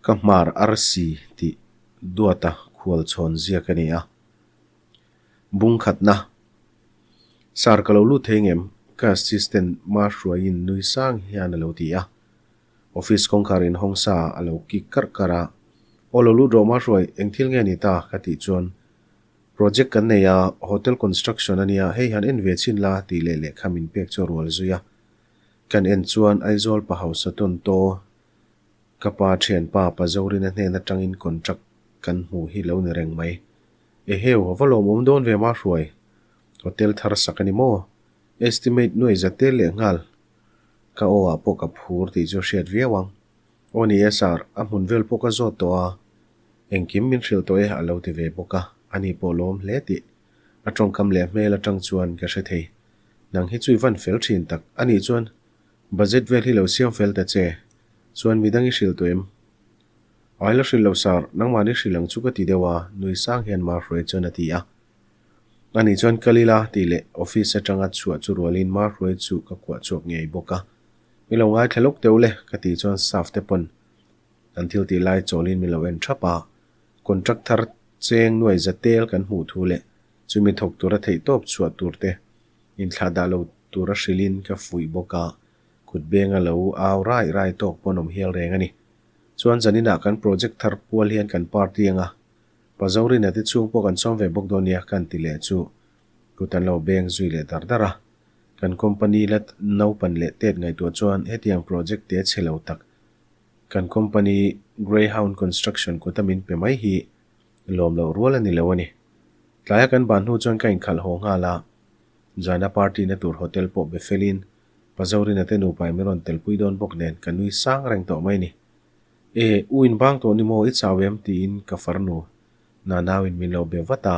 Ka hmar arsi tih duata khual chhawn ziak a ni a. Bung khatna. Sir ka lo lut thei ngem? Ka assistant ma hruaiin nui sang hian a lo ti a. Office kawngkhar inhawng sa a lo kik karh karh a. Aw lo lut rawh ma hruai, eng thil nge ni ta? ka tih chuan Project kan nei a, hotel construction a nia, hei han en ve chhin la tih leh lehkha min pek chu a rual zui a. Kan en chuan Aizawl pa hausa tawn taw ka pa thianpa pa Zorina hnen atangin contract kan hmu hi lo ni reng mai. Eheu, a va lawmawm dawn ve ma hruai. Hotel thar sak a ni maw? Estimate nuai za tel leh nghal. Ka aw ah pawh ka phur tih chu a hriat viau ang. Aw ni e sir, a hmun vel pawh ka zawt tawh a, engkim min hrilh tawh e a lo ti ve bawk a, ani pawh lawm hle tih a tawngkam leh hmel atang chuan ka hre thei. Nang hi chu i van fel thin tak a nih chuan budget vel hi lo siam fel ta che, chuan midang i hrilh tawh em? Ai la hrilh lo sir, nangmahni hrilh ang chu ka ti deuh a, nui sang hian Mahruai chuan a ti a. Ani chuan kal ila tih leh office atanga chhuah chu rualin Mahruai chu ka kuah chhuak ngei bawk a. Mi lo ngaithla lawk deuh le ka tih chuan staff te pawn an thil tih lai chawlin min lo en thap a, contract thar cheng nuai za tel kan hmuh thu leh chumi thawk tura theih tawp chhuah tur te inthlah dah lo tura hrilhin ka fuih bawk a, kut benga lo au rai rai tawk pawn awm hial reng a ni. Chuan zaninah kan project thar pual hian kan party anga Pazorina te chhung pawh kan sawm ve bawk dawn nia kan ti leh chu kut an lo beng zui leh dar dar a. Kan company la naupan leh tet ngaihtuah chuan hetiang project te chhe lo tak kan company Greyhound Construction kuta min pe mai hi lawm loh rual a ni lo a ni. Tlaia kan ban hnu chuan ka inkhalh haw nghal a, zana party na tur hotel pawh be felin Pazorina te nupa in min rawn telpui dawn bawk nen ka nui sang reng tawh mai ni. E, u inbang tawh ni maw i chau em tiin ka farnu Nanauin min lo be vat a.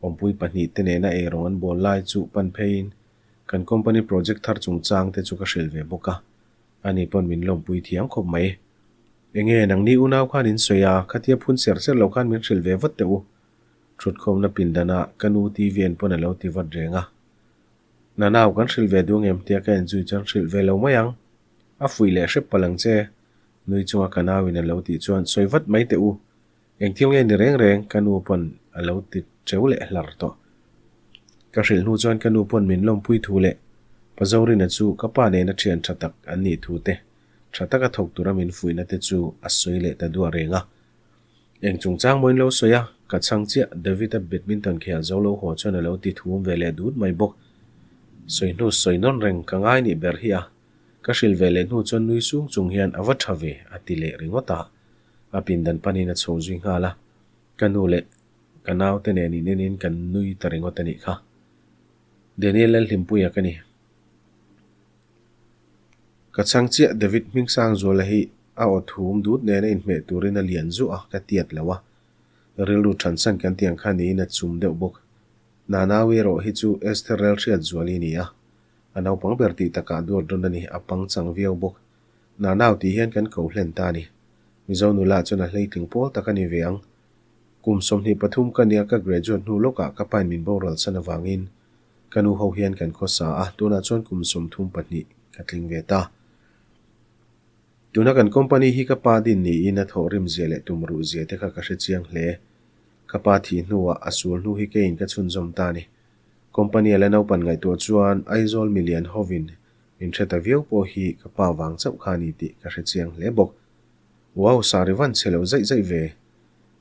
Awmpui pahnih te nena eirawng an bawl lai chu pan pheiin kan company project thar chungchang te chu ka hrilh ve bawk a, ani pawn min lawmpui thiam khawp mai. Enge nangni unau khan in sawi a, khatia phun ser ser lo khan min hrilh ve vat teh u. Thutkhawmna pindan ah ka nu TV en pawn a lo ti vat reng a. Nanau kan hrilh ve duh ngem tia ka enzui chuan hrilh ve lo mai ang. A fuih leh hrep palh ang che. Nui chunga ka nauin a lo tih chuan sawi vat mai teh u. Engthil nge ni reng reng ka nu pawn a lo ti teu leh hlar tawh. Ka hrilh hnu chuan ka nu pawn min lawmpui thu leh Pa Zorina chu ka pa nena thian tha tak an nih thu te, tha taka thawk tura min fuihna te chu a sawi leh ta duah reng a. Eng chungchang maw in lo sawi a, ka chhang chiah David-a badminton khel zo lo haw chuan a lo ti thum ve leh dut mai bawk. Sawi hnu sawi nawn reng ka ngai nih ber hi a, ka hrilh ve leh hnu chuan nui sung chung hian a va tha ve a ti leh ringawt a. A pindan panin a chho zui nghal a, ka nu leh ka naute nen in enin kan nui ta ringawt a nih kha. Daniel Lalhlimpuia ka ni. Ka chhang chiah David Hmingsangzuala hi a aw thum dut nena inhmeh turin a lian zuah a, ka tiat lo a. Rilru thansan kan tih ang kha niin a chum deuh bawk. Nanaui erawh hi chu Esther Relhriatzuali a ni a, a naupang ber tih takah duat rawn a ni, a pangchang viau bawk. Nanau tih hian kan ko hlen ta a ni. Mizo nula chuan a hleitling pawl tak a ni ve ang. Kum 23 ka nia ka graduate hnu lawkah ka pain min boral san avangin ka nu ho hian kan khawsa a, tunah chuan kum 32 ka tling ve ta. Tuna kan company hi ka pa din niin a thawhrim zia leh tum ruh zia te kha ka hre chiang hle. Ka pa thih hnuah a sul hnu hi keiin ka chhunzawm ta a ni. Company a la naupan ngaihtuah chuan Aizawl milian hovin Min hre ta viau pawh hi ka pa vang chauh kha a ni tih ka hre chiang hle bawk. Wow, sari van chhe lo zaih zaih ve.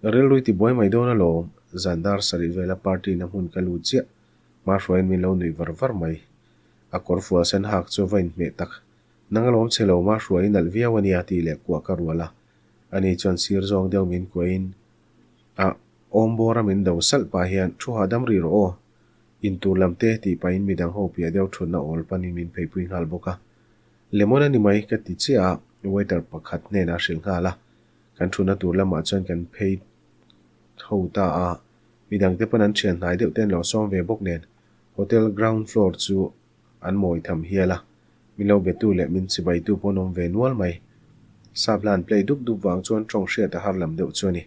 Rilrui ti buai mai dawn alawm, zan dar sarih vela party na hmun ka lut chiah. Hma hruaiin min lo nuih var var mai. A kawr fual sen hak chu a va inhmeh tak. Nang alawm chhe lo hma hruai i nalh viau a nia tih leh kuah ka rual a. Ani chuan sir zawng deuh min kuahin a awm bawr a min do salh pah hian thu hahdam rih rawh aw. Intur lam te tih pahin midang ho piah deuh thutna awl panin min pheipui nghal bawk a. Lemon a ni mai ka ti chiah a, waiter pakhat hnenah a hrilh nghal a. Kan thutna tur lamah chuan kan phei tho ta a, midang te pawn an thian hnai deuh te an lo sawm ve bawk nen hotel ground floor chu an mawi tham hial a. Min lo betu leh min chibaitu pawh an awm ve nual mai. Sap hla an play dup dup vang chuan tawng hriat a har lam deuh chu a ni.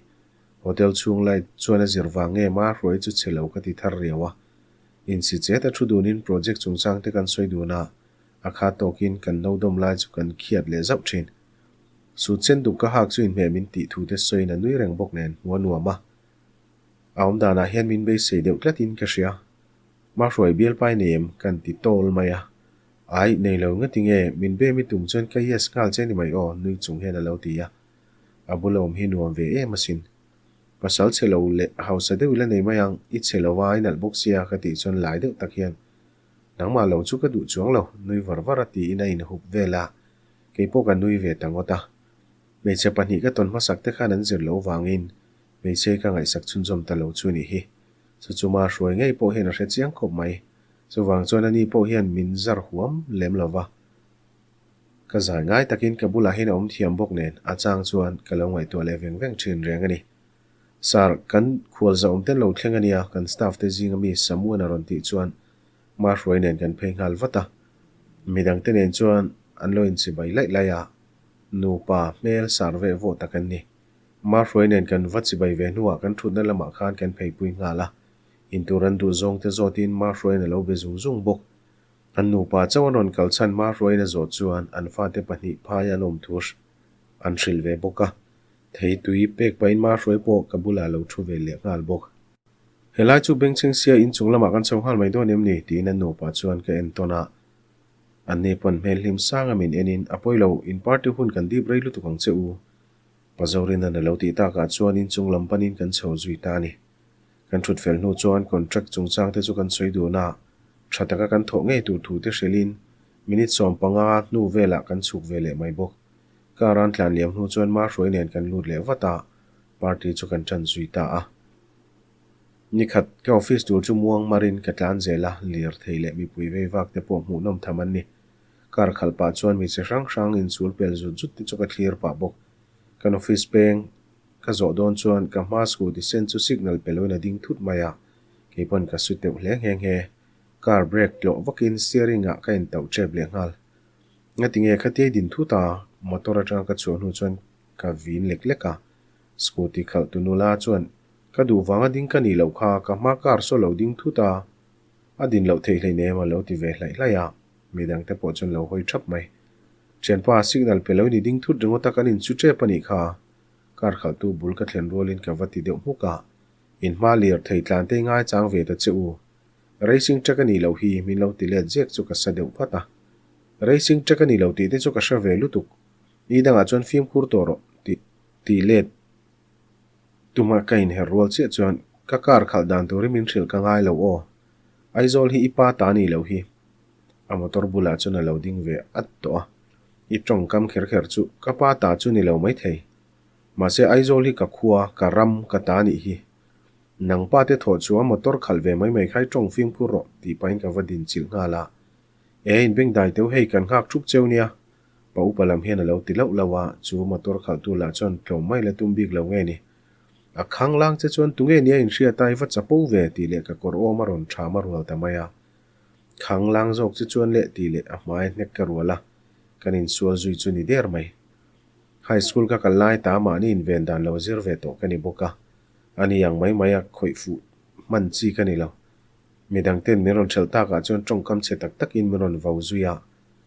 Hotel chhung lai chuan a zir vang nge ma hruai chu chhe lo ka ti thar riau a. Insi chet a thu dunin project chungchang te kan sawi dun a, a kha tawkin kan no dawm lai chu kan khiat leh zauh thin. Suit sen duk ka hak chu inhmeh min tih thu te sawiin a nui reng bawk nen hmu a nuam a. A awm danah hian min beisei deuh tlatin ka hria. Mahruai bialpai nei em? Kan ti tawl mai a. Ai, nei lo ngati nge, min be mi tum chuan ka yes nghal che ni mai aw, nui chung hian a lo ti a. A bula awm hi nuam ve em asin. Pasal chhe lo leh hausa deuh ila nei mai ang, i chhe lo a, i nalh bawk sia ka tih chuan lai deuh tak hian Nangmah lo chu ka duh chuang lo, nui var var a tiin a inhup vel a, kei pawh ka nui ve ta ngawt a. Hmeichhe pahnih ka tawn hmasak te khan an zir loh vangin hmeichhe ka ngaihsak chhunzawm ta lo chu nih hi. Chu chu ma hruai ngei pawh hian a hre chiang khawp mai. Chuvang chuan ani pawh hian min zar huam lem lo va. Ka zai ngai takin ka bulah hian a awm thiam bawk nen a chang chuan ka lo ngaihtuah leh veng veng thin reng a ni. Sir, kan khualza awm ten lo thleng a nia, kan staff te zinga mi Samuan a rawn tih chuan Mahruai nen kan phei nghal vat a. Midangte nen chuan an lo inchibai laih laih a, nupa hmel sar veh vawh tak an ni. Mahruai nen kan va chibai ve hnuah kan thutna lamah khan kan pheipui nghal a, intur an duh zawngte zawtin Mahruaiin a lo be zung zung bawk. An nupa chauh an rawn kal chhan Mahruaiin a zawh chuan an fate pahnih phai an awm thu an hrilh ve bawk a. Thei tui pek pahin Mahruai pawh ka bulah a lo thu ve leh nghal bawk. Helai chu bengchheng sia inchung lamah kan chho nghal mai dawn em ni? tiin an nupa chuan ka en tawn a. An ni pawn hmel hlim sang a min enin, A pawi lo, in party hun kan dip rei lutuk ang che u. Pa Zorinnan a lo tih takah chuan inchung lam panin kan chho zui ta a ni. Kan thut fel hnu chuan contract chungchang te chu kan sawi dun a, tha taka kan thawh ngei tur thu te hrilhin minute 15 hnu velah kan chhuk ve leh mai bawk. Car an tlan liam hnu chuan Mahruai nen kan lut leh vat a, party chu kan tan zui ta a. Nikhat ka office tur chu muang marin ka tlan zel a, lirthei leh mipui vei vak te pawh hmuhnawm tham an ni. Car khalh pah chuan mi chi hrang hrang inchul pel zut zut te chu ka thlir pah bawk. Kan office peng ka zawh dawn chuan ka hma scooty sen chu signal pe loin a ding thut mai a, kei pawn ka su teuh hle nghe nghe. Car brake tlawh vakin steering ah ka intauh tep leh nghal. Ngatinge khatiai din thut a, motor atanga ka chhuah hnu chuan ka vin lek lek a. Scooty khalh tu nula chuan ka duh vanga ding ka nih loh kha ka hma car saw lo ding thut a, a din loh theih hleinem a lo ti ve hlaih hlaih a, midangte pawh chuan lo hawi thap mai. Thianpa, signal pe lo i ni ding thut ringawt a kan inchu tep a nih kha. Car khalhtu bul ka thlen rualin ka va ti deuh hmuk a, in hma lir thei tlan te i ngaichang ve ta che u. Racing track a nih loh hi min lo ti let zek chu ka sa deuh phat a. Racing track a nih loh tih te chu ka hre ve lutuk. Ni dangah chuan fimkhur tawh rawh tih tih let tumah ka inher rual chiah chuan ka car khalh dan turin min hrilh ka ngai lo aw. Aizawl hi i pa ta nih loh hi. A motor bulah chuan a lo ding ve at tawh a. I tawngkam kher kher chu ka pa ta chu ni lo maithei. Mahse Aizawl hi ka khua, ka ram, ka ta nih hi. Nang pa te thawh chu a motor khalh ve mai mai kha i tawng fimkhur rawh tih pahin ka va din chilh nghal a. E inbengdai teuh hei kan nghak thup cheu nia. Pa upa lam hian a lo ti lauh lauh a, chu motor khalhtu lah chuan tlawm mai la tum bik lo nge ni. A khang lang che chuan tunge nia inhriat a i va chapo ve tih leh ka kawr awm a rawn ṭham a rual ta mai a. Khang lang zawk che chuan leh tih leh a hmai hnek ka rual a, kan insual zui chu ni der mai. High school ka kal lai ta mahni inven dan lo zir ve tawh ka ni bawk a, ani ang mai mai a khawih fuh hman chi ka ni lo. Midangten min rawn ṭhelh takah chuan ṭawngkam chhe tak takin min rawn vau zui a,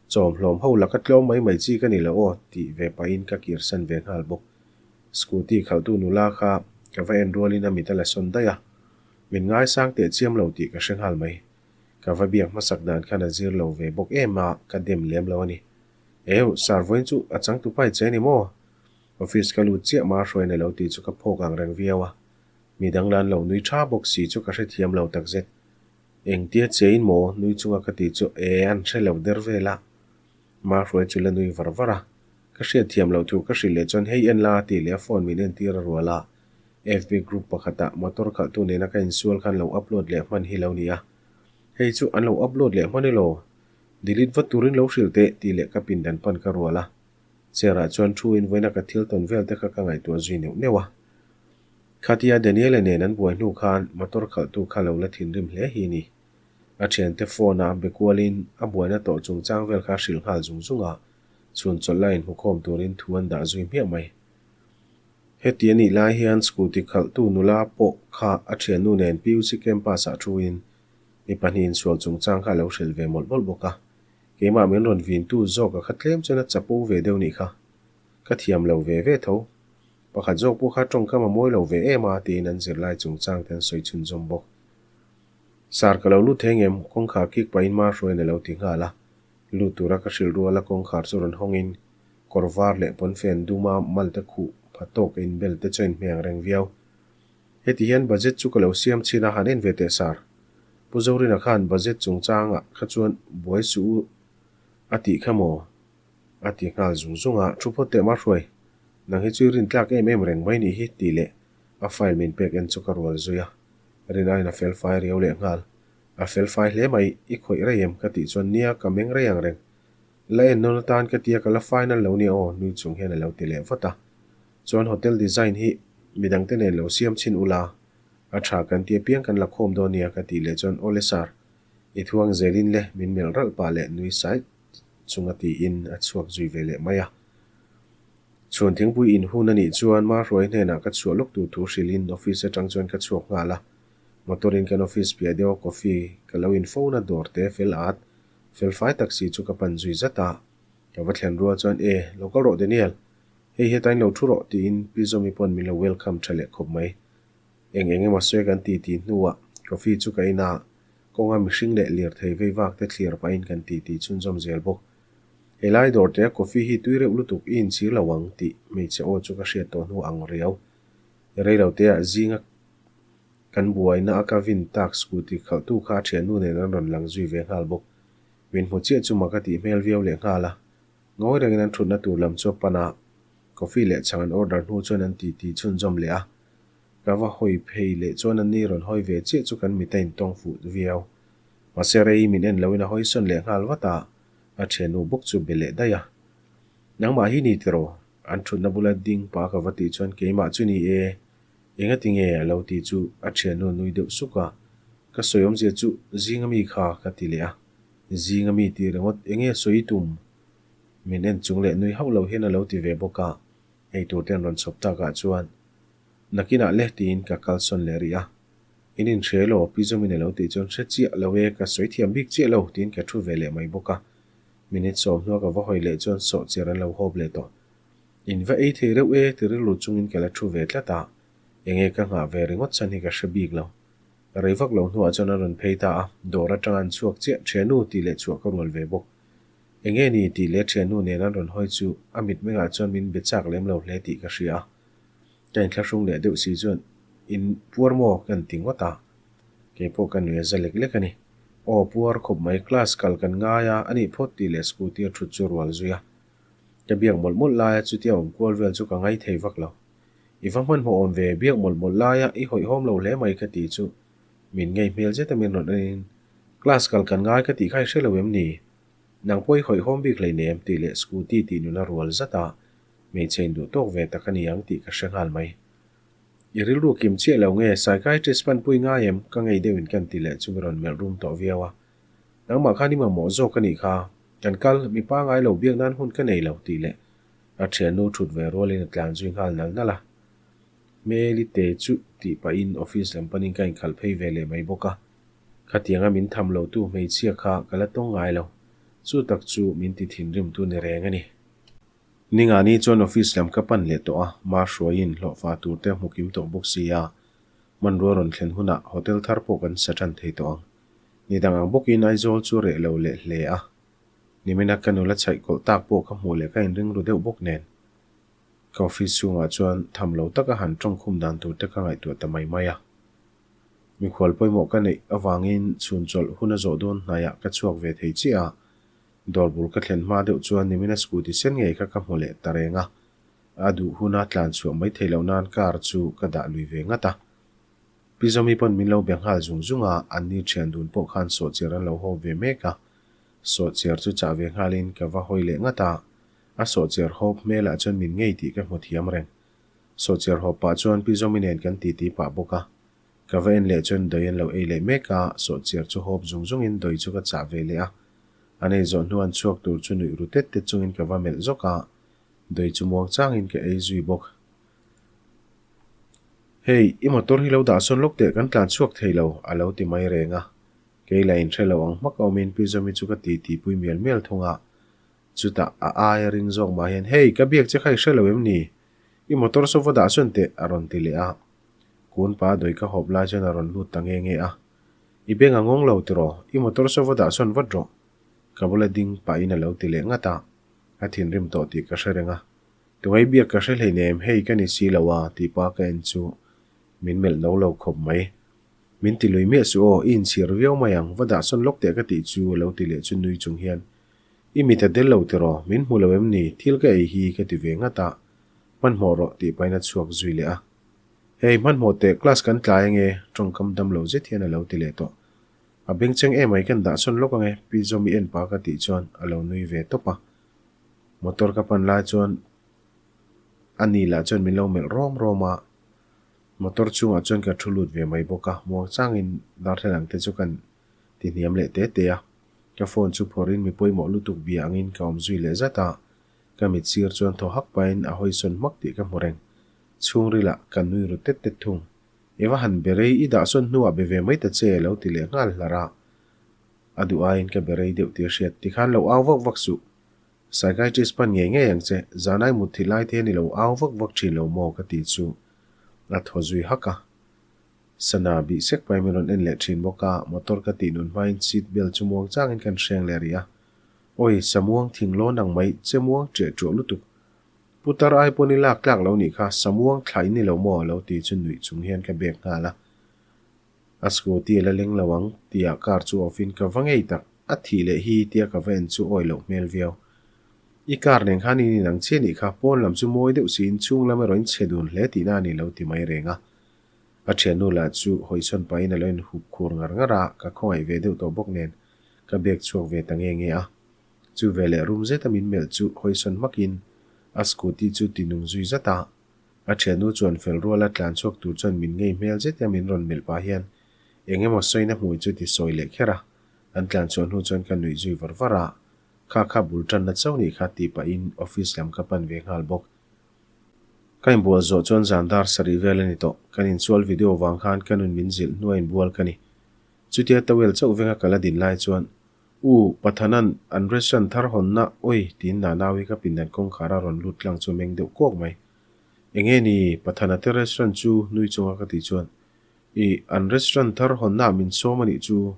Chawm hlawm ho laka tlawm mai mai chi ka ni lo aw tih ve pahin ka kirsan ve nghal bawk. Scooty khalhtu nula kha ka va en rualin a mit a la sawn daih a, min ngaisang teh chiam lo tih ka hre nghal mai. Ka va biak hmasak dan khan a zir lo ve bawk em a, ka dem lem lo a ni. Eu, sir vawiin chu a changtu pai che a ni maw? Office ka lut chiah ma hruaina lo tih chu ka phawk ang reng viau a, midang la an lo nui tha bawk si chu ka hrethiam lo takzet. Engtia chein maw? Nui chunga ka tih chu e an hre lo der vel a. Mahruai chu la nui var var a. Ka hriat thiam loh thu ka hrilh leh chuan hei en la tih leh a phone min entir a rual a. FB group pakhatah motor khalhtu nena ka insual khan lo upload leh hman hi lo ni a. Hei chu an lo upload leh hman elaw? Delete vat turin lo hrilh teh tih leh ka pindan pan ka rual a. Chair ah chuan thu in vawiina ka thil tawn vel te kha ka ngaihtuah zui neuh neuh a. Khatia Daniela nen an buai hnu khan motor khalhtu kha lo la thinrim hle hi ni. A thiante phone a be kualin a buaina tawh chungchang vel kha a hrilh nghal zung zung a, chhun chawlh la inhmukhawm turin thu an dah zui hmiah mai. Heti a nih lai hian scooty khalhtu nula pawh kha a thiannu nen PUC campus ah thuin mi pahnih insual chungchang kha a lo hrilh ve mawlh mawlh bawk a. Keimah min rawn vintu zawk a kha tlem chuan a chapo ve deuh nih kha. Ka thiam lo ve ve tho. Pakhat zawk pawh kha tawngkam a mawi lo ve em a, tiin an zirlai chungchang te an sawi chhunzawm bawk. Sar ka lo lut thei ngem? Kawngkhar kik pahin Mahruaiin a lo ti nghal a. Lut tura ka hrilh rual a kawngkhar chu rawn hawngin kawr var leh pawnfen duma malte khuh pha tawk a inbel te chu a inhmeh ang reng viau. Heti hian budget chu ka lo siam chhin a, han en ve teh sar. Pu Zorina khan budget chungchangah kha chuan buai suh u a tih kha maw? A ti nghal zung zung a, thu phawt teh Mahruai, nang hi chu i rintlak em em reng mai nih hi tih leh a file min pek en chu ka rual zui a. Rin aiin a fel fai riau leh nghal. A fel fai hle mai, i khawih rei em? Ka tih chuan nia ka meng rei ang reng. La en nawn atan ka tia ka la final lo nia aw, nui chung hian a lo ti leh vat a. Chuan hotel design hi midangte nen lo siam chhin ula, a tha kan ti apiang kan la khawm dawn nia ka tih leh chuan awle sir, i thuang zelin le min melh ralh pah leh nui sai chunga tiin a chhuak zui ve leh mai a. Chhuan thingpui in hun a nih chuan Mahruai hnenah ka chhuah lawk tur thu hrilhin office atang chuan ka chhuak nghal a. Motor in kan office piah deuha coffee ka lo in fo na dawr te fel at fel fai tak si chu ka pan zui zat a. Ka va thlen rual chuan E, lo kal rawh Daniel, hei heta in lo thu rawh tiin Pi Zawmi pawn min lo welcome tha leh khawp mai. Eng eng emaw sawi kan ti ti hnuah coffee chu ka in a, kawnga mihring leh lirthei vei vak te thlir pahin kan ti ti chhunzawm zel bawk. Helai dawr te a coffee hi tui reuh lutuk i inchhir lo ang tih hmeichhe aw chu ka hriat tawh hnu ang riau. Rei lo te ah zinga kan buaina a ka vin tak scooty khalhtu kha a thiannu nen an rawn lang zui ve nghal bawk. Min hmu chiah chu mak a tih hmel viau leh nghal a. Ngawi rengin an thutna tur lam chu a pan a, coffee leh chhang an order hnu chuan an titi chhunzawm leh a. Ka va hawi phei leh chuan an ni rawn hawi ve chiah chu kan mit a intawng fuh viau. Mahse rei min en loin a hawi sawn leh nghal vat a, a thiannu bawk chu be leh daih a. Nangmah hi ni tiraw? An thutna bula ding pa ka va tih chuan keimah chu ni e, engati nge a lo ti chu a thiannu nui deuh suk a, ka sawi awmzia chu zinga mi kha ka ti leh a, zinga mi tih ringawt enge sawi tum? Min en chung leh nui hauh lo hian a lo ti ve bawk a, eitur te an rawn chhawp takah chuan nakinah le tiin ka kalsawn leh rih a. In inhre elaw? Pi Zawmin a lo tih chuan hre chiah lo e, ka sawi thiam bik chiah lo tiin ka thu ve leh mai bawk a. Minute sawmhnua ka va hawi leh chuan sawhchiar an lo hawp leh tawh. In va ei thei reuh e ti rilru chungin ka la thu ve tlat a, enge ka nghah ve ringawt chhan hi ka hre bik lo. Rei vak lo hnuah chuan a rawn phei ta a, dawr atanga an chhuak chiah thiannu tih leh chhuah ka rual ve bawk. Enge ni tih leh thiannu nen an rawn hawi chu a mitmengah chuan min be chak lem lo hle tih ka hria a. Ka inthlahrung leh deuh si chuan in puar maw kan ti ngawt a, keipawh ka nui a za lek lek a ni. Aw puar khawp mai class kal kan ngai a, a nih phawt tih leh scooty a thut chu rual zui a. Ka biak mawlh mawlh laia chutia awm kual vel chu ka ngai thei vak lo. I va hmanhmawh awm ve biak mawlh mawlh laia i hawihhawm lo hle mai ka ti chu min ngei hmel zeta min rawn enin class kal kan ngai ka tih kha i hre lo em ni? Nang pawh i hawihhawm bik hleinem tih leh scooty tih nuna rual zat a Hmeichhe in duh tawk ve tak a ni ang tih ka hre nghal mai. I rilru kim chiah lo nge psychiatrist panpui ngai em? Ka ngei deuhin kan ti leh chu mi rawn melh rum tawh viau a. Nangmah khan i mamawh zawk a nih kha. Kan kal, mi pangai lo biak nan hun ka nei lo tih leh a thiannu thut ve rualin a tlan zui nghal nal nal a. Hmeli te chu tih pahin office lam panin ka inkhalh phei ve leh mai bawk a. Khatianga min tham lotu hmeichhia kha ka la tawng ngai lo. Chu tak chu min ti thinrimtu ni reng a ni. Ningani chuan office lam ka pan leh tawh a, ma hruaiin hlawhfa tur te a hmu kim tawh bawk si a, hmanrua rawn thlen hunah hotel thar pawh kan sa tan thei tawh ang. Ni dang ang bawkin Aizawl chu reh lo leh hle a, nimina ka nula chhaih kawlh tak pawh ka hmuh leh ka inring ru deuh bawk nen. Ka office chhungah chuan tham lo taka han tawngkhum dan tur te ka ngaihtuah ta mai mai a. Mikhual pawimawh ka neih avangin chhun chawlh hun a zawh dawn hnaiah ka chhuak ve thei chiah a, Dawr bul ka thlen hma deuh chuan nimina scooty sen ngei kha ka hmu leh ta reng a, a duh huna tlan chhuah mai theih loh nan car chu ka dah lui ve ngat a. Pi Zawmi pawn min lo be nghal zung zung a, anni thian dun pawh khan sawhchiar an lo hawp ve mek a. Sawhchiar chu chah ve nghalin ka va hawi leh ngat a, a sawhchiar hawp hmelah chuan min ngei tih ka hmu thiam reng. Sawhchiar hawp pah chuan Pi Zawmi nen kan titi pah bawk a, ka va en leh chuan dawi an lo ei leh mek a, sawhchiar chu hawp zung zungin dawi chu ka chah ve leh a. An ei zawh hnuan chhuak tur chu nuih ru tet tet chungin ka va melh zawk a, dawi chu muang changin ka ei zui bawk. Hei, i motor hi lo dah sawn lawk teh kan tlan chhuak thei lo, a lo ti mai reng a. Kei la inhre lo ang hmak a awmin Pi Zawmi chu ka ti ti pui mial mial thung a. Chutah a aia ring zawk mah hian, Hey, ka biak che kha i hre lo em ni? I motor saw va dah sawn teh, a rawn ti leh a. Kun pa dawi ka hawp lai chuan a rawn lut ta nge nge a. I beng a ngawng lo tiraw? I motor saw va dah sawn vat rawh. Ka bula ding pahin a lo ti leh ngat a. A thinrim tawh tih ka hre reng a. Tungai biak ka hre hleinem, hei ka ni si lo a, tih pa ka en chu min melh no lo khawp mai. Min ti lui miah suh aw, i inchhir viau mai ang, va dah sawn lawk teh ka tih chu a lo ti leh chu nui chung hian, I mit a del lo tiraw, min hmu lo em ni, thil ka ei hi ka ti ve ngat a, hmanhmawh rawh tih pahin a chhuak zui leh a. Hei, hmanhmawh teh, class kan tlai ange, tawngkam dam lo zet hian a lo ti leh tawh. A bengcheng emai kan dah sawn lawk ange, Pi Zawmi en pa ka tih chuan a lo nui ve tawp a. Motor ka pan lai chuan a ni lah chuan min lo melh rawm rawm a. Motor chungah chuan ka thu lut ve mai bawk a, muangchangin darthlalang te chu kan ti hniam leh te te a. Ka phone chu phawrhin mi pawimawh lutuk bia angin ka awm zui leh zat a, ka mit sir chuan thaw hak pahin a hawisawn hmak tih ka hmu reng. Chhungrilah ka nui ru tet tet thung. I va han be rei, i dahsawn hnuah be ve mai ta che lo ti leh nghal hlar a. A duh aiin ka be rei deuh tih a hriat. Tikhan lo au vak vak suh. Psychiatrist pan ngei ngei ang che, zanai mut thih lai te hian i lo au vak vak thin lo maw ka ti chu a thaw zui hak a. Sana bih sek pahin min rawn en leh thin bawk a, motor ka tih nun hmain seat belt chu muang changin kan hreng leh rih a. Awi, samuang thing lawn ang mai, che muang ṭiah ṭuah lutuk. Putar ai pawn i lak tlak lo nih kha, samuang thla in ni lo maw lo ti chu nuih chung hian ka bek nghal a. A scooty a la leng lo ang tia car chu off in ka va ngei tak, a thih leh hi tia ka va en chu awi loh hmel viau. I car nen khan in inang chiah nih kha, pawn lam chu mawi deuh siin chhung lam erawh in chhe dun hle tihna a ni lo ti mai reng a. A thiannu lah chu hawisawn pahin a lo in hup khur ngar ngar a, ka khawngaih ve deuh tawh bawk nen ka bag chhuak ve ta nge nge a. Chu veleh rum zeta min melh chu hawisawn hmakin a scooty chu ti nung zui zat a. A thiannu chuan fel ruala tlan chhuak tur chuan min ngei hmel zet a min rawn melh pah hian eng emaw sawina hmui chu ti sawi leh kher a, an tlan chhuah hnu chuan ka nuih zui var var a, kha kha bul tanna chauh nih kha tih pahin office lam ka pan ve nghal bawk. Ka inbual zawh chuan zan dar sarih vel a ni tawh, kan insual video vang khan ka nun min zilh hnuai inbual ka ni. Chutia towel chauh venga ka la din lai chuan U, Pathanan an restaurant thar hawnna awi tiin Nanaui ka pindan kawngkhar a rawn lut tlang chu meng deuh kuak mai. Enge ni, Pathana te restaurant chu nui chunga ka tih chuan, Ih, an restaurant thar hawnna ah min sawm a nih chu.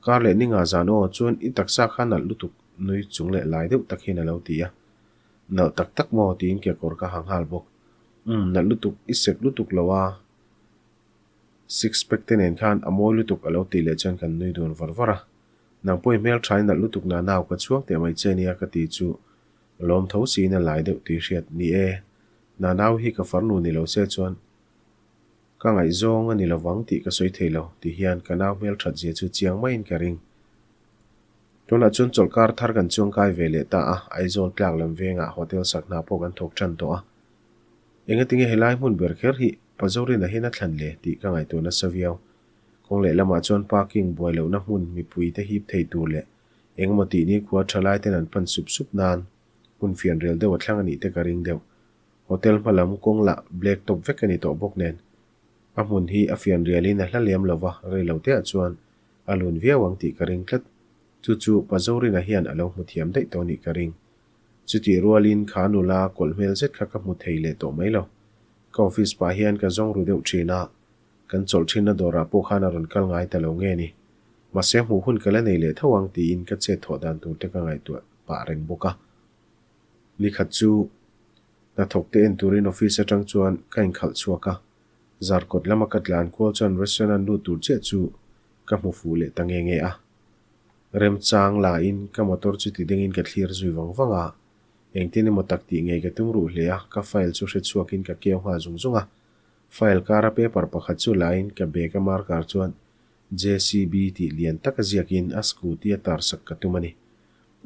Kar leh ninga zan aw, chuan i taksa kha nalh lutuk nui chung leh lai deuh tak hian a lo ti a. Nalh tak tak maw tiin kekawr ka ha nghal bawk. Umm, nalh lutuk, i sek lutuk lo a. Six pack te nen khan a mawi lutuk a lo tih leh chuan kan nui dun var var a. Nang pawh i hmel tha i nalh lutuk na nau ka chhuak teh mai che nia ka ti chu lawm tho siin a lai deuh tih hriat ni e. Na nau hi ka farnu ni lo se chuan ka ngaihzawng a ni lovang tih ka sawi thei lo ti hian ka nau hmel that zia chu chiang maiin ka ring. Tunah chuan chawlhkar thar kan chuangkai ve leh ta a, Aizawl tlak lam vengah hotel sak hna pawh kan thawk tan tawh a. Engatinge helai hmun ber kher hi Pazorina hian a thlan le tih ka ngaihtuah nasa viau. Kawng lehlamah chuan parking buai lohna hmun mipuite hip thei tur leh engemaw tih nikhua tha lai ten an pan sup sup nan hmun fianrial deuh a thlang a nih te ka ring deuh. Hotel hma lam kawng lah black top vek a ni tawh bawk nen a hmun hi a fianrialin a hla lem lova rei lo teah chuan a lun viau ang tih ka ring tlat. Chu chu Pazorina hian a lo hmu thiam daih tawh nih ka ring. Chutih rualin kha nula kawlh hmel zet kha ka hmu thei leh tawh mai lo. Ka office pah hian ka zawng ru deuh thin a, kan chawlh thinna dawrah pawh khan a rawn kal ngai ta lo nge ni. Mahse hmuh hun ka la nei leh tho ang tiin ka chet thawh dan tur te ka ngaihtuah pah reng bawk a. Nikhat chu hnathawk te en turin office atang chuan ka inkhalh chhuak a, zarkawt lama ka tlan kual chuan restaurant an lut tur chiah chu ka hmu fuh leh ta nge nge a. Remchang lahin ka motor chu ti dengin ka thlir zui vang vang a, engtin emaw tak tih ngei ka tum ruh hle a, ka file chu hre chhuakin ka keu nghal zung zung a. File kara paper pakhat chu lahin ka bag a marker chuan JCB tih lian taka ziakin a scooty a tar sak ka tum a ni.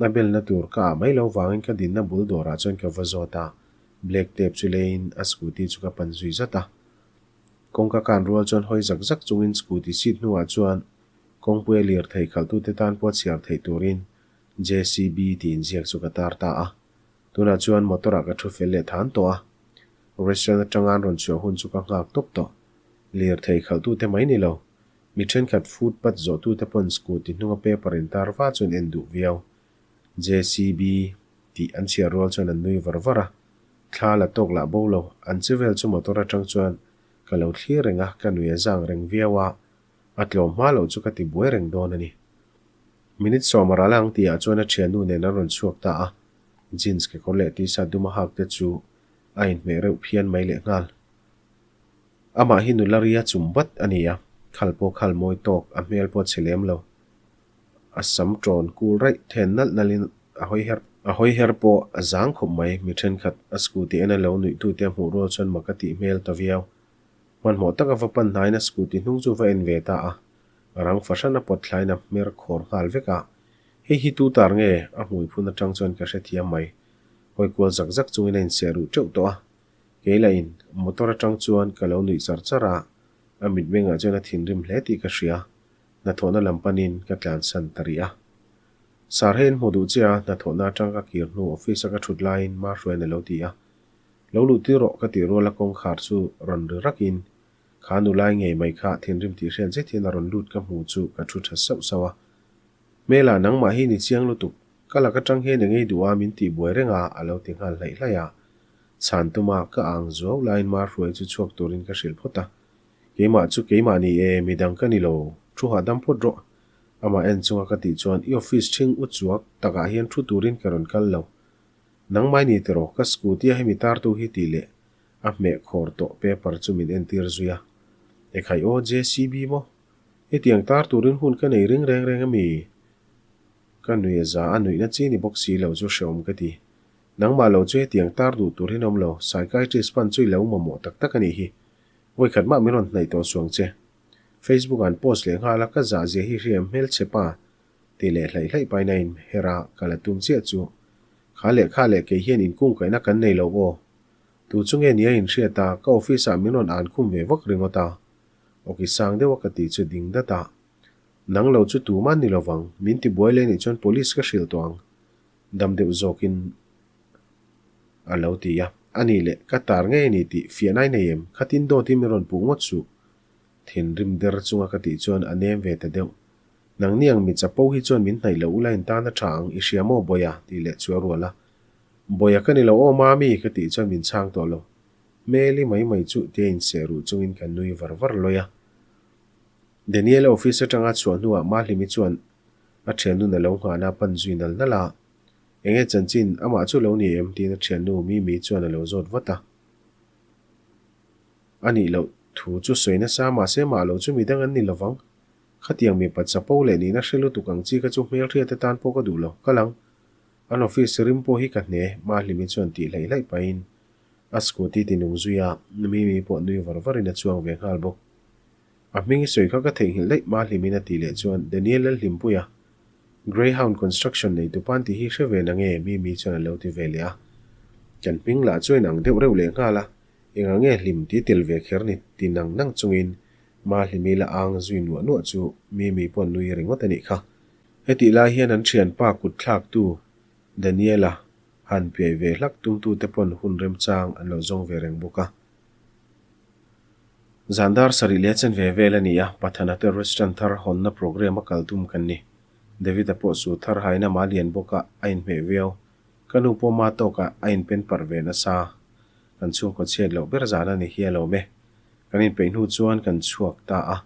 A belna tur ka ah mai lo vangin ka dinna bul dawrah chuan ka va zawt a, black tape chu leiin a scooty chu ka pan zui zat a. Kawngka kan rual chuan hawi zak zak chungin scooty seat hnuah chuan Kawngpuia lirthei khalhtute tan pawh chhiar theih turin JCB tih inziak chu ka tar ta a. Tunah chuan motor ah ka thu fel leh than tawh a. Restaurant atanga an rawn chhuah hun chu ka nghak tawp tawh. Lirthei khalhtute mai ni lo. Mi thenkhat footpath zawhtute pawn scooty hnunga paper intar va chuan en duh viau. JCB. Tih an chhiar rual chuan an nui var var a. Thla la tawk lah bo lo, an che vel chu motor atang chuan ka lo thlir reng a, ka nui a zang reng viau a, a tlawm hma loh chu ka ti buai reng dawn a ni. Minute sawm a ral ang tihah chuan a thiannu nen an rawn chhuak ta a, jeans kekawr leh t-shirt dum a hak te chu a inhmeh reuh phian mai lehnghal. Amah hi nula ria chum vat a ni a, khal pawh khal mawi tawk, a hmel pawh chhe lem lo. A sam ṭawn kul raih then nalh nalhin a hawi her. A hawi her pawh a zang khawp mai, mi ṭhenkhat a scooty en a lo nuihtute a hmuh rual chuan mak a tih hmel ta viau. Hmanhmawh taka va pan hnaiin a scooty hnung chu va en ve ta a, a rang fahran a pawt thlain a hmer khawr nghal vek a. Hei hi tu tar nge? A hmui phun aṭang chuan ka hrethiam mai. Hawi kual zak zak chungin a inseh ruh ṭeuh tawh a. Kei lahin motor aṭang chuan ka lo nuih char char a, a mitmengah chuan a thinrim hle tih ka hria. Hnathawhna lam panin ka tlansan ta rih a. Sir hei an hmu duh che a, hnathawhna aṭang ka kir hnu office a ka ṭhut laiin Mahruaiin a lo ti a. Lo luh tir rawh ka tih ruala kawngkhar chu rawn ri rakin kha nulai ngei mai kha thinrim tih hriat zet hian a rawn lut ka hmu chu ka ṭhu ṭha sauh sauh a. Hmela nangmah hi ni chiang lutuk, ka lak aṭang hian eng ei duh a min tih buai reng a a lo ti nghal hlaih hlaih a. Chhan tuma ka ang zuau laiin Mahruai chu chhuak turin ka hrilh phawt a. Keimah chu keimah ni e, midang ka ni lo, thu hahdam phawt rawh. Amah en chunga ka tih chuan i office ṭhing u chuak takah hian thu turin ka rawn kal lo. Nangmai ni tiraw, ka scooty a hemi tartu hi tih leh a hmeh khawr tawh paper chu min entir zui a. Ekhai aw JCB maw? Hetiang tar turin hun ka nei ring reng reng ami? Ka nui a za a nuihna chi ni bawk si lo chu hreawm ka ti. Nangmah lo chu hetiang tar duh tur hin awm lo, psychiatrist pan chu i lo mamawh tak tak a nih hi. Vawikhat mah min rawn hnaih tawh suang che. Facebook ah an post leh nghal a, ka zah zia hi hriam hmelchhe pa tih leh hlaih hlaih pain a inher a, ka la tum chiah chu. Kha leh kha leh kei hian inkungkaihna kan nei lo aw. Tu chu nge nia inhriat a, ka office ah min rawn an khum ve vak ringawt a. Awki sang deuh a ka tih chu ding dat a. Nang lo chu tuman ni lovang, min ti buai leh nih chuan police ka hrilh tawh ang. Dam deuh zawkin a lo ti a. A nih leh, ka tar ngei a ni tih fiahnai nei em? Khatin dawt hi min rawn puh ngawt suh. Thinrim der chunga ka tih chuan a nem ve ta deuh. Nangni ang mi chapo hi chuan min hnaih loh ula in tan a tha ang, i hria maw Bawia? tih leh chu a rual a. Bawia ka ni lo aw Mami ka tih chuan min chhang tawh lo. Hmeli mai mai chu tia inseh ruh chungin ka nui var var lawi a. Daniel-a office atanga chhuah hnuah Mahlimi chuan a thiannun a lo nghahna a pan zui nal nal a. Enge chanchin amah chu lo ni em? tiin a thiannu Mimi chuan a lo zawt vat a. A nih loh thu chu sawi nasa mahse mah lo chu midang an ni lovang. Khatiang mipa chapo leh nihna hre lutuk ang chi kha chu hmelhriat atan pawh ka duh lo. Kal ang. An office rim pawh hi ka hne, Mahlimi chuan tih hlaih hlaih pahin a scooty ti nung zui a, Mimi pawh nui var varin a chuang ve nghal bawk. A hming i sawi kha ka theihnghilh daih Mahlimin a tih leh chuan Daniel Lalhlimpuia, Greyhound Construction nei tupan tih hi hre ve na nge Mimi chuan a lo ti ve leh a. Kan hming lah chu a inang deuh reuh leh nghal a, engah nge hlim ti tel ve kher ni ti nang nang chungin Mahlimi la ang zui nuah nuah chu Mimi pawh nui ringawt a nih kha. Hetih lai hian an thianpa kut thlaktu Daniela han piai ve hlak tumtute pawn hun remchang an lo zawng ve reng bawk a. Zan dar sarih leh chen ve vel a ni a, Pathana te restaurant thar hawnna programme a kal tum kan ni. David-a pawh su thar hain ama lian bawk a, a inhmeh viau. Ka nu pawh ma tawkah a inpen parh ve nasa. Kan chhungkaw chhiat loh ber zan a ni hi a lawm e. Kan inpeih hnu chuan kan chhuak ta a.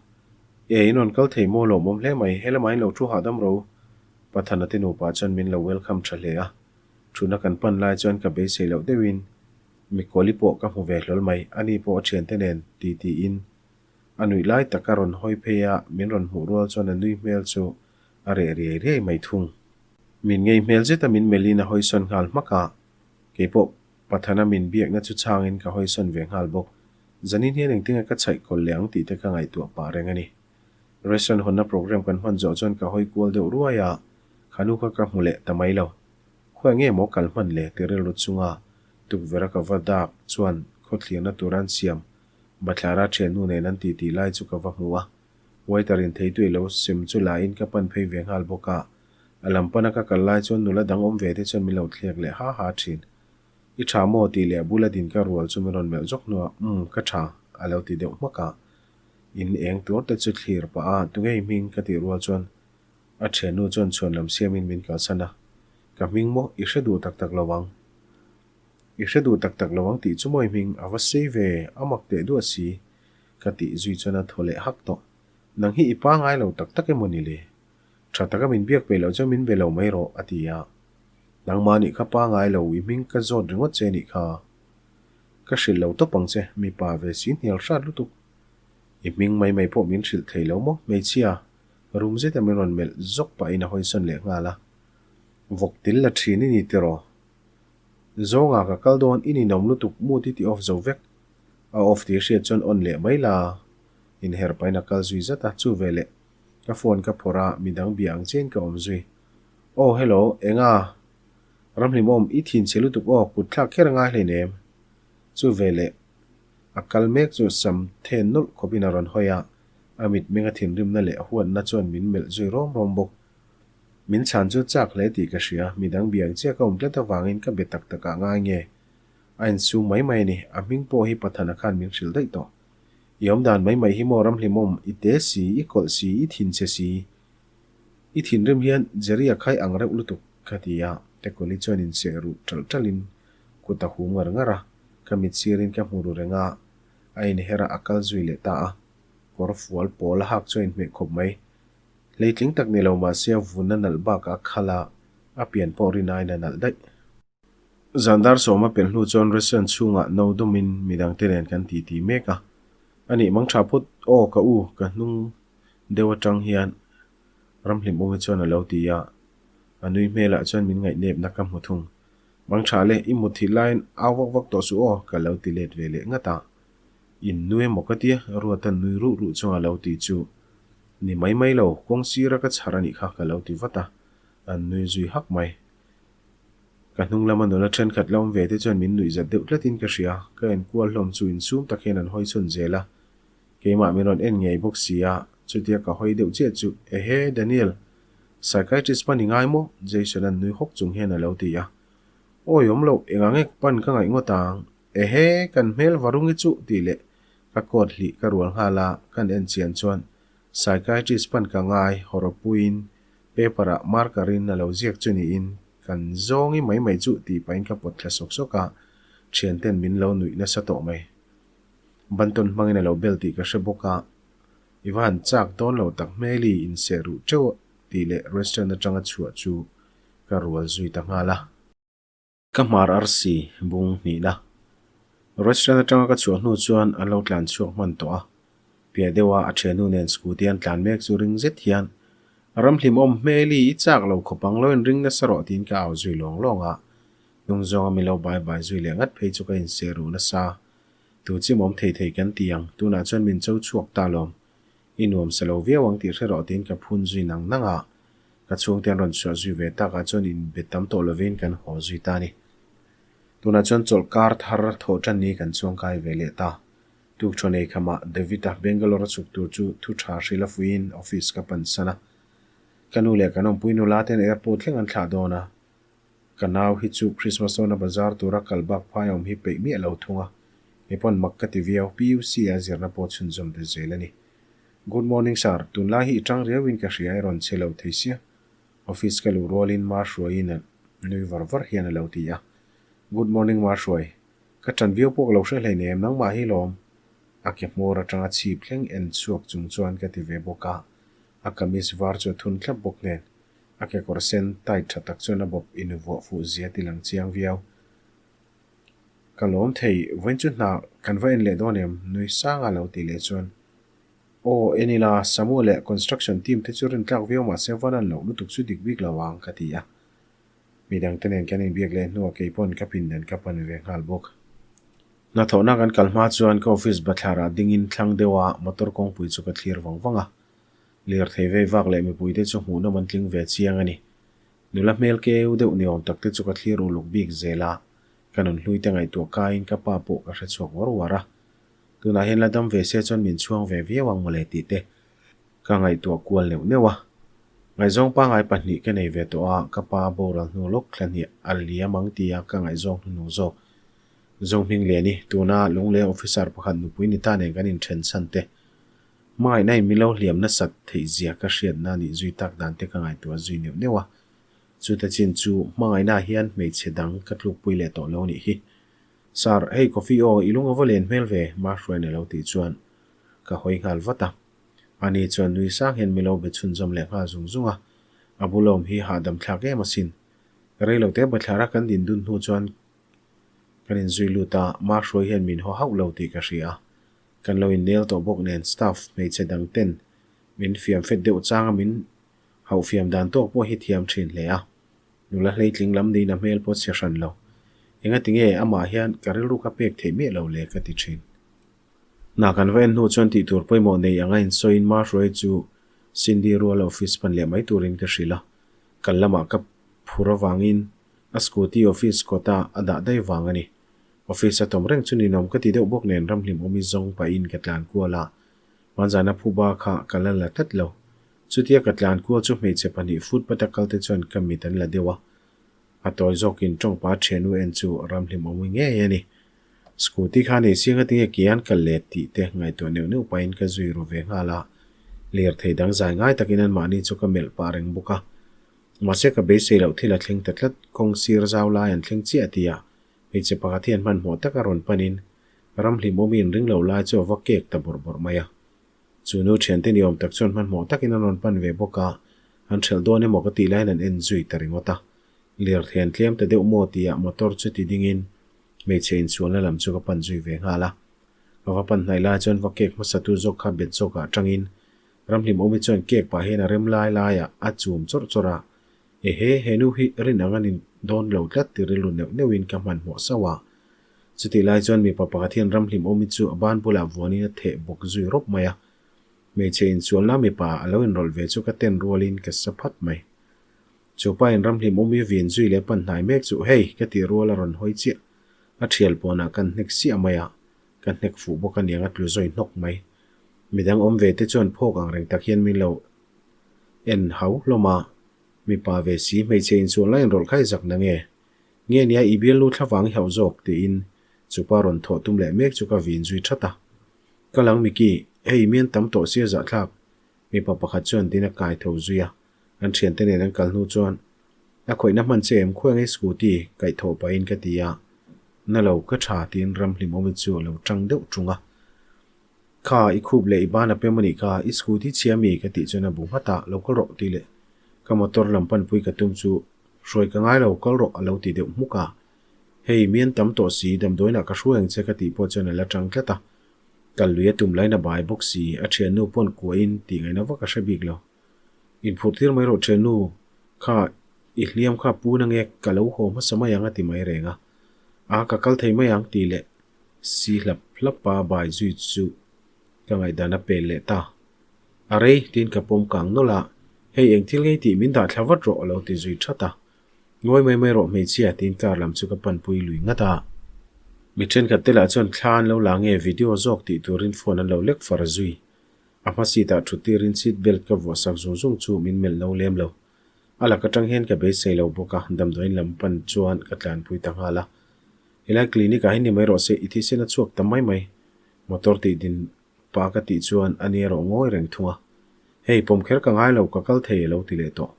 E, in rawn kal thei maw lawmawm hle mai, helamah in lo thu hahdam ro. Pathana te nupa chuan min lo welcome tha hle a. Thutna kan pan lai chuan ka beisei loh deuhin Mikawli pawh ka hmu ve hlawl mai, ani pawh a thiante nen ti tiin a nuih lai tak a rawn hawi phei a, min rawn hmuh rual chuan a nui hmel chu a reh riai riai mai thung. Min ngei hmel zet a min melhin a hawisawn nghal hmak a, keipawh Pathana min biakna chu chhangin ka hawisawn ve nghal bawk. Zanin hian engtinge ka chhaih kawl leh ang tih te ka ngaihtuah pah reng a ni. Restaurant hawnna program kan hman zawh chuan ka hawi kual deuh ruai a, khanu kha ka hmu leh ta mai lo. Khawi nge maw kal hman le ti rilru chunga tukverh a ka va dak chuan khawthlirna tur an siam bathlara thiannu nen an titi lai chu ka va hmu a. Waiter in theitui lo sem chu la in ka pan phei ve nghal bawk a. A lam pana ka kal lai chuan nula dang awm ve te chuan min lo thlek leh ha ha thin. I tha maw tih leh a bula din ka rual chu min rawn melh zawk hnuah umm ka tha a lo ti deuh hmak a. In eng tur te chu thlir pah a tunge i hming ka tih rual chuan A thiannu chuan chhuan lam siamin min kalsan a. Ka hming maw i hre duh tak tak lo ang. I hre duh tak tak lo ang tih chu maw i hming a va sei ve, a mak teh duah si, ka tih zui chuan a thaw leh hak tawh. Nang hi i pangai lo tak tak emaw ni le? Tha taka min biak peih loh chuan min be lo mai rawh, a ti a. Nangmah nih kha pangai lo, i hming ka zawt ringawt che nih kha. Ka hrilh lo tawp ang che, mipa ve si hnial hrat lutuk. I hming mai mai pawh min hrilh thei lo maw, hmeichhia? Rum zeta min rawn melh zawk pahin a hawisawn leh nghal a. Vawk til la thin i ni tiraw? Zawnga ka kal dawn i ninawm lutuk mood i ti off zo vek. A off tih hriat chuan on leh mai la. Inher pahin a kal zui zat a, chu veleh ka phone ka phawrh a, midang bia ang chiahin ka awm zui. Aw hello, enga? Ramhlimawm, i thin chhe lutuk aw, kut thlak kher a ngai hleinem. Chu veleh a kal mek chu sam then nawlh khawpin a rawn hawi a, a mitmenga thinrimna leh huatna chuan min melh zui rawm rawm bawk. Min chhan chu chak hle tih ka hria, midang biang chiah ka awm tlat avangin ka be tak tak ah ngai nge? A insum mai mai a ni, a hming pawh hi Pathana khan min hrilh daih tawh. I awm dan mai mai hi maw ramhlimawm, i te si, i kawlh si, i thinchhe si. I thinrim hian Jerry a khai ang reuh lutuk, ka ti a, Tekawli chuan inseh ruh ṭalh ṭalhin kut a hum ngar ngar a, ka mit sirin ka hmu ru reng a, a inher a, a kal zui leh ta a. Kawr fual pawl a hak chu a inhmeh khawp mai. Hleitling tak ni lo mahse a vun a nalh bakah a khal a, a pian pawh rinaiin a nalh daih. Zan dar sawma pelh hnu chuan restaurant chhungah no dumin midangte nen kan titi mek a. A nih mang tha phawt aw ka u ka hnung deuh atang hian Ramhlim Umi chuan a lo ti a, a nui hmelah chuan min ngaihnepna ka hmu thung. Mang tha le, i mut thih laiin au vak vak tawh suh aw ka lo ti let ve leh ngat a. In nui emaw ka tia Ruatan nui ruh ruh chunga lo ti chu ni mai mai lo, kawng sira ka chhar a nih kha ka lo ti vat a, an nui zui hak mai. Ka hnung lama nula thenkhat la awm ve te chuan min nuih zat deuh tlatin ka hria, ka enkual hlawm chu insum tak hian an hawi chhun zel a, keimah min rawn en ngei bawk si a, chutia ka hawi deuh chiah chu, Ehe, Daniel, psychiatrist pan i ngai maw? Jason-a'n nui hawk chung hian a lo ti a, Awi awm loh, engah nge pan ka ngaih ngawt ang? Ehe, kan hmel varungi chuh tih leh ka coat hlih ka rual nghal a, kan en chian chuan psychiatrist pan ka ngai, hawrawpuiin paper ah marker in a lo ziak chu niin kan zawngi mai mai chuh tih pahin ka pawt thla sawk sawk a, thian ten min lo nuih nasa tawh mai. Bantawn hmangin a lo bel tih ka hre bawk a, i va han chak dawn lo tak hmeli inseh ruh teuh tih leh restaurant atanga chhuah chu ka rual zui ta nghal a. Ka hmar arsi bung hnihna. Restaurant atanga ka chhuah hnu chuan an lo tlan chhuak hman tawh a. Piah deuha a thiannu nen scooty an tlan mek chu ring zet hian, Ramhlimawm hmeli i chak lo khawp ang lo inring nasa rawh tiin ka au zui lawng lawng a. Hnung zawnga mi lo bai bai zui leh ngat phei chu ka inseh ruh nasa. Tu chimawm thei thei kan ti ang, tunah chuan min cho chhuak ta lawm. I nuam sa lo viau ang tih hre rawh tiin ka phun zui nang nang a. Ka chhungte an rawn chhuah zui ve takah chuan inbe tam tawh lovin kan haw zui ta a ni. Tunah chuan chawlh kar thar thawh tan ni kan chuangkai ve leh ta. Tuk thaw nei khamah David-a Bangalore a chhuk tur chu thu tha hrilh a fuiin office ka pan san a. Ka nu leh kan awmpui nula ten airport thleng an thlah dawn a. Ka nau hi chu Christmas dawna bazar tura kal bak phai awm hi peih miah lo thung a. Kei pawn mak ka ti viau, PUC a zirna pawh chhunzawm ta zel a ni. Good morning sir, tunlai hi i tang riauin ka hria i rawn che lo thei sia. Office ka luh rualin Ma Hruaiin a nui var var hian a lo ti a. Good morning Ma Hruai, ka tan viau pawh ka lo hre hleinem nangmah hi lawm. A ke hmawr atanga chhip thleng en chhuak chung chuan ka ti ve bawk a, a kamis var chu a thun thlap bawk nen. A kekawr sen tight tha tak chuan a bawp invuah fuh zia ti lang chiang viau. Ka lawm thei, vawiin chu hna kan va en leh dawn em? Nui sanga lo tih leh chuan, Aw, en ila, Samuel leh construction team te chu rintlak viau mah se van an loh lutuk chu dik bik lo ang, ka ti a. Midang te nen kan inbiak leh hnuah kei pawn ka pindan ka pan ve nghal bawk. Hnathawhna kan kal hma chuan ka office bathlarah dingin thlang deuha motor kawngpui chu ka thlir vang vang a. Lirthei vei vak leh mipuite chu hmuhnawm an tling ve chiang a ni. Nula hmel keu deuh ni awm tak te chu ka thlir uluk bik zel a, ka nun hlui te ngaihtuah kaiin ka pa pawh ka hre chhuak uar uar a. Tunah hian la dam ve se chuan min chhuang ve viau ang mawle tih te ka ngaihtuah kual neuh neuh a. Ngaihzawng pangai pahnih ka nei ve tawh a, ka pa boral hnu lawk thla hnih a liam ang tia ka ngaihzawng hnuhnung zawk Zohming Liani, tuna Lungleng officer pakhat nupui ni ta nen kan inthen chhan te Hmangaihna in min lo hliam nasat theih zia ka hriatna nih zui tak dan te ka ngaihtuah zui neuh neuh a. Chuta chin chu hmangaihnaah hian hmeichhe dang ka tlukpui leh tawh lo nih hi. Sir, hei coffee aw, i lung a va len hmel ve, Mahruain a lo tih chuan ka hawi nghal vat a. Ani chuan nui sang hian mi lo be chhunzawm leh nghal zung zung a, a bulawm hi hahdam thlak em asin. Reilote bathlara kan din dun hnu chuan kan inzui lut a, Mahruai hian min haw hauh lo tih ka hria a. Kan lo innel tawh bawk nen staff hmeichhe dang ten min fiam fet deuh changa min hauh fiam dan tawk pawh hi thiam thin hle a. Nula hleitling lam niin a hmel pawh chhe hran lo. Engati nge amah hian ka rilru ka pek theih miah lo le ka ti thin. Hna kan va en hnu chuan tih tur pawimawh nei anga insawiin Mahruai chu Cindy ruala office pan leh mai turin ka hrilh a. Kal lamah ka phur avangin a scooty office kawta a dah daih vang a ni. Office a tawm reng chu ninawm ka ti deuh bawk nen ramhlim awmi zawng pahin ka tlan kual a, hmanzana phuba kha ka la la tlat lo. Chutia ka tlan kual chu hmeichhe pahnih footpath a kalte chuan ka mit an la deuh a, a tawi zawkin tawngpa thiannu en chu ramhlim awmi ngei a ni. Scooty kha nei siang atinge ke an kal let tih te ngaihtuah neuh neuh pahin ka zui ru ve nghal a, lirthei dang zai ngai takin anmahni chu ka melh pah reng bawk a. Mahse ka beisei loh thil a thleng ta tlat, kawng sir zau lai an thleng chiah tih ah hmeichhe pakhat hian hmanhmawh taka rawn panin ramhlim awmi inring lo lai chu a va kek ta bawrh bawrh mai a. Chu nu thiante ni awm tak chuan hmanhmawh takin an rawn pan ve bawk a, an hrelh dawn emaw ka tih laiin an en zui ta ringawt a. Lirthei an tlem ta deuh maw tih ah motor chu ti dingin hmeichhe insualna lam chu ka pan zui ve nghal a. Ka va pan hnaih lai chuan va kek hmasatu zawk kha bet zawkah atangin Ramhlim awmi chuan kek pah hian a rem lai laiah a chum chawrh chawrh a, Ehe, he nu hi rin ang a ni dawn lo tlat ti rilru neuh neuhin ka hmanhmawh sauh a. Chutih lai chuan mipa pakhat hian Ramhlim awmi chu a ban bulah vuanin a theh bawk zui rawp mai a. Hmeichhe insualna mipa a lo inrawlh ve chu ka ten rualin ka sa phat mai. Chu pa in Ramhlim awmi vin zui leh pan hnai mek chu hei ka tih rual a rawn hawi chiah. A thial pawnah kan hnek siah mai a, ka hnek fuh bawk aniang a tlu zawi hnawk mai. Midang awm ve te chuan phawk ang reng tak hian min lo en hau hlawm a, mipa ve si hmeichhe insual lai inrawlh kha i zak na nge? Nge nia i bialnu thla vang i hauh zawk? tiin chupa rawn thawh tum leh mek chu ka vin zui that a. Ka lang Mickey, hei mian tam tawh sia zahthlak mipa pakhat chuan din a kai tho zui a, an thiante nen an kal hnu chuan a khawihna hman che em khuai nge scooty kaih thawh pahin ka ti a, na lo ka tha tiin Ramhlimawmi chu a lo tang deuh tung a. Kha, i khup leh i ban a pem a nih kha, i scooty chhia mi? ka tih chuan a bu nghat a, lo kal rawh tih leh ka motor lam panpui ka tum chu hruai ka ngai lo, kal rawh a lo ti deuh hmuk a. Hei, mian tam tawh si, damdawiinah ka hruai ang che ka tih pawh chuan a la tang tlat a. Kal lui a tum laiin a bai bawk si, a thiannu pawn kuahin tih ngaihna vak a hre bik lo. Inphurh tir mai rawh thiannu, kha i hliam kha pu na nge ka lo haw hmasa mai ang a ti mai reng a. A, ka kal thei mai ang tih leh Si hlap hlap a bai zui chu ka ngaihdan a pel leh ta. A rei tiin ka pawm kang nawlh a, hei eng thil ngei tih min dah thla vat rawh a lo ti zui that a. Ngawi mai mai rawh hmeichhia tiin car lam chu ka panpui lui ngat a. Mi thenkhat te lah chuan thla an lo la nge video zawk tih turin phone an lo lek far zui. A hma seat ah thut tirin seat belt ka vuah sak zung zung chu min melh no lem lo. A lak atang hian ka beisei lo bawk a, damdawiin lam pan chuan ka tlanpui ta nghal a. Helai clinic ah hian ni mai rawh se, i thisen a chhuak ta mai mai. Motor tih din pa ka tih chuan a ni erawh ngawi reng thung a. Hei, pawm kher ka ngai lo, ka kal thei a lo ti leh tawh.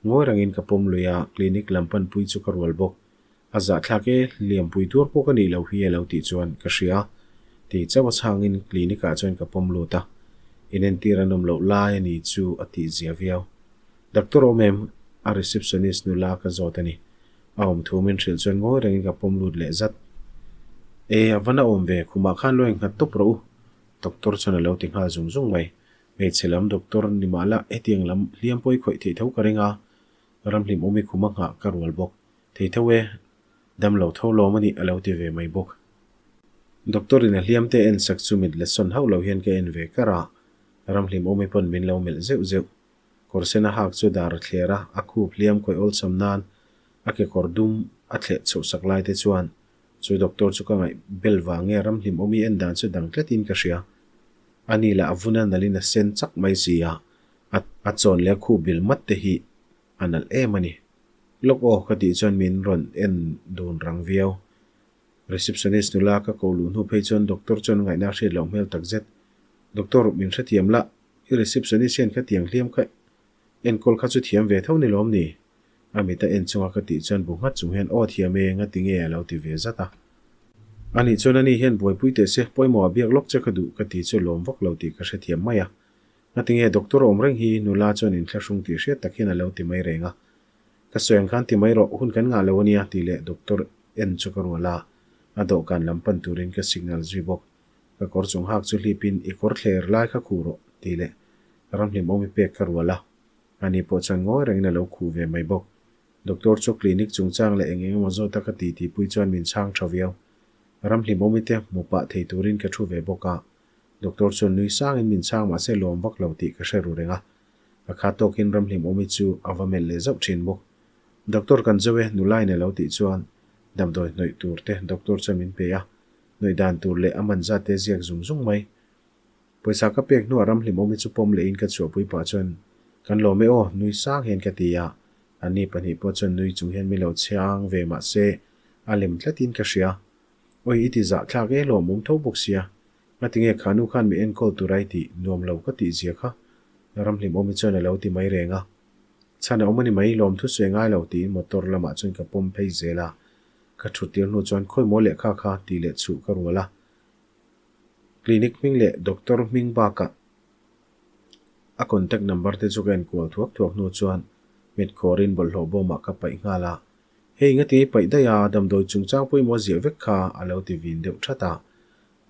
Ngawi rengin ka pawm lui a, clinic lam panpui chu ka rual bawk. A zahthlak e, hliampui tuar pawh ka nih loh hi a lo tih chuan ka hria. Tih chauh a chhangin clinic ah chuan ka pawm lut a. Inentir an awm loh lai a ni chu a tih zia viau. Doctor awm em? A receptionist nula ka zawt a ni. A awm thu min hrilh chuan ngawi rengin ka pawm lut leh zat. E, a va na awm ve, khumah khan lo innghat tawp rawh u, doctor chuan a lo ti nghal zung zung mai. Hmeichhe lam doctor ni mah la, hetiang lam hliam pawh i khawih theih tho ka ring a, ramhlim awmi khum a nghah ka rual bawk. Thei tho e, dam lo tho lawm a nih a lo ti ve mai bawk. Doctor in a hliam te en sak chu mit la sawn hauh lo hian ka en ve kar a, ramhlim awmi pawn min lo melh zeuh zeuh. Kawr sen a hak chu dar a thler a, a khup hliam khawih awlsam nan a kekawr dum a thleh chhoh sak lai te chuan chu doctor chu ka ngaih bel vang nge ramhlim awmi en dan chu dang tlatin ka hria. A ni lah a vun a nalhin a sen chak mai si a, a chawn leh a khup bil mat te hi a nalh em a ni. Lawk aw ka tih chuan min rawn en dun rang viau. Receptionist nula ka ko luh hnu phei chuan doctor chuan ngaihna a hriat loh hmel takzet. Doctor, min hrethiam lah. I receptionist hian khatiang hliam kha enkawl kha chu thiam ve tho ni lawm ni? A mit a en chunga ka tih chuan bu nghat chung hian aw thiam e, ngati nge a lo ti ve zat a. Anih chuan ani hian buaipui teh se, pawimawh a biak lawk che ka duh ka ti chu lawm vak lo tih ka hrethiam mai a. Ngati nge doctor awm reng hi nula chuan inthlahrung tih hriat tak hian a lo ti mai reng a. Ka sawi ang khan ti mai rawh, hun kan ngah lo ania tih leh doctor en chu ka rual a, a dawhkan lam pan turin ka signal zui bawk. Ka kawr chung hak chu hlipin i kawr thler lai kha khuh rawh tih leh ramhlim awmi pek ka rual a. Ani pawh chuan ngawi rengin a lo khuh ve mai bawk. Doctor chu clinic chungchang leh eng eng emaw zawt a ka ti tihpui chuan min chhang tha viau. Ramhlim awmi te hmu pah thei turin ka thu ve bawk a. Doctor chuan nui sangin min chhang mahse lawm vak lo tih ka hre ru reng a. A kha tawkin Ramhlim awmi chu a va melh leh zauh thin bawk. Doctor kan zo e, nula in a lo tih chuan damdawi hnawih tur te doctor chuan min pe a. Hnawih dan tur leh a man zat te ziak zung zung mai. Pawisa ka pek hnuah Ramhlim awmi chu pawm lehin ka chhuahpui pah chuan, Kan lawm e aw, nui sang hian ka ti a. Anni pahnih pawh chuan nui chung hian min lo chhiang ve mah se, a lem tlatin ka hria. Awi i ti zah thlak e lawmawm tho bawk sia. Ngatinge kha nu khan mi enkawl tur a i tih nuam lo ka tih zia kha? Ramhlim awmi chuan a lo ti mai reng a. Chhan a awm a ni mai, lawmthu sawi ngai lo tiin motor lamah chuan ka pawm phei zel a. Ka thut tir hnu chuan khawi maw lehkha kha tih leh chhuh ka rual a. Clinic hming leh doctor hming bakah a contact number te chu ka enkual thuak thuak hnu chuan mit khawrin bawlhhlawh bawmah ka paih nghal a. Hei ngati paih daih a, damdawi chungchang pawimawh ziah vek kha a lo ti vin deuh that a.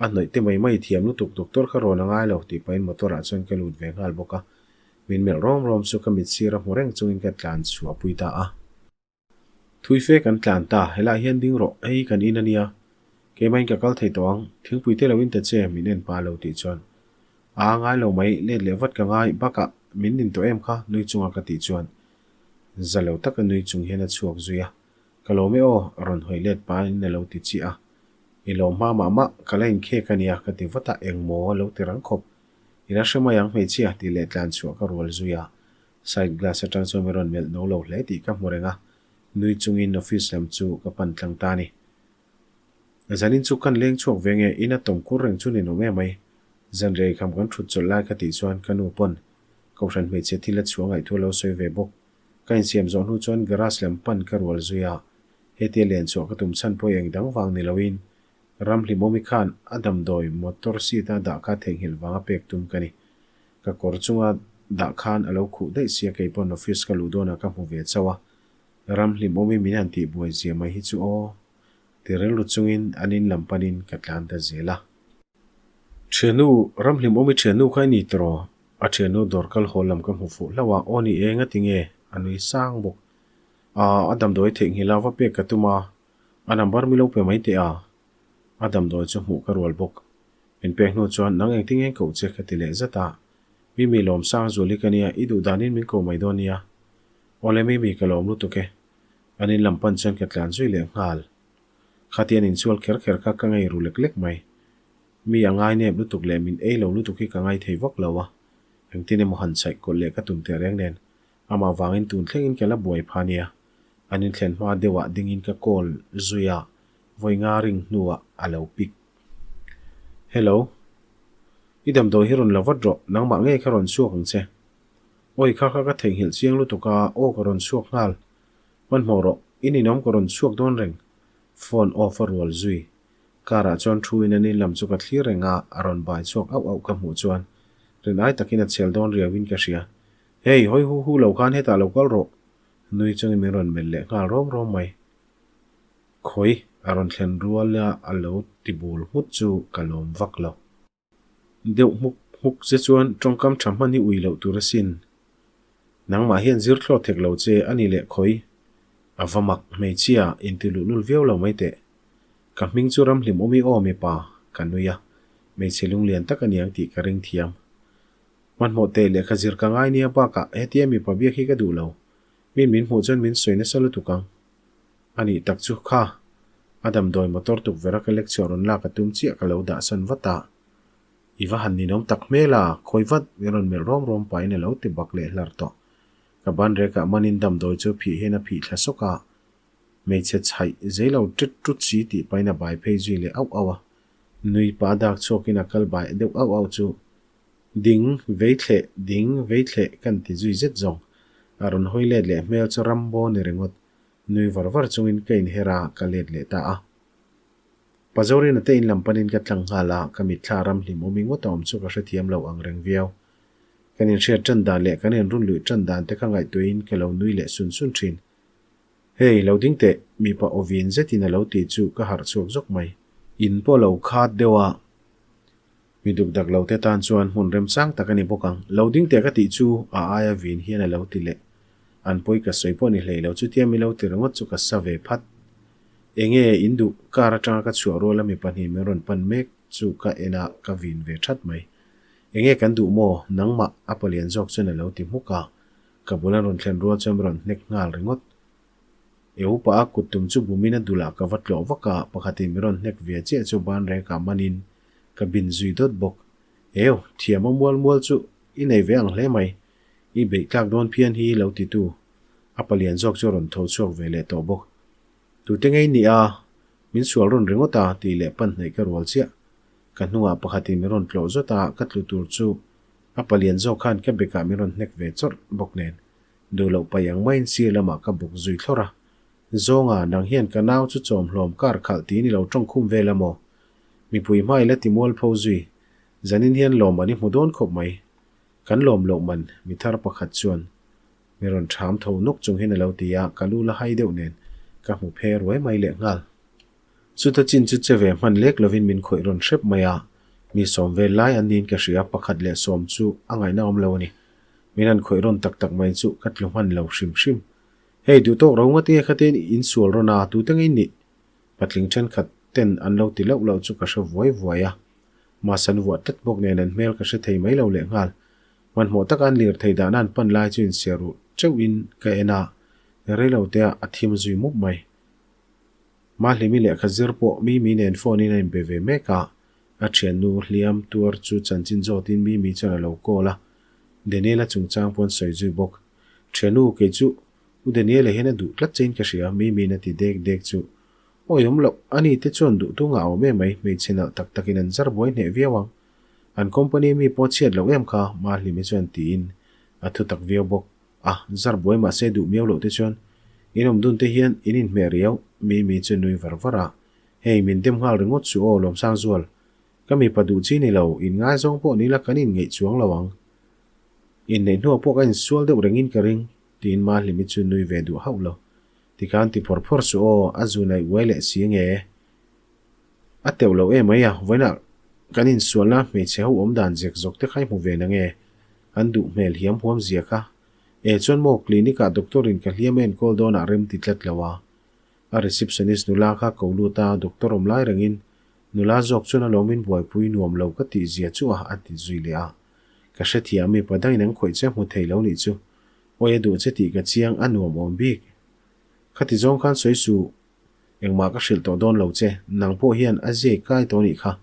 A hnawih te mai mai thiam lutuk doctor kha rawn a ngai lo tih pahin motor ah chuan ka lut ve nghal bawk a. Min melh rawm rawm chu ka mit sir a hmu reng chungin ka tlan chhuah pui ta a. Thui fe kan tlan ta, helaiah hian ding rawh, hei kan in a nia. Keimahin ka kal thei tawh ang, thingpui te lo in ta che, min en pah lo tih chuan. Aa ngai lo mai, let leh vat ka ngai, bakah min nin tawh em kha, nui chunga ka tih chuan. Za lo taka nui chung hian a chhuak zui a, Ka lawm e aw, rawn hawi let pahin a lo ti chiah a. I lawm hma mah mah, ka la inkhek a nia, ka ti vat a, engmaw a lo ti rang khawp. I la hre mai ang hmeichhia, tih leh tlan chhuah ka rual zui a. Side glass atang chuan min rawn melh no lo hle tih ka hmu reng a, nui chungin office lam chu ka pan tlang ta a ni. Zanin chu kan leng chhuak ve nge, ina tawm kur reng chu ninawm em mai. Zan rei kham kan thut chawlh lai ka tih chuan ka nu pawn Kohhran hmeichhe thil a chhuah ngaih thu a lo sawi ve bawk. Ka insiam zawh hnu chuan garage lam pan ka rual zui a, hetia len chhuah ka tum chhan pawh eng dang vang ni loin Ramhlimawmi khan a damdawi motor seat a dah kha theihnghilh vanga pek tum ka ni. Ka kawr chunga dah khan a lo khuh daih sia kei pawn office ka luh dawnah ka hmu ve chauh a, Ramhlimawmi min han tih buai zia mai hi chu aw ti rilru chungin an in lam panin ka tlan ta zel a. Thiannu, Ramhlimawmi thiannu kha i ni tawh? A thiannu dawr kal haw lam ka hmu fuh hlauh a, aw ni e ngati nge? A nui sang bawk. Aa, a damdawi theihnghilh a va pek ka tum a, a number mi lo pe mai teh a. A damdawi chu hmuh ka rual bawk. Min pek hnu chuan nang engtin nge koh che ka ti leh zat a, Mimi lawmsang zual hi ka nia, i duh danin min ko mai dawn nia. Awle Mimi ka lawm lutuk e. An in lam pan chuan ka tlan zui leh nghal. Khatian insual kher kher kha ka ngei ru lek lek mai. Mi a ngai nep lutuk leh min ei lo lutuk hi ka ngai thei vak lo a, engtin emaw han chhaih kawlh leh ka tum teh reng nen, amah vangin tun thlengin ka la buai pha nia. An inthlen hma deuhah dingin ka call zui a, vawi nga ring hnuah a lo pick. Hello. I damdawi hi rawn la vat rawh, nangmah ngei kha rawn chhuak ang che. Awi kha kha ka theihnghilh chiang lutuk a, aw ka rawn chhuak nghal. Hmanhmawh rawh, i ninawm ka rawn chhuak dawn reng. Phone off a rual zui. Car ah chuan thu in an in lam chu ka thlir reng a, a rawn bai chhuak auh auh ka hmuh chuan rin ai takin a chhel dawn riau in ka hria. Hey, hawi hu hu lo khan hetah lo kal rawh. Nui chungin min rawn melh leh nghal rawm rawm mai. Khawi, a rawn thlen rual a a lo ti bul nghut chu ka lawm vak lo. Deuh hmuk hmuk che chuan tawngkam tha hman hi ui loh tur asin. Nangmah hian zir thlawt thek lo che a ni leh khawi. A va mak, hmeichhia, inti luhlul viau lo mai teh. Ka hming chu Ramhlim awmi aw mipa, ka nui a. Hmeichhe lunglian tak a niang tih ka ring thiam. Hmanhmawh teh lehkha zir ka ngai nia bakah hetia mipa biak hi ka duh lo. Min min hmuh chuan min sawi nasa lutuk ang. A nih tak chu kha, a damdawi motor tukverh a ka lek chhuah rawn lak a tum chiah ka lo dah san vat a. I va han ninawm tak hmel a, khawi vat, min rawn melh rawm rawm pahin a lo ti bak leh hlar tawh. Ka ban rekah manin damdawi chu phih hian a phih thla sawk a, hmeichhe chhaih zei lo ṭet ṭut si tih pahin a bai phei zui leh auh auh a. Nui pa dak chhuakin a kal bai deuh auh auh chu, Ding, vei thleh, ding, vei thleh kan ti zui zet zawng. A rawn hawi let leh hmel chu Rambo ni ringawt. Nui var var chungin ka inher a, ka let leh ta a. Pazorina te in lam panin ka tlang nghal a, ka mitthla ram hlim awmi ngawt a awm chu ka hrethiam lo ang reng viau. Kan inhriat tan dan leh kan inrun luih tan dan te kha ngaihtuahin ka lo nui leh sun sun thin. Hei, lo ding teh, mipa aw vin zetin a lo ti chu ka harh chhuak zawk mai. In pawh lo khat deuh a, mi duk dak lo te tan chuan hmun remchang tak a ni bawk ang. Lo ding teh ka tih chu a aia vin hian a lo ti leh. An pawi ka sawi pawh ni hlei lo, chutia mi lo ti ringawt chu ka sa ve phat. Enge in duh, car atanga ka chhuah ruala mi pahnih min rawn pan mek chu ka en a, ka vin ve that mai. Enge kan duh maw? Nangmah a palian zawk chuan a lo ti hmuk a, ka bul an rawn thlen rual chuan min rawn hnek nghal ringawt. E upa a kut tum chu bumin a dulah ka va tlawh vak a, pakhatin min rawn hnek ve chiah chu ban rengah manin ka bin zui dawt bawk. Eu, thiam a mual mual chu i nei ve ang hle mai, i beih tlak dawn phian hi lo titu a palian zawk chu a rawn tho chhuak ve leh tawh bawk. Tute ngei ni a, min sual rawn ringawt a tih leh pan hnaih ka rual chiah. Ka hnungah pakhatin min rawn tlawh zawt a, ka tlu tur chu a palian zawk khan ka bekah min rawn hnek ve chawrh bawk nen. Duh loh paih ang maiin sir lamah ka bawk zui thlawrh a. Zawnga, nang hian ka nau chu chawm hlawm kar khalh tiin i lo tawng khum vel a maw? Mipui hma i la ti mual pho zui. Zanin hian lawm an i hmu dawn khawp mai. Kan lawm loh man, mi thar pakhat chuan Mi rawn ṭham tho nawk chung hian a lo ti a, ka lu la hai deuh nen ka hmu phe ruai mai leh nghal. Chuta chin chu che ve hman lek lovin min khawih rawn hrep mai a, mi sawm vel lai an niin ka hria, pakhat leh sawm chu a ngaihna awm lo a ni. Min han khawih rawn tak tak mai chu ka tlu hman lo hrim hrim. Hei, duh tawk ro ngawt nge khatin in sual rawn a, tute ngei nih? Patling thenkhat ten an lo ti loh loh chu ka hre vuai vuai a, mask an vuah tlat bawk nen an hmel ka hre thei mai lo leh nghal. Hmanhmawh taka an lirthei dahna an pan lai chu insiah ruh teuhin ka en a, reilotea a thim zui mup mai. Mahlimi lehkha zir pawh Mimi nen phone in a inbe ve mek a, a thiannu hliam tuar chu chanchin zawtin Mimi chuan a lo call a, Daniel-a chungchang pawh an sawi zui bawk. Thiannu, kei chu U Daniel-a hian a duh tlat chein ka hria, Mimi'n a ti dek dek chu. Awi awm loh, ani te chuan duh tung a awm em mai, hmeichhe nalh tak takin an zar buai hneh viau ang. An company mi pawh chhiat loh em kha, Mahlimi chuan tiin a thu tak viau bawk. A, zar buai mahse duh miau loh te chuan in awm dun te hian in inhmeh riau, Mimi chu nui var var a. Hei, min dem nghal ringawt suh aw, Lawmsangzual. Ka mipa duh chi ni lo, in ngaizawng pawh ni la kan inngeih chuang lo ang. Inneih hnuah pawh ka insual deuh rengin ka ring, tiin Mahlimi chu nui ve duh hauh lo. Tikhan ti phawr phawr suh aw, a zu naih uai leh si nge? A teuh lo em mai a, vawiinah kan insualna hmeichhe ho awm dan zek zawk te kha i hmu ve na nge? An duh hmel hiam huam zia kha. E chuan maw clinic ah doctor in ka hliam a enkawl dawnah rem ti tlat lo a. A receptionist nula kha ko lut a, doctor awm lai rengin nula zawk chuan a lawmin buaipui nuam lo ka tih zia chu a a ti zui leh a. Ka hrethiam mi padangin an khawih che hmu thei lo nih chu. Awi a duh che tih ka chiang a nuam awm bik. Khati zawng khan sawi suh. Engmah ka hrilh tawh dawn lo che, nang pawh hian a ziai kai tawh nih kha.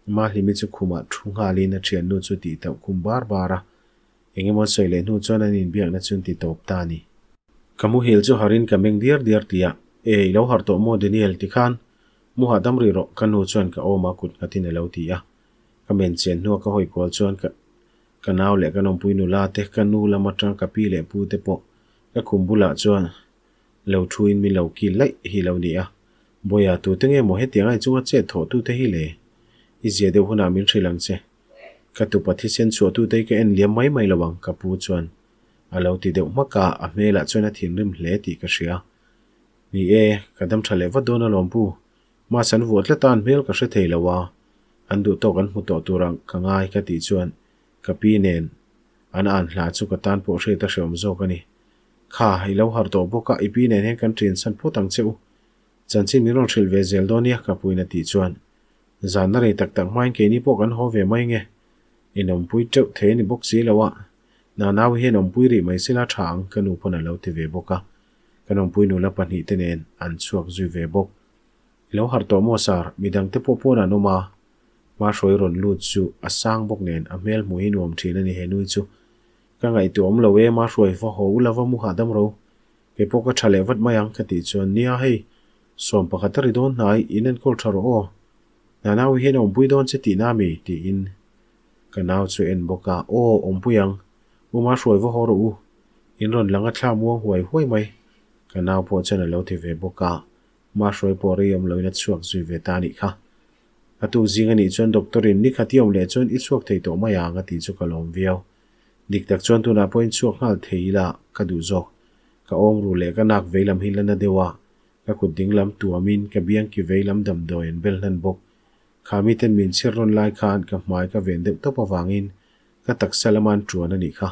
Mahlimi chu khumah thu nghalin a thiannu chu tih tauh khum bar bar a, eng emaw sawi leh hnu chuan an inbiakna chu an ti tawp ta a ni. Ka muhil chu harin ka meng diar diar ti a, E, i lo harh tawh maw Daniel tikhan mu hahdam rih rawh ka nu chuan ka awma kut nghatin a lo ti a. Ka men chian hnua ka hawi kual chuan ka ka nau leh ka nawmpui nula te, ka nu lam atang ka pi leh pu te pawh ka khum bulah chuan Lo thuin min lo kil laih hi lo ni a, Bawiha tute nge maw hetiang a inchunga chet thawh tute hi le? I zia deuh hunah min hrilh ang che. Ka tupa thisen chhuah tute hi ka en liam mai mai lo ang ka pu chuan a lo ti deuh hmak a, a hmelah chuan a thinrim hle tih ka hria. Ni e, ka dam tha leh vat dawn alawm pu. Mass an vuah tlat a, an hmel ka hre thei lo a, an duh tawk an hmu tawh tur ang ka ngai ka tih chuan ka pi nen an an hla chu ka tan pawh hriat a hreawm zawk a ni. Kha, i lo harh tawh bawk a, i pi nen hian kan ṭian san phawt ang che u. Chanchin min rawn hrilh ve zel dawn nia, ka puin a tih chuan. Zanna rei tak tak hmain keini pawh kan haw ve mai nge. In awmpui teuh thei a ni bawk si lo a, Nanau hian awmpui rih mai sela ṭha ang, ka nu pawn a lo ti ve bawk a. Kan awmpui nula pahnihte nen an chhuak zui ve bawk. I lo harh tawh maw Sir, midangte pawh pawn an awm a. Hmahruai rawn lut chu a sang bawk nen a hmel hmuh hi nuam ṭhin a ni he nui chu. Ka ngaihtuah awm lo e, ma hruai va haw u lova mu hahdam ro. Kei pawh ka tha leh vat mai ang ka tih chuan, Nia hei, sawm pakhat a ri dawn hnai, in enkawl tha rawh aw. Nana ui hian a awmpui dawn che tihna mi? tiin ka nau chu a en bawk a, Aw, awmpui ang. U ma hruai va haw rawh u. In rawn lang a thla muang huai huai mai. Ka nau pawh chuan a lo ti ve bawk a, Mahruai pawh rei awm loin a chhuak zui ve ta a nih kha. A tuk zing a nih chuan doctor in nikhat i awm leh chuan i chhuak thei tawh mai ang a tih chu ka lawm viau. Dik tak chuan tunah pawhin chhuak nghal thei ila ka duh zawk. Ka awm ru leh ka nak vei lam hi la na deuh a, ka kut ding lam tuamin ka biang ki vei lam damdawi an bel hnan bawk. Kha miten min chhir rawn lai khan ka hmai ka ven deuh tawp avangin ka taksa lama an tuan a nih kha.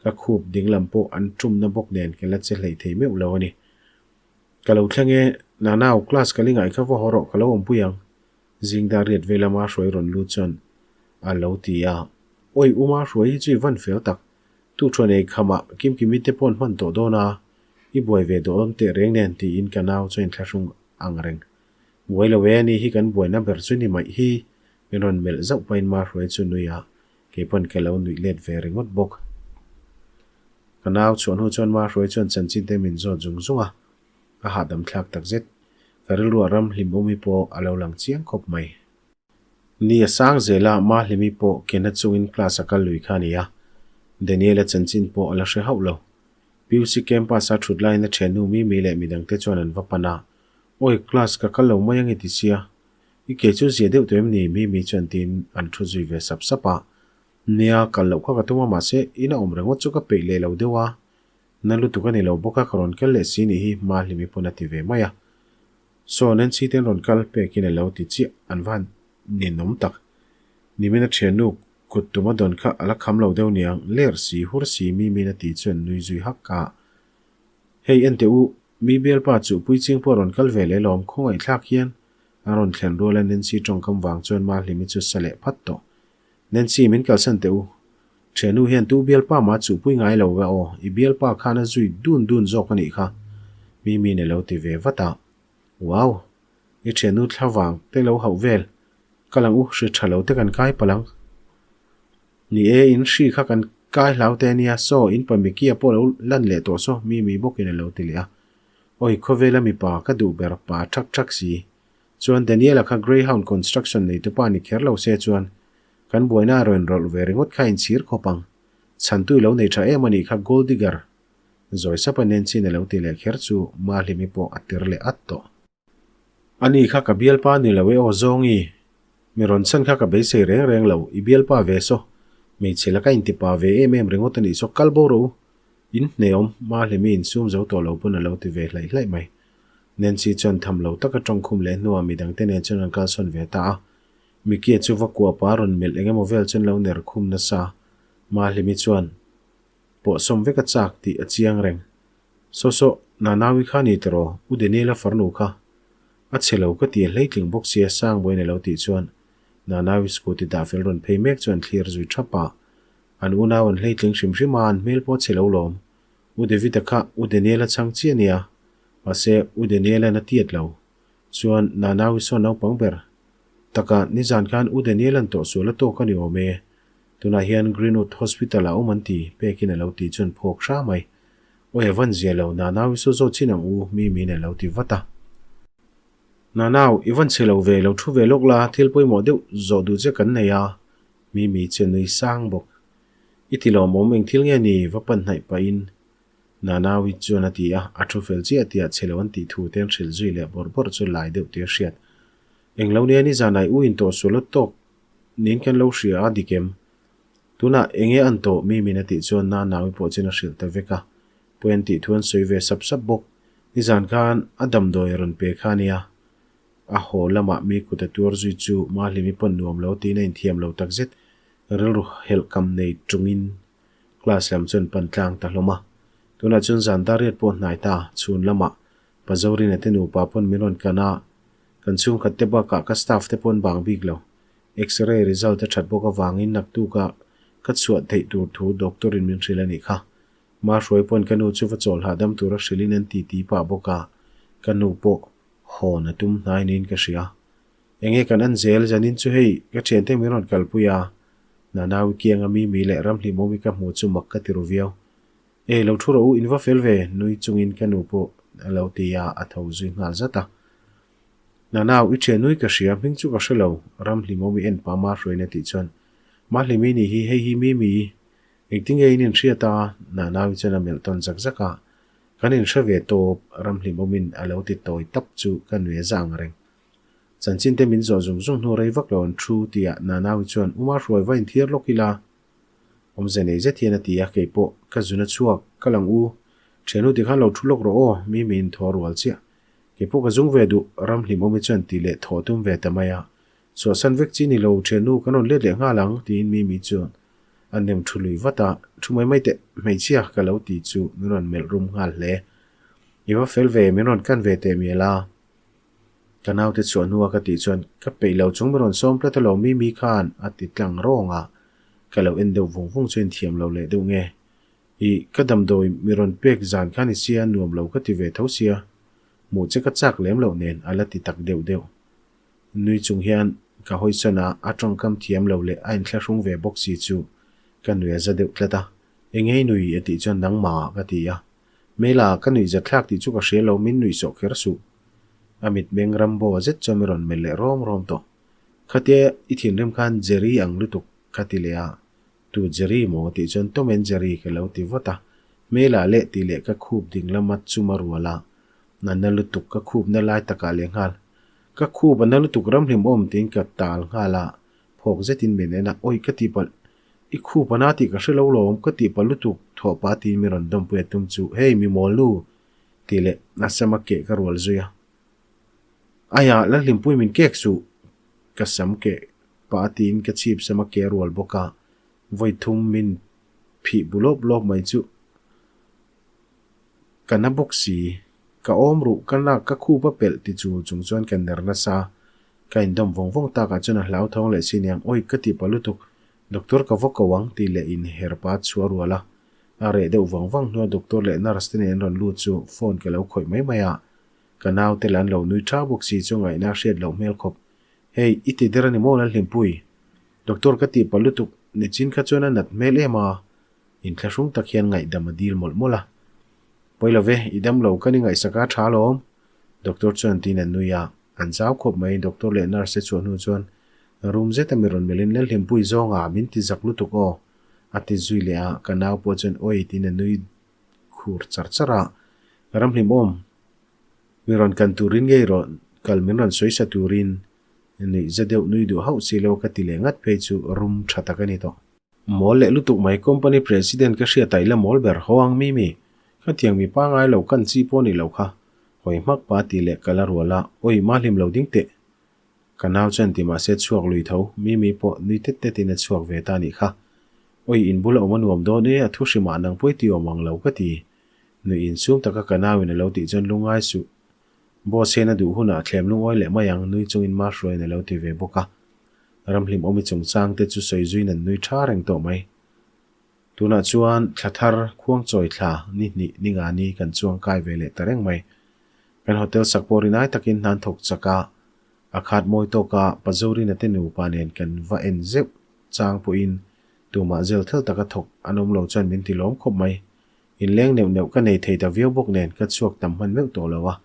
Ka khup ding lam pawh an tumna bawk nen ka la che hlei thei meuh lo a ni. Ka lo thleng e, Nanau, class ka li ngaih kha va haw rawh, ka lo awmpui ang. Zingdar riat ve lama hruai rawn lut chuan a lo ti a. Awi, Uma hruai hi chu i van fel tak. Tukṭhuan ei khamah Kimkimi te paw'n hman tawh dawn a, i buai ve duh awm teh reng nen tiin ka nau chuan inthlahrung ang reng. Buai lo e, ani hi kan buaina ber chu ni maih hi, min rawn melh zauh pahin Ma hruai chu nui a, Kei pawn ka lo nuih let ve ringawt bawk. Ka nau chhuah hnu chuan Mahruai chuan chanchin te min zawt zung zung a, a hahdam thlak tak zet. Ka rilruah ram hlim awmi pawh a lo lang chiang khawp mai. Ni a sang zel a, Mahlimi pawh kena chungin class a kal lui kha a ni a, Daniel-a chanchin pawh a la hre hauh lo. PUC campus a thut laiin a thiannu Mimi leh midangte chuan an va pan a, Awi, class ka kal lo mai ange ti sia, I ke chu zia deuh tawh em ni? Mimi chuan tiin an thu zui ve sap sap a. Nia, kal loh kha ka tum a mahse in a awm ringawt chu ka peih leh lo deuh a. Na lutuk a ni lo bawk a, ka rawn kal leh si nih hi Mahlimi pawn a ti ve mai a. Saw, Nancy te an rawn kal pekin a lo ti chiah, an va han ninawm tak. Nimin a thiannu kut tum a dawn kha a la kham lo deuh niang, ler si, hur si Mimi'n a ti chuan nui zui hak a. Hei enteh u, mi bialpa chu Puiching pawh a rawn kal ve leh lawm, khawngaihthlak hian A rawn thlen rual a Nancy tawngkam vang chuan Mahlimi chu sa leh phat tawh. Nancy, min kalsan teh u. Thiannu hian tu bialpa mah chuhpui ngai lo ve aw, i bialpa khan a zui dun dun zawk a nih kha. Mimi'n a lo ti ve vat a. Wow! I thiannu thla vang te lo hauh vel. Kal ang u, hri tha lo te kan kai palh ang. Ni e, in hri kha kan kai hlau te a nia, saw, in pa Mickey-a pawh lo lan leh tawh saw, Mimi bawkin a lo ti leh a. Awi khawvela mipa ka duh ber pa thak thak si. Chuan Daniela kha Greyhound Construction neitupa ni kher lo se chuan kan buaina a rawn rawlh ve ringawt kha inchhir khawp ang. Chhantu i lo nei tha em a nih kha Gold Digger. Zawi sapa Nancy-in a lo ti leh kher chu Mahlimi pawh a tir leh at tawh. Ani kha ka bialpa ni lo e aw Zawngi. Mi rawn chhan kha ka beisei reng reng lo, i bialpa ve saw. Hmeichhe laka intipa ve em em ringawt a nih saw kal bo rawh u. In hneawm, Mahlimi insum zo tawh lo pawn a lo ti ve hlaih hlaih mai. Nancy chuan tham lo taka tawngkhum leh hnuah midangte nen chuan an kalsawn ve ta a. Mickey-a chu va kuah pa rawn melh eng emaw vel chuan lo ner khum nasa. Mahlimi chuan pawhsawm vek a chak tih a chiang reng. Saw saw, Nanaui kha ni tiraw, U Daniel-a farnu kha. A chhe lo ka ti a hleitling bawk sia Sangbawiin a lo tih chuan Nanaui scooty dah fel rawn phei mek chuan thlir zui thap a. An unau an hleitling hrim hrim a, an hmel pawh a chhe lo lawm. U David-a kha U Daniel-a chhang chiah a nia, mahse U Daniel-a'n a tiat lo. Chuan Nanaui saw naupang ber taka nizan khan U Daniel-a'n tawhsual a tawk a ni awm e. Tunah hian Greenwood Hospital-ah awm an ti, pekin a lo tih chuan phawk hra mai. Awi a van zia lo, Nanaui saw zawt chin ang u, Mimi'n a lo ti vat a. Nanau, i van chhe lo ve, lo thu ve lawk la, thil pawimawh deuh zawh duh che kan nei a, Mimi chu nui sang bawk. I ti lawmawm eng thil nge ni? Va pan hnaih pahin Nanaui chuan a ti a, a thu fel chiah tihah chhe lo an tih thu te an hrilh zui leh bawrh bawrh chu lai deuh tih a hriat. Eng lo nia nizan ai u in tawh sual a tawk niin kan lo hria a dik em? Tunah eng nge an tawh? Mimi'n a tih chuan Nanaui pawh chuan a hrilh ta vek a, pawi an tih thu an sawi ve sap sap bawk. Nizan khan a damdawi a rawn pe kha a nia. A haw lamah mi kut a tuar zui chu Mahlimi pawn nuam lo tiin a inthiam lo takzet. Rilru helhkam nei tungin class lam chuan pan tlang ta hlawm a. Tunah chuan zan dar riat pawh hnai ta, chhun lamah Pa Zorina te nupa pawn min rawn kan a, kan chhungkhat te bakah ka staff te pawn bang bik lo. X-ray result a that bawk avangin naktuka ka chhuah theih tur thu doctor in min hrilh a nih kha. Mahruai pawn ka nu chu va chawlh hahdam tura hrilhin an titi pah bawk a, ka nu pawh Hawn a tum hnai niin ka hria. Enge kan en zel zanin chu hei ka thiante min rawn kalpui a, Nanaui kianga Mimi leh Ramhlimawmi ka hmu chu mak ka ti ru viau. Ei lo thu rawh u, in va fel ve, nui chungin ka nu pawh a lo ti a, a tho zui nghal zat a. Nanau, i thian nui ka hria, hming chu ka hre lo, Ramhlimawmi en pah Mahruaina tih chuan, Mahlimi ni hi, hei hi Mimi. Engtinge in inhriat a? Nanaui chuan a melh tawn zak zak a. Kan inhre ve tawp, Ramhlimawmin a lo ti tawi tap chu ka nui a za ang reng. Chanchin te min zawh zung zung hnu rei vak lo an thu tihah Nanaui chuan Uma hruai va inthiar lawk ila. Awmze nei zet hian a ti a, keipawh ka zun a chhuak, ka lang u. Thiannu tikhan lo thu lawk rawh aw, mi min thaw rual chiah. Keipawh ka zung ve duh, Ramhlimawmi chuan ti leh thaw tum ve ta mai a. Chhuahsan vek chi ni lo, thiannu kan rawn let leh nghal ang, tiin Mimi chuan a nem thu lui vat a, Thu mai mai teh, hmeichhia ka lo ti chu min rawn melh rum nghal hle. I va fel ve, min rawn kan ve teh mial a. Ka naute chhuah hnua ka tih chuan ka peih lo chung min rawn sawm tlat alo Mimi khan a ti tlang rawng a, ka lo en deuh vung vung chu inthiam lo leh deuh nge. Ih, ka damdawi mi rawn pek zan kha ni sia nuam lo ka ti ve tho sia, hmuh che ka chak lem loh nen a la ti tak deuh deuh. Nui chung hian ka hawisawn a, a tawngkam thiam lo leh a inthlahrung ve bawk si chu ka nui a za deuh tlat a, Engei nui? a tih chuan nangmah ka ti a. Hmela, ka nuih zathlak tih chu ka hria lo, min nuih sawh kher suh. A mitmeng rambo a zet chuan mi rawn melh leh rawm rawm tawh. Khatia i thinrim khan Jerry ang lutuk ka ti leh a, Tu Jerry maw tih chuan Tom and Jerry ka lo ti vat a. Hmela leh tih leh ka khup ding lama chum a rual a, na lutuk ka khup na lai takah leh nghal. Ka khup a na lutuk ramhlimawm tiin ka tal nghal a, phawk zetin min en a, Awi ka tihpalh I khup a na tih ka hre lo lawm, ka tih palh lutuk, thawh pah tiin mi rawn dawmpui a tum chu, Hey, mi mawl nu! tih leh a sam a keh ka rual zui a. Aiah, Lalhlimpui min kek suh! Ka sam keh pah tiin ka chhip sam a keh rual bawk a, vawi thum min phih bu lawp lawp mai chu ka na bawk si. Ka awm ruh, ka nak, ka khup a pelh ti chu chung chuan ka ner nasa. Ka indawm vawng vawng takah chuan a hlauthawng leh si niang, Awi, ka tih pa lutuk, Doctor ka va ko ang tih leh inher pa chu a rual a. A reh deuh vang vang hnua doctor leh nurse te nen an rawn lut chu phone ka lo khawih mai mai a. Ka naute lah an lo nui tha bawk si chu ngaihna a hriat loh hmel khawp. Hey, i ti der a ni maw Lalhlimpui? Doctor ka tih pa lutuk, nichin kha chuan a nat hmel em a. Inthlahrung tak hian ngaihdam a dil mawlh mawlh a. Pawi lo ve, i dam lo ka ni ngaihsak a tha alawm. Doctor chuan tiin a nui a. An zau khawp mai, doctor leh nurse te chhuah hnu chuan room zeta mi rawn melhin Lalhlimpui zawnga min ti zak lutuk aw a ti zui leh a, ka nau pawh chuan awi tiin a nui khur char char a, Ramhlimawm, mi rawn kan turin ngei rawn kal min rawn sawi sa turin nuih za deuh nui duh hauh si lo ka ti leh ngat phei chu room tha tak a ni tawh. Mawl leh lutuk mai company president ka hriat a i la mawl ber haw ang Mimi, khatiang mi pangai lo kan chi pawh ni lo kha Hawi hmak pa tih leh kal a rual a, Awi ma hlim lo ding teh. Ka nau chuan ti mahse chhuak lui tho, Mimi pawh nui tet tet in a chhuak ve ta nih kha. Awi in bula awm a nuam dawn e, a thu hrimah nang pawi ti awm ang lo ka ti. Nui insum taka ka nau in a lo tih chuan lungngai suh. Boss hian a duh hunah thlem lungawi leh mai ang, nui chungin ma hruaiin a lo ti ve bawk a. Ramhlim awmi chungchang te chu sawi zuiin an nui tha reng tawh mai. Tunah chuan thla thar khuangchawi thla ni hnih ni nga ni kan chuang kai ve leh ta reng mai. Kan hotel sak pawh rinai takin hnan thawk chak a, a khat mawi tawk a Pazorina te nupa nen kan va en zeuh chang pawhin tumah zel thel taka thawk an awm lo chuan min ti lawm khawp mai. Inleng neuh neuh ka nei thei ta viau bawk nen ka chhuak tam hman meuh tawh lo a,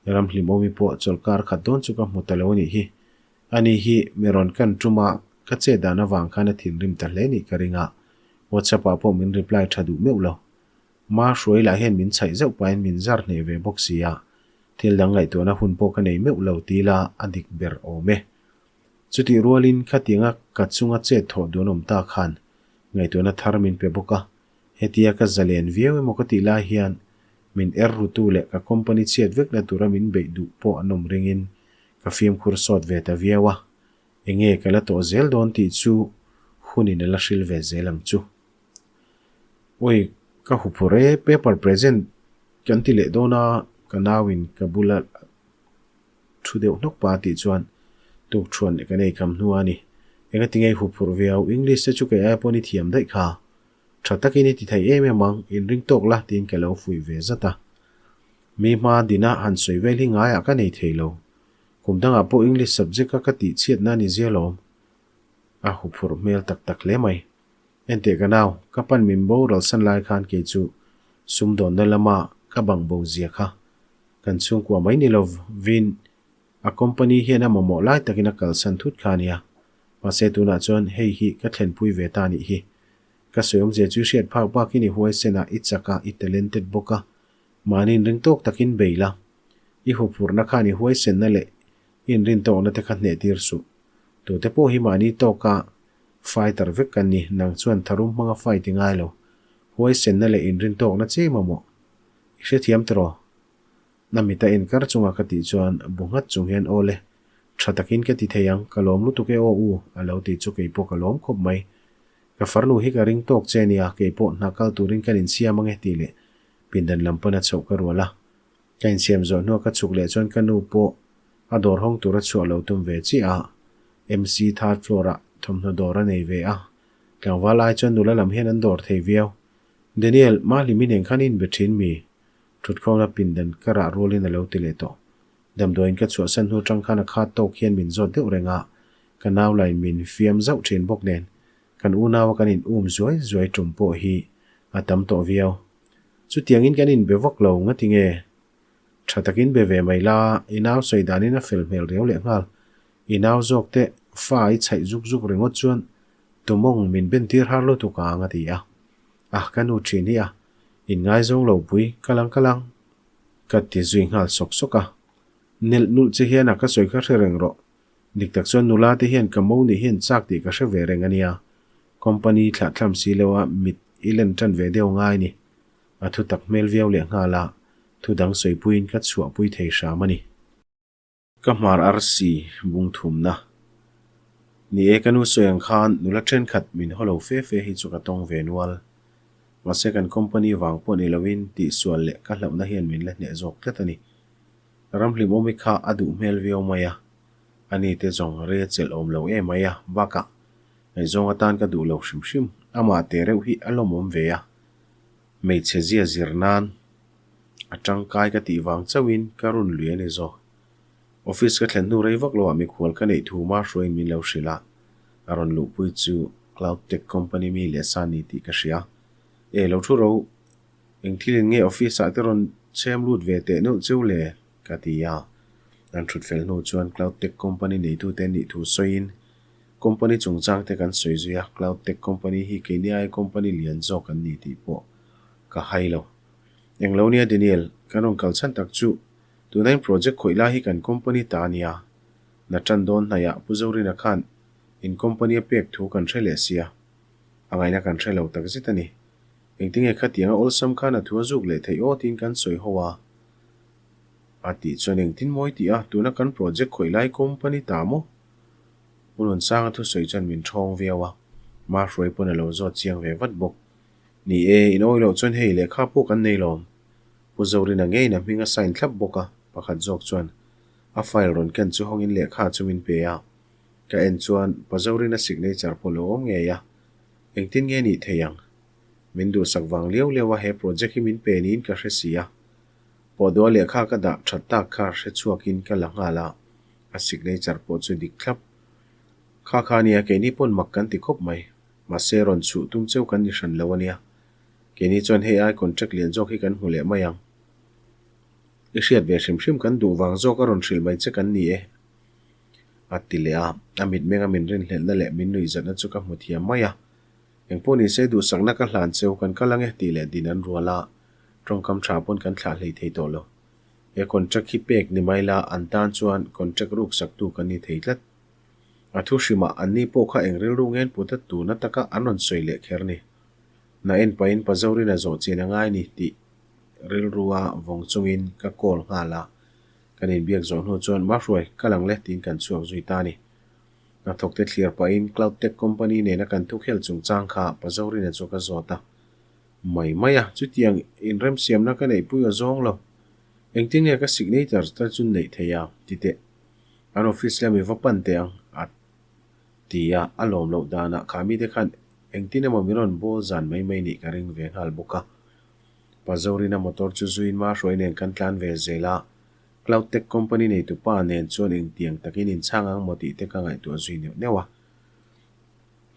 Ramhlimawmi pawh chawlhkar khat dawn chu ka hmu ta lo a nih hi. Ani hi mi rawn kan tum a, ka chet dan avang khan a thinrim ta hle nih ka ring a, WhatsApp ah pawh min reply tha duh meuh lo. Ma hruai lah hian min chhaih zauh pahin min zar hneh ve bawk si a, thil dang ngaihtuahna hun pawh ka nei meuh lo ti ila a dik ber awm e. Chutih rualin khatianga ka chunga chet thawh duan awm ta khan ngaihtuahna thar min pe bawk a, hetia ka zalen viau emaw ka tih lai hian min er rutu leh ka company chhiat vekna tura min beih duh pawh an awm ringin Ka fimkhur sawt ve ta viau a, enge ka la tawh zel dawn tih chu hunin a la hril ve zel ang chu. Awi, ka huphur e, paper present kan ti leh dawn a, ka nauin ka bula thu deuh hnawk pa tih chuan tuk thuan leh kan ei kham hnu a ni. Enga tinge i huphurh viau, English te chu kei aia pawn i thiam daih kha. Tha takin i ti thei em em ang, inring tawk la tiin ka lo fuih ve zat a. Mi hma dina han sawi vel hi ngaiah ka nei thei lo. Kum dangah pawh English subject a ka tih chhiatna a ni zia lawm. A huphurh hmel tak tak hle mai. Enteh ka nau, ka pan min boral san lai khan kei chu sumdawnna lama ka bang bo zia kha. Kan chhungkua mai ni lo vin a company hian a mamawh lai takin a kalsan thut kha a nia. Mahse tunah chuan hei hi ka thlenpui ve ta nih hi. Ka sawi awmzia chu i hriat phak bakin i huaisen a, i chak a, i talented bawk a. Mahni inring tawk takin bei la. I huphurhna khan i huaisenna leh i inrintawkna te kha hneh tir suh. Tute pawh hi mahni tawka fighter vek kan ni, nang chuan tharum hmanga fight i ngai lo. Huaisenna leh inrintawkna che mamawh. I hrethiam tiraw? Na mita inkar chunga ka tih chuan bu nghat chung hian aw le, tha takin ka ti thei ang, ka lawm lutuk e aw u, a lo ti chu keipawh ka lawm khawp mai. Ka farnu hi ka ring tawk che nia, keipawh hna kal turin kan insiam ange tih leh pindan lam pawn a chhoh ka rual a. Ka insiam zawh hnua ka chhuk leh chuan ka nu pawh a dawr hawng tura chhuah lo tum ve chiah a, MC third floor ah thawmhnaw dawr a nei ve a, tlangval ai chuan nula lam hian an dawr thei viau. Daniel, Mahlimi nen khan i inbe thin mi? Thutkhawmna pindan ka rah rualin a lo ti leh tawh. Damdawiin ka chhuahsan hnu tang khan a khat tawk hian min zawt deuh reng a, ka nau lain min fiam zauh thin bawk nen, kan unaua kan in um zuai zuai tum pawh hi a tam tawh viau. Chutiangin kan inbe vak lo ngati nge? Tha takin be ve mai la, i nau sawi danin a fel hmel riau leh nghal. I nau zawk te fa i chhaih zuk zuk ringawt chuan tumawng min ben tir har lutuk ang a ti a. Ah ka nu thin hi a, inngaizawng lo pui, ka lang ka lang. Ka ti zui nghal sawk sawk a. Nelh nulh che hian a ka sawi kha hre reng rawh. Dik tak chuan nula te hian ka mo nih hian chak tih ka hre ve reng a nia. Company thlah thlam si lo a mit i len tan ve deuh ngai ni. A thu tak hmel viau leh nghal a, thu dang sawipuiin ka chhuahpui thei hram a ni. Ka hmar arsi bung thumna. Ni e, ka nu sawi ang khan nula thenkhat min haw lo fe fe hi chu ka tawng ve nual. Mahse kan company vang pawh ni loin tihsual leh ka hlauhna hian min la hneh zawk tlat a ni. Ramhlimawmi kha a duh hmel viau mai a, ani te zawng rei a chelh awm lo em mai a, bakah ngaihzawng atan ka duh lo hrim hrim, amah te reuh hi a lawmawm ve a, hmeichhe zia zir nan A tangkai ka tih vang chauhin ka run lui a ni zawk. Office ka thlen hnu rei vak loah mikhual ka neih thu hma hruaiin min lo hrilh a, a rawn luhpui chu Cloud Tech Company mi leh sa ni tih ka hria. E lo thu ro, eng thilin nge office ah te rawn chhem lut ve teh neuh cheu le? ka ti a. An thut fel hnu chuan Cloud Tech Company neitute nih thu sawiin company chungchang te kan sawi zui a, Cloud Tech Company hi keini aia company lian zawk an ni tih pawh ka hai lo. Englo nia Daniel, kan rawn kal chhan tak chu tuna in project khawih lai hi kan company ta a nia. Na tan dawn hnaihah Pu Zorina khan in company a pek thu kan hre leh sia. A ngaihna kan hre lo tak zet a ni. Engtinge khatianga awlsam khan a thu a zuk leh theih aw tiin kan sawi ho a. A tih chuan engtin mawi tih a, tuna kan project khawih lai company ta maw? Pu Nunsanga thusawi chuan min thawng viau a, Mahruai pawn a lo zawt chiang ve vat bawk. Ni e, in awi loh chuan hei lehkha pawh kan nei lawm. Pu Zorina ngeiin a hming a sign thlap bawk a, pakhat zawk chuan a file rawn ken chu hawngin lehkha chu min pe a. Ka en chuan Pa Zorina signature pawh lo awm ngei a. Engtin nge nih thei ang? Min duhsak vang liau liau a he project hi min pe niin ka hre si a. Pawhdua lehkha ka dah that tak kha hre chhuakin ka la nghal a, a signature pawh chu dik thlap. Kha kha nia keini pawn mak kan ti khawp mai. Mahse rawn chhuh tum cheu kan ni hran lo a nia. Keini chuan hei ai contract lian zawk hi kan hmu leh mai ang. I hriat ve hrim hrim kan duh vang zawk a rawn hrilh mai che kan ni e. A ti leh a, a mitmenga min rinhlelhna leh min nuihzatna chu ka hmu thiam mai a. Engpawh ni se duhsakna ka hlan cheu kan kal ange tih leh din an rual a, tawngkam tha pawn kan thlah hlei thei tawh lo. He contract hi pek ni mai la an tan chuan contract ruksaktu kan ni thei tlat. A thu hrimah anni pawh kha eng rilru ngen put a tuna taka an rawn sawi leh kher ni. Na en pahin Pa Zorina zawh chin a ngai ni tih rilrua vawng chungin ka call nghal a, kan inbiak zawh hnu chuan Mahruai ka lang le tiin kan chhuak zui ta a ni. Hnathawkte thlir pahin Cloud Tech Company nena kan thukhel chungchang kha Pa Zorina chu ka zawt a. Mai mai a, chutiang inremsiamna ka neihpui aw zawng lo. Engtin nge ka signature te chu neih theih a? Ti teh. An office lam i va pan teh ang a ti a, a lawm loh danah kha mite khan engtin emaw min rawn bawl zan mai mai nih ka ring ve nghal bawk a. Pa Zorina motor chu zuin Mahruai nen kan tlan ve zel a, Cloud Tech company neitu pa nen chuan engtiang takin inchhang ang maw tih te ka ngaihtuah zui neuh neuh a.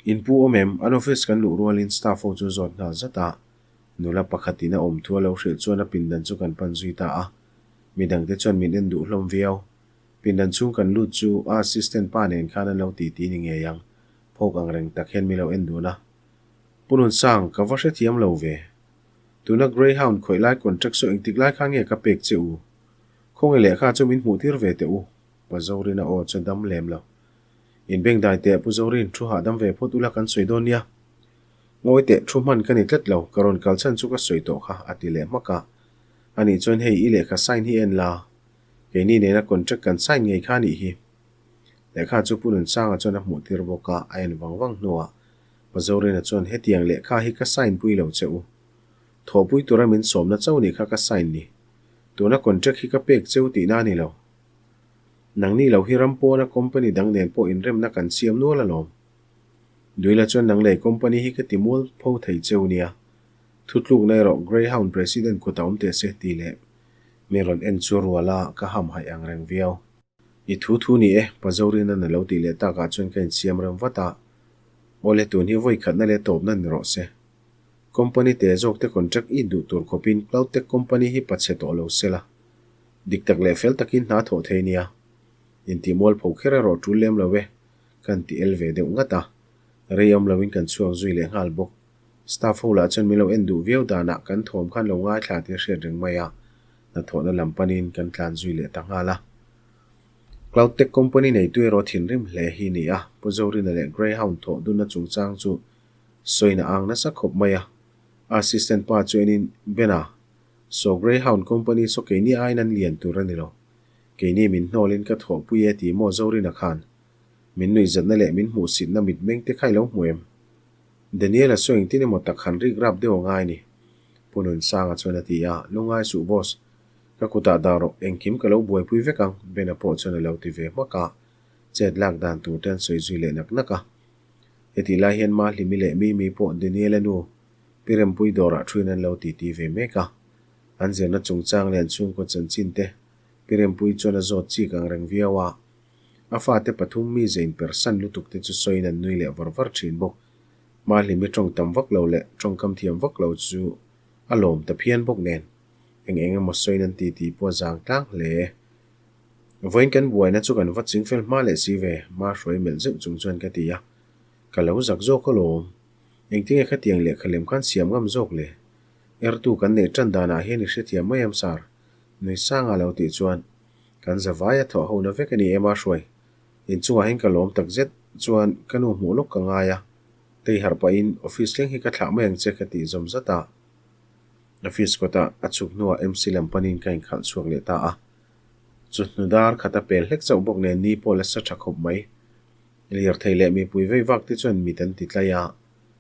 In pu awm em? An office kan luh rualin staff ho chu zawt nghal zat a, nula pakhatin a awm thu a lo hrilh chuan a pindan chu kan pan zui ta a, midangte chuan min en duh hlawm viau. Pindan chhung kan lut chu a assistant pa nen khan an lo titi ni ngei ang, phawk ang reng tak hian min lo en dun a. Pu Nunsang, ka va hrethiam lo ve. Tuna Greyhound khawih lai contract saw engtik lai khan nge ka pek che u? Khawnge lehkha chu min hmuh tir ve teh u? Pa Zorina aw chu a dam lem lo. In bengdai teh Pu Zorin, thu hahdam ve phawt ula kan sawi dawn nia. Ngawi teh, thu hman ka ni tlat lo, ka rawn kal chhan chu ka sawi tawh kha, a ti leh hmak a. Anih chuan hei i lehkha sign hi en la, keini nena contract kan sign ngei kha anih hi. Lehkha chu Pu Nunsanga chuan a hmuh tir bawk a, a en vang vang hnuah Pa Zorina chuan hetiang lehkha hi ka sign pui lo che u. Thawhpui tura min sawmna chauh nih kha ka sign ni. Tuna contract hi ka pek cheu tihna a ni lo. Nangni lo hi ram pawna company dang nen pawh inremna kan siam nual alawm. Duila chuan nang lei company hi ka ti mual pho thei cheu nia. Thutlukna erawh Greyhound President kut a awm teh se tih leh mi rawn en chu rual a ka ham haih ang reng viau. I thu thu ni e, Pa Zorina'n a lo tih leh takah chuan ka insiam rem vat a. Awle tun hi vawi khatna leh tawpna ni rawh se. Company te zawk te contract i duh tur khawpin Cloud Tech Company hi pachhe tawh lo se la. Dik tak leh fel takin hna thawh thei nia. Intih mualpho kher erawh tul lem lo e, kan ti el ve deuh ngat a. Rei awm loin kan chhuak zui leh nghal bawk. Staff ho lah chuan min lo en duh viau danah kan thawm khan lo ngaithla tih a hriat reng mai a, hnathawhna lam panin kan tlan zui leh ta nghal a. Cloud Tech Company neitu erawh thinrim hle hi ni a, Pu Zorina leh Greyhound thawh dunna chungchang chu sawina ang nasa khawp mai a. A assistant pa chu enin, Bena, saw Greyhound Company saw keini aiin an lian tur a ni lo. Keini min hnawlin ka thawhpui e ti maw Zorina khan? Min nuihzatna leh min hmuhsitna mitmeng te kha i lo hmu em? Daniel-a saw engtin emaw tak han rik rap deuh a ngai ni. Pu Nunsanga chuan a ti a, Lungai suh boss, ka kutah dah rawh, engkim ka lo buaipui vek ang, Bena pawh chuan a lo ti ve hmak a, chet lak dan tur te an sawi zui leh nak nak a. Hetih lai hian Mahlimi leh Mimi pawh Daniel-a nu Pi Rempui dawrah thuin an lo titi ve mek a. An zirna chungchang leh an chhungkaw chanchin te Pi Rempui chuan a zawt chik ang reng viau a. A fate pathum mi zein persan lutuk te chu sawiin an nui leh var var thin bawk. Mahlimi tawng tam vak lo leh tawngkam thiam vak lo chu a lawm ta phian bawk nen. Eng eng emaw sawiin an ti tih pawh a zang tlang hle. Vawiin kan buaina chu kan va ching fel hma leh si ve, ma hruai melh zeuh chung chuan ka ti a. Ka lo zak zawk alawm. Engtinge khatiang lehkha lem khan siam ngam zawk le? Ertu kan neih tan danah hian i hrethiam mai am sar? Nui sanga lo tih chuan Kan zavaia thawh hona vek a ni em a hruai. Inchungah hian ka lawm tak zet chuan ka nu hmuh lawk ka ngai a, tei harh pahin office thleng hi ka thlah mai ang che ka tih zawm zat a. Office kawtah a chhuk hnuah MC lam panin ka inkhalh chhuak leh ta a. Chu hnu dar khat a pel hlek chauh bawk nen ni pawh la sa tha khawp mai. Lirthei leh mipui vei vak te chuan mit an ti tlai a,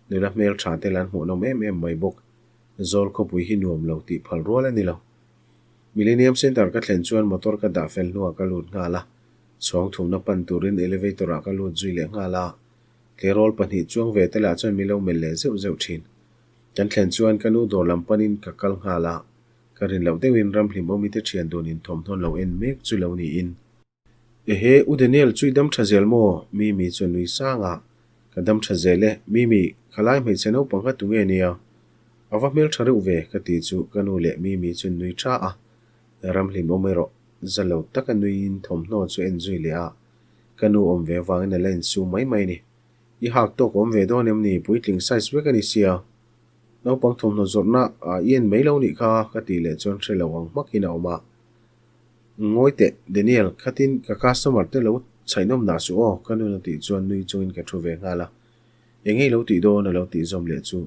nula hmeltha te la an hmuhnawm em em mai bawk. Zawl khawpui hi nuam lo tih phal rual a ni lo. Millennium Centre ka thlen chuan motor ka dah fel hnuah ka lut nghal a, chhawng thumna pan turin elevator ah ka lut zui leh nghal a, tleirawl pahnih chuang ve te lah chuan min lo melh leh zeuh zeuh thin. Kan thlen chuan ka nu dawr lam panin ka kal nghal a, ka rin loh deuhin Ramhlimawmi te thian dunin thawmhnaw lo en mek chu lo niin. Ehe, U Daniel chu i dam tha zel maw? Mimi chu a nui sang a. Ka dam tha zel e, Mimi, khalai hmeichhe naupang kha tunge nia? A va hmel tha reuh ve, ka ti chu ka nu leh Mimi chu an nui tha a. Ramhlim awm erawh za lo taka nuiin thawmhnaw chu a en zui leh a. Ka nu awm ve avangin a la insum mai mai a ni. I hak tawk awm ve dawn em ni? Puitling size vek a ni sia. Naupang thawmhnaw zawrhna ah i en mai lo nih kha, ka tih leh chuan hre lo ang hmakin a awm a. Ngawi teh, Daniel, khatin ka customer te lo chhainawm nah suh aw, ka nun a tih chuan nui chungin ka thu ve nghal a. Eng nge i lo tih dawn a lo tih zawm leh chu,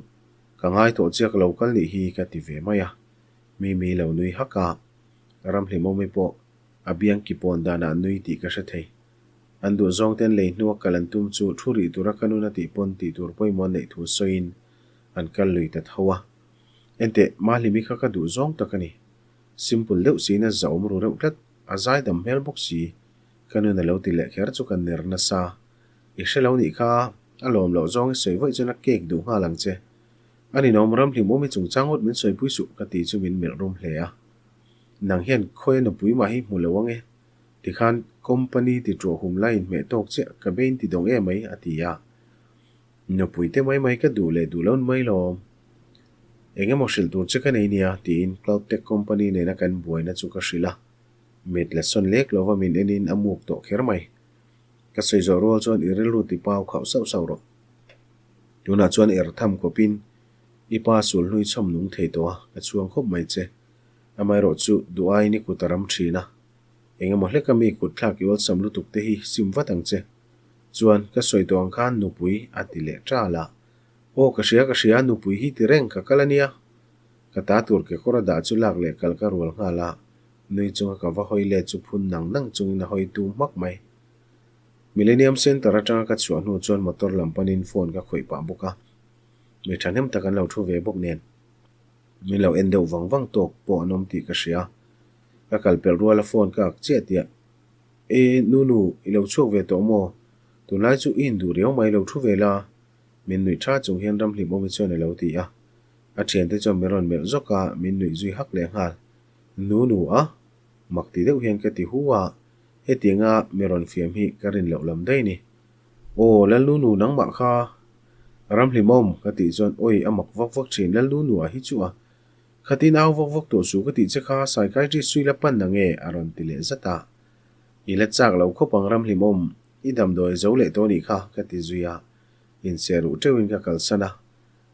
ka ngai tawh chiah ka lo kal nih hi ka ti ve mai a. Mimi lo nui hak a, Ramhlimawmi pawh a biang ki pawn danah nui tih ka hre thei. An duh zawng ten lei hnua kal an tum chu thu rih tura ka nun a tih pawn tih tur pawimawh an neih thu sawiin an kal lui ta tho a. Enteh, Mahlimi kha ka duh zawng tak a ni. Simple deuh siin a zahawm ru reuh tlat, a zaidam hmel bawk si. Ka nun a lo ti leh kher chu ka ner nasa. I hre lo nih kha, a lawm loh zawng i sawi vaih chuan a cake duh nghal ang che. A ninawm ram hlim awm i chungchang ngawt min sawipui suh ka ti chu min melh rum hle a. Nang hian khawi a nupui mah hi hmu lo ang e. Tikhan company ti ṭuah hum lai inhmeh tawk chiah ka be in ti dawng em mai a ti a. Nupui te mai mai ka duh leh duh lo mai lawm. Eng emaw hrilh tur che ka nei nia tiin Cloud Tech Company nena kan buaina chu ka hrilh a. Mit la sawn lek lova min enin a muk tawh kher mai. Ka sawi zawh rual chuan i rilru ti pau khauh sauh sauh rawh. Tunah chuan er tham khawpin i pa sul hlui chhawm nung thei tawh a, ka chhuang khawp mai che. Amaherawh chu duh aiin i kut a ram thin a. Engemaw hleka mi kut thlak i awlsam lutuk te hi sim vat ang che. Chuan ka sawi tawh ang khan nupui a ti leh ṭal a. Aw ka hria ka hria nupui hi ti reng ka kal a nia. Ka ta tur kekawr a dah chu lak leh kal ka rual nghal a, nui chunga ka va hawi let chu phun nang nang chungin a hawi tum hmak mai. Millennium Centre atanga ka chhuah hnu chuan motor lam panin phone ka khawih pah bawk a, mi thahnem tak an lo thu ve bawk nen. Min lo en deuh vang vang tawk pawh an awm tih ka hria. Ka kal pelh rual a phone ka ak chiah tiah, E, Nunu, i lo chhuak ve tawh maw? Tunlai chu i induh riau mai lo thu ve la, min nuih tha chung hian Ramhlimawmi chuan a lo ti a. A thiante chuan min rawn melh zawk a, min nuih zui hak leh nghal. Nunu a? Mak ti deuh hian ka ti hu a, hetianga mi rawn fiam hi ka rin loh lam daih ni. Aw, Lalnunu nangmah kha Ramhlimawm ka tih chuan awi a mak vak vak thin Lalnunu a hi chu a. Khatin au vak vak tawh suh ka tih che kha psychiatrist chu i la pan na nge a rawn ti leh zat a. I la chak lo khawp ang Ramhlimawm, i damdawi zo leh tawh nih kha ka ti zui a, inserh ruh teuhin ka kalsan a.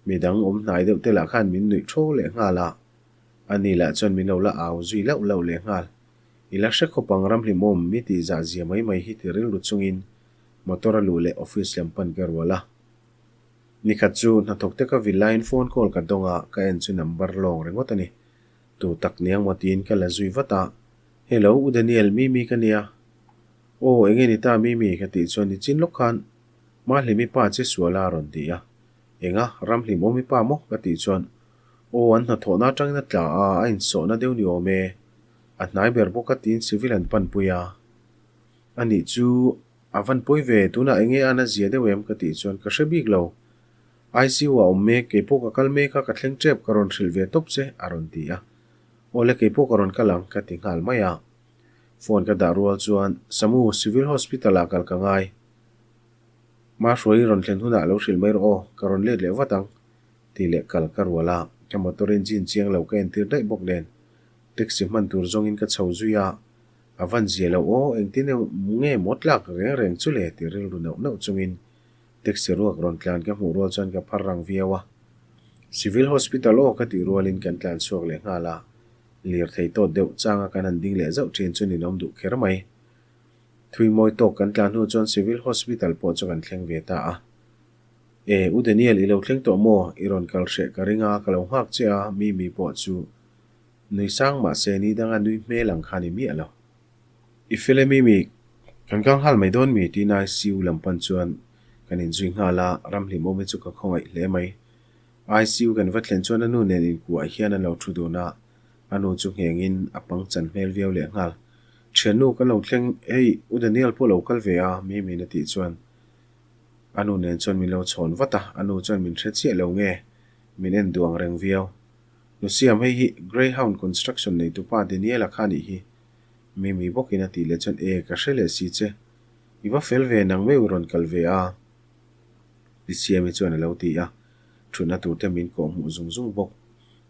Midang awm hnai deuh te lah khan min nuih thaw leh nghal a. Ani lah chuan min lo la au zui lauh lauh leh nghal. I la hre khawp ang Ramhlimawm mi tih zah zia mai mai hi ti rilru chungin motor a luh leh office lam pan ka rual a. Nikhat chu hnathawk te ka vil laiin phone call ka dawng a, ka en chu number lawng ringawt a ni. Tu tak niang maw tiin ka la zui vat a. Hello U Daniel, Mimi ka nia. Aw enge ni ta Mimi ka tih chuan nichin lawk khan Mahlimi pa che sual a a rawn ti a. Enga, Ramhlimawmi pa maw? ka tih chuan, Aw, an hnathawhna atangin a tla a, a insawhna deuh ni awm e. A hnai ber bawk a tiin civil an panpui a. A nih chu, a van pawi ve, tunah enge a na zia deuh em? ka tih chuan, Ka hre bik lo. ICU ah awm mek, keipawh ka kal mek a, ka thleng tep, ka rawn hrilh ve tawp che, a rawn ti a. Aw le, keipawh ka rawn kal ang, ka ti nghal mai a. Phone ka dah rual chuan, Samu, Civil Hospital ah kal ka ngai. Mahruai i rawn thlen hunah lo hrilh mai rawh aw, ka rawn let leh vat ang, tih leh kal ka rual a, ka motor engine chiang lo ka entir daih bawk nen taxi hman tur zawngin ka chho zui a, a van zia lo aw, engtin nge maw tlak reng reng chu le tih rilru neuh neuh chungin taxi ruak rawn tlan ka hmuh rual chuan ka phar rang viau a. Civil Hospital aw ka tih rualin kan tlan chhuak leh nghal a, lirthei tawt deuh changa kan han ding leh zauh thin chu ninawm duh kher mai. Thui mawi tawk kan tlan hnu chuan Civil Hospital pawh chu kan thleng ve ta a. E, U Daniel i lo thleng tawh maw? I rawn kal hreh ka ring a, ka lo nghak che a, Mimi pawh chu nui sang mah se ni danga nui hmel ang kha ni miah lo. I fel e Mimi, kan kal nghal mai dawn mi? tiin ICU lam pan chuan kan inzui nghal a, Ramhlimawmi chu ka khawngaih hle mai. ICU kan va thlen chuan a nu nen inkuah hian an lo thu dun a, A nu chu nghengin a pang chan hmel viau leh nghal. Thiannu kan lo thleng, hei U Daniel pawh lo kal ve a, Mimi'n a tih chuan a nu nen chuan min lo chhawn vat a, a nu chuan min hre chiah lo nge min en duh ang reng viau. Lusiam hei hi Greyhound Construction neitupa Daniel-a kha nih hi, Mimi bawkin a tih leh chuan e ka hre leh si che, i va fel ve nang meuh i rawn kal ve a, Lusiami chuan a lo ti a, thutna tur te min kawh hmuh zung zung bawk.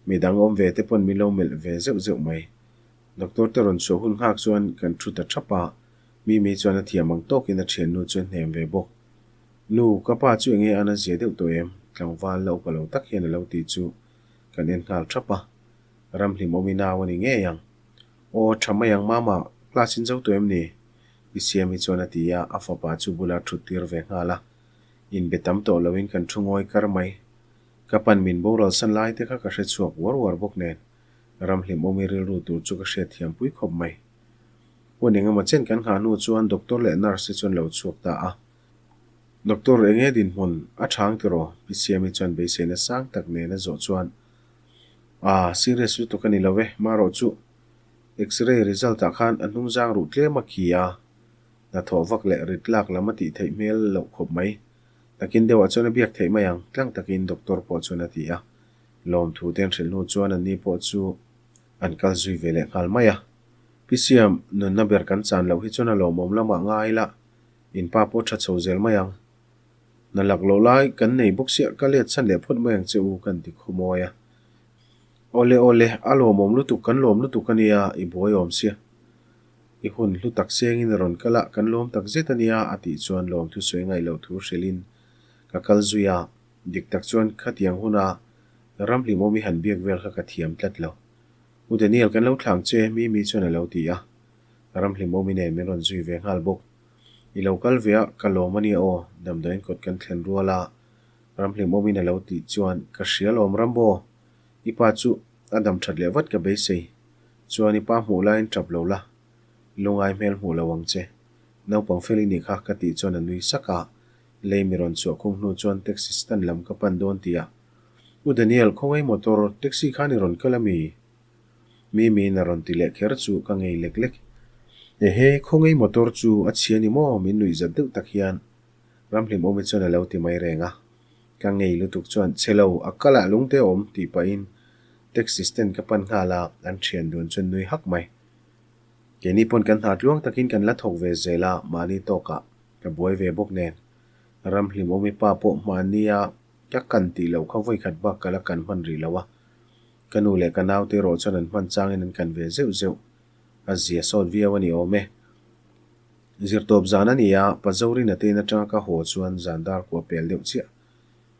Midang awm ve te pawn min lo melh ve zeuh zeuh mai. Doctor te rawn chhuah hun nghak chuan kan thu ta thap a, Mimi chuan a thiam ang tawkin a thiannu chu a hnem ve bawk. Nu, ka pa chu enge a na zia deuh tawh em? Tlangval la upa lo tak hian a lo ti chu kan en nghal thap a. Ramhlim awm i nau a ni ngei ang. Aw, tha mai ang mama, class in zo tawh em ni? I Siami chuan a ti a, a fapa chu bula thut tir ve nghal a. Inbe tam tawh loin kan thu ngawi kar mai. Ka pan min boral san lai te kha ka hre chhuak uar uar bawk nen, Ramhlimawmi rilru tur chu ka hriat thiam pui khawp mai. Hun engemaw chen kan nghah hnu chuan doctor leh nurse te chuan lo chhuak ta a. Doctor enge dinhmun a chhang tiraw? Pi Siami chuan beiseina sang tak nen a zawh chuan, Aa, serious lutuk a ni lo e, marawh chu X-ray result ah khan a hnung zang ruh tlem a khi a, hnathawh vak leh rit lak lam a tih theih hmel loh khawp mai. Takin deuhah chuan a biak theih mai ang, tlang takin doctor pawh chuan a ti a. Lawmthu te an hrilh hnu chuan anni pawh chu an kal zui ve leh nghal mai a. Pi Siam, nunna ber kan chan loh hi chuan a lawmawm lamah ngai ila, in pa pawh tha chho zel mai ang. Na lak loh lai kan nei bawk sia, ka let chhan leh phawt mai ang che u kan ti khawmawi a. Awle awle, a lawmawm lutuk, kan lawm lutuk a nia, i buai awm sia. I hun hlu tak sengin a rawn kal a, kan lawm tak zet a nia, a tih chuan lawmthu sawi ngaih loh thu hrilhin ka kal zui a. Dik tak chuan khatiang huna Ramhlimawmi han biak vel kha ka thiam tlat lo. U Daniel kan lo thlang che Mimi chuan a lo ti a. Ramhlimawmi nen min rawn zui ve nghal bawk. I lo kal ve a, ka lawm a nia aw, damdawiin kawt kan thlen rual a, Ramhlimawmin a lo tih chuan ka hria lawm Rambo, i pa chu a dam that leh vat ka beisei. Chuan i pa hmuh laiin tap lo la, lungai hmel hmuh lo ang che. Naupang fel i nih kha ka tih chuan a nui sak a, lei mi rawn chhuah khum hnu chuan taxi stand lam ka pan dawn tih a, U Daniel, khawngaih motor, taxi khan i rawn kal a mi? Mimiin a rawn ti leh kher chu ka ngei lek lek. Ehe, khawngaih motor chu a chhia ni maw? Min nuih zat deuh tak hian Ramhlimawmi chuan a lo ti mai reng a. Ka ngei lutuk chuan, Chhe lo, a kalah lungte a awm, tih pahin taxi stand ka pan nghal a, an thian dun chuan nui hak mai. Keini pawn kan hna tluang takin kan la thawk ve zel a, mahni tawkah ka buai ve bawk nen. Ramhlimawmi pa pawh hmahnia Ka kan tih loh kha vawikhat bak ka la kan hman rih lo a, ka nu leh ka naute erawh chuan an hman changin an kan ve zeuh zeuh. A zia sawt viau a ni awm e. Zirtawp zan a ni a, Pazorin a tein atanga ka haw chuan zan dar kua pel deuh chiah.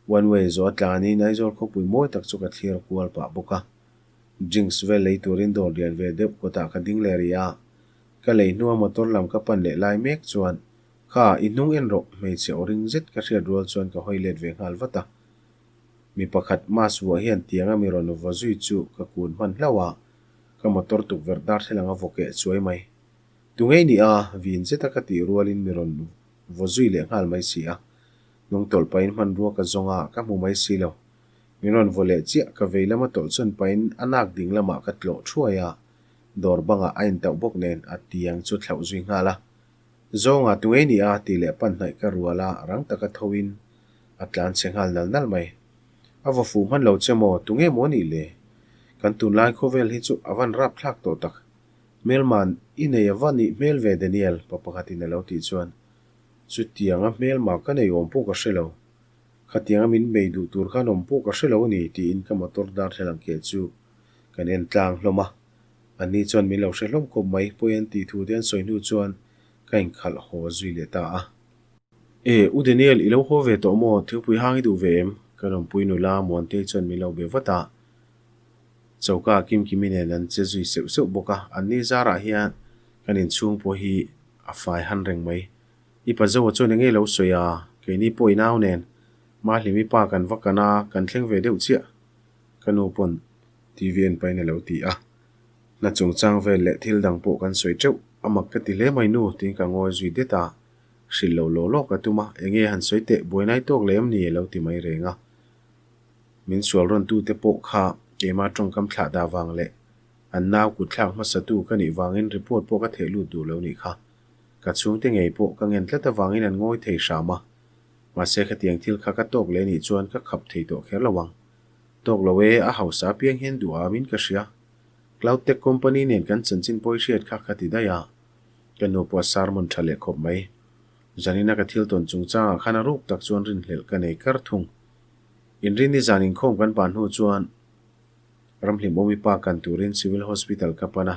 One way zawh a tlanin Aizawl khawpui mawi tak chu ka thlir kual pah bawk a. Drinks vel lei turin dawr lian ve deuh kawtah ka ding leh rih a, ka lei hnua motor lam ka pan leh lai mek chuan Kha, i hnung en rawh, hmeichhe aw ring zet ka hriat rual chuan ka hawi let ve nghal vat a. Mi pakhat mask vuah hian tianga mi rawn vaw zui chu ka kun hman hlauh a, ka motor tukverh darthlalang a vaw keh chuai mai. Tu ngei ni a, vin zeta ka tih rualin mi rawn vaw zui leh nghal mai si a. Hnung tawlh pahin hmanrua ka zawng a, ka hmu mai si lo. Min rawn vaw leh chiah, ka vei lama tawlh chuan pahin a nak ding lamah ka tlawh thuai a, dawr bangah a intauh bawk nen a tiang chu thlauh zui nghal a. Zawnga tu ngei ni a tih leh pan hnaih ka rual a, rang taka tho in a tlan chhe nghal nal nal mai. A va fuh hman lo che maw, tu nge maw nih le? Kan tunlai khawvel hi chu a van rap thlak tawh tak. Hmelman i nei a va nih hmel ve Daniel, pa pakhat in a lo tih chuan chutianga hmelma ka nei awm pawh ka hre lo. Khatianga min bei duh tur khan awm pawh ka hre lo a ni tiin ka motor darthlalang keh chu kan en tlang hlawm a. Anni chuan min lo hre hlawm khawp mai, pawi an tih thu te an sawi hnu chuan ka inkhalh haw zui leh ta a. E, U Daniel, i lo haw ve tawh maw? Thingpui hang i duh ve em? Ka rawnpui nula Muantei chuan min lo be vat a. Choka Kimkimi nen an che zui seuh seuh bawk a, anni zarah hian kan inchhung pawh hi a fai han reng mai. I pa Zoa chuan enge lo sawi a, keini pawh i nau nen Mahlimi pa kan va kan a, kan thleng ve deuh chiah. Ka nu pawn TV en pahin a lo ti a. Hna chungchang vel leh thil dang pawh kan sawi teuh. A mak ka ti hle mai nu, tiin ka ngawi zui det a. Hrilh loh law law ka tum a, enge han sawi teh, buainai tawk leh em ni a lo ti mai reng a. Min sual rawn tute pawh kha keimah tawngkam thlah dah vang leh an nau kut thlak hmasatu ka nih vangin report pawh ka theh lut duh lo nih kha. Ka chhungte ngei pawh ka ngen tlat avangin an ngawi thei hram a. Mahse khatiang thil kha ka tawk leh nih chuan ka khap thei tawh kher lo ang. Tawk lo e, a hausa apiang hian duh am in ka hria. Cloud Tech Company nen kan chanchin pawi hriat kha ka ti daih a. Ka nu pawh a sermon tha leh khawp mai. Zanina ka thil tawn chungchangah khan a ruk tak chuan rinhlelh ka nei kar thung. Inrinni zan inkhawm kan pan hnu chuan Ramhlimawmi pa kan turin Civil Hospital ka pan a.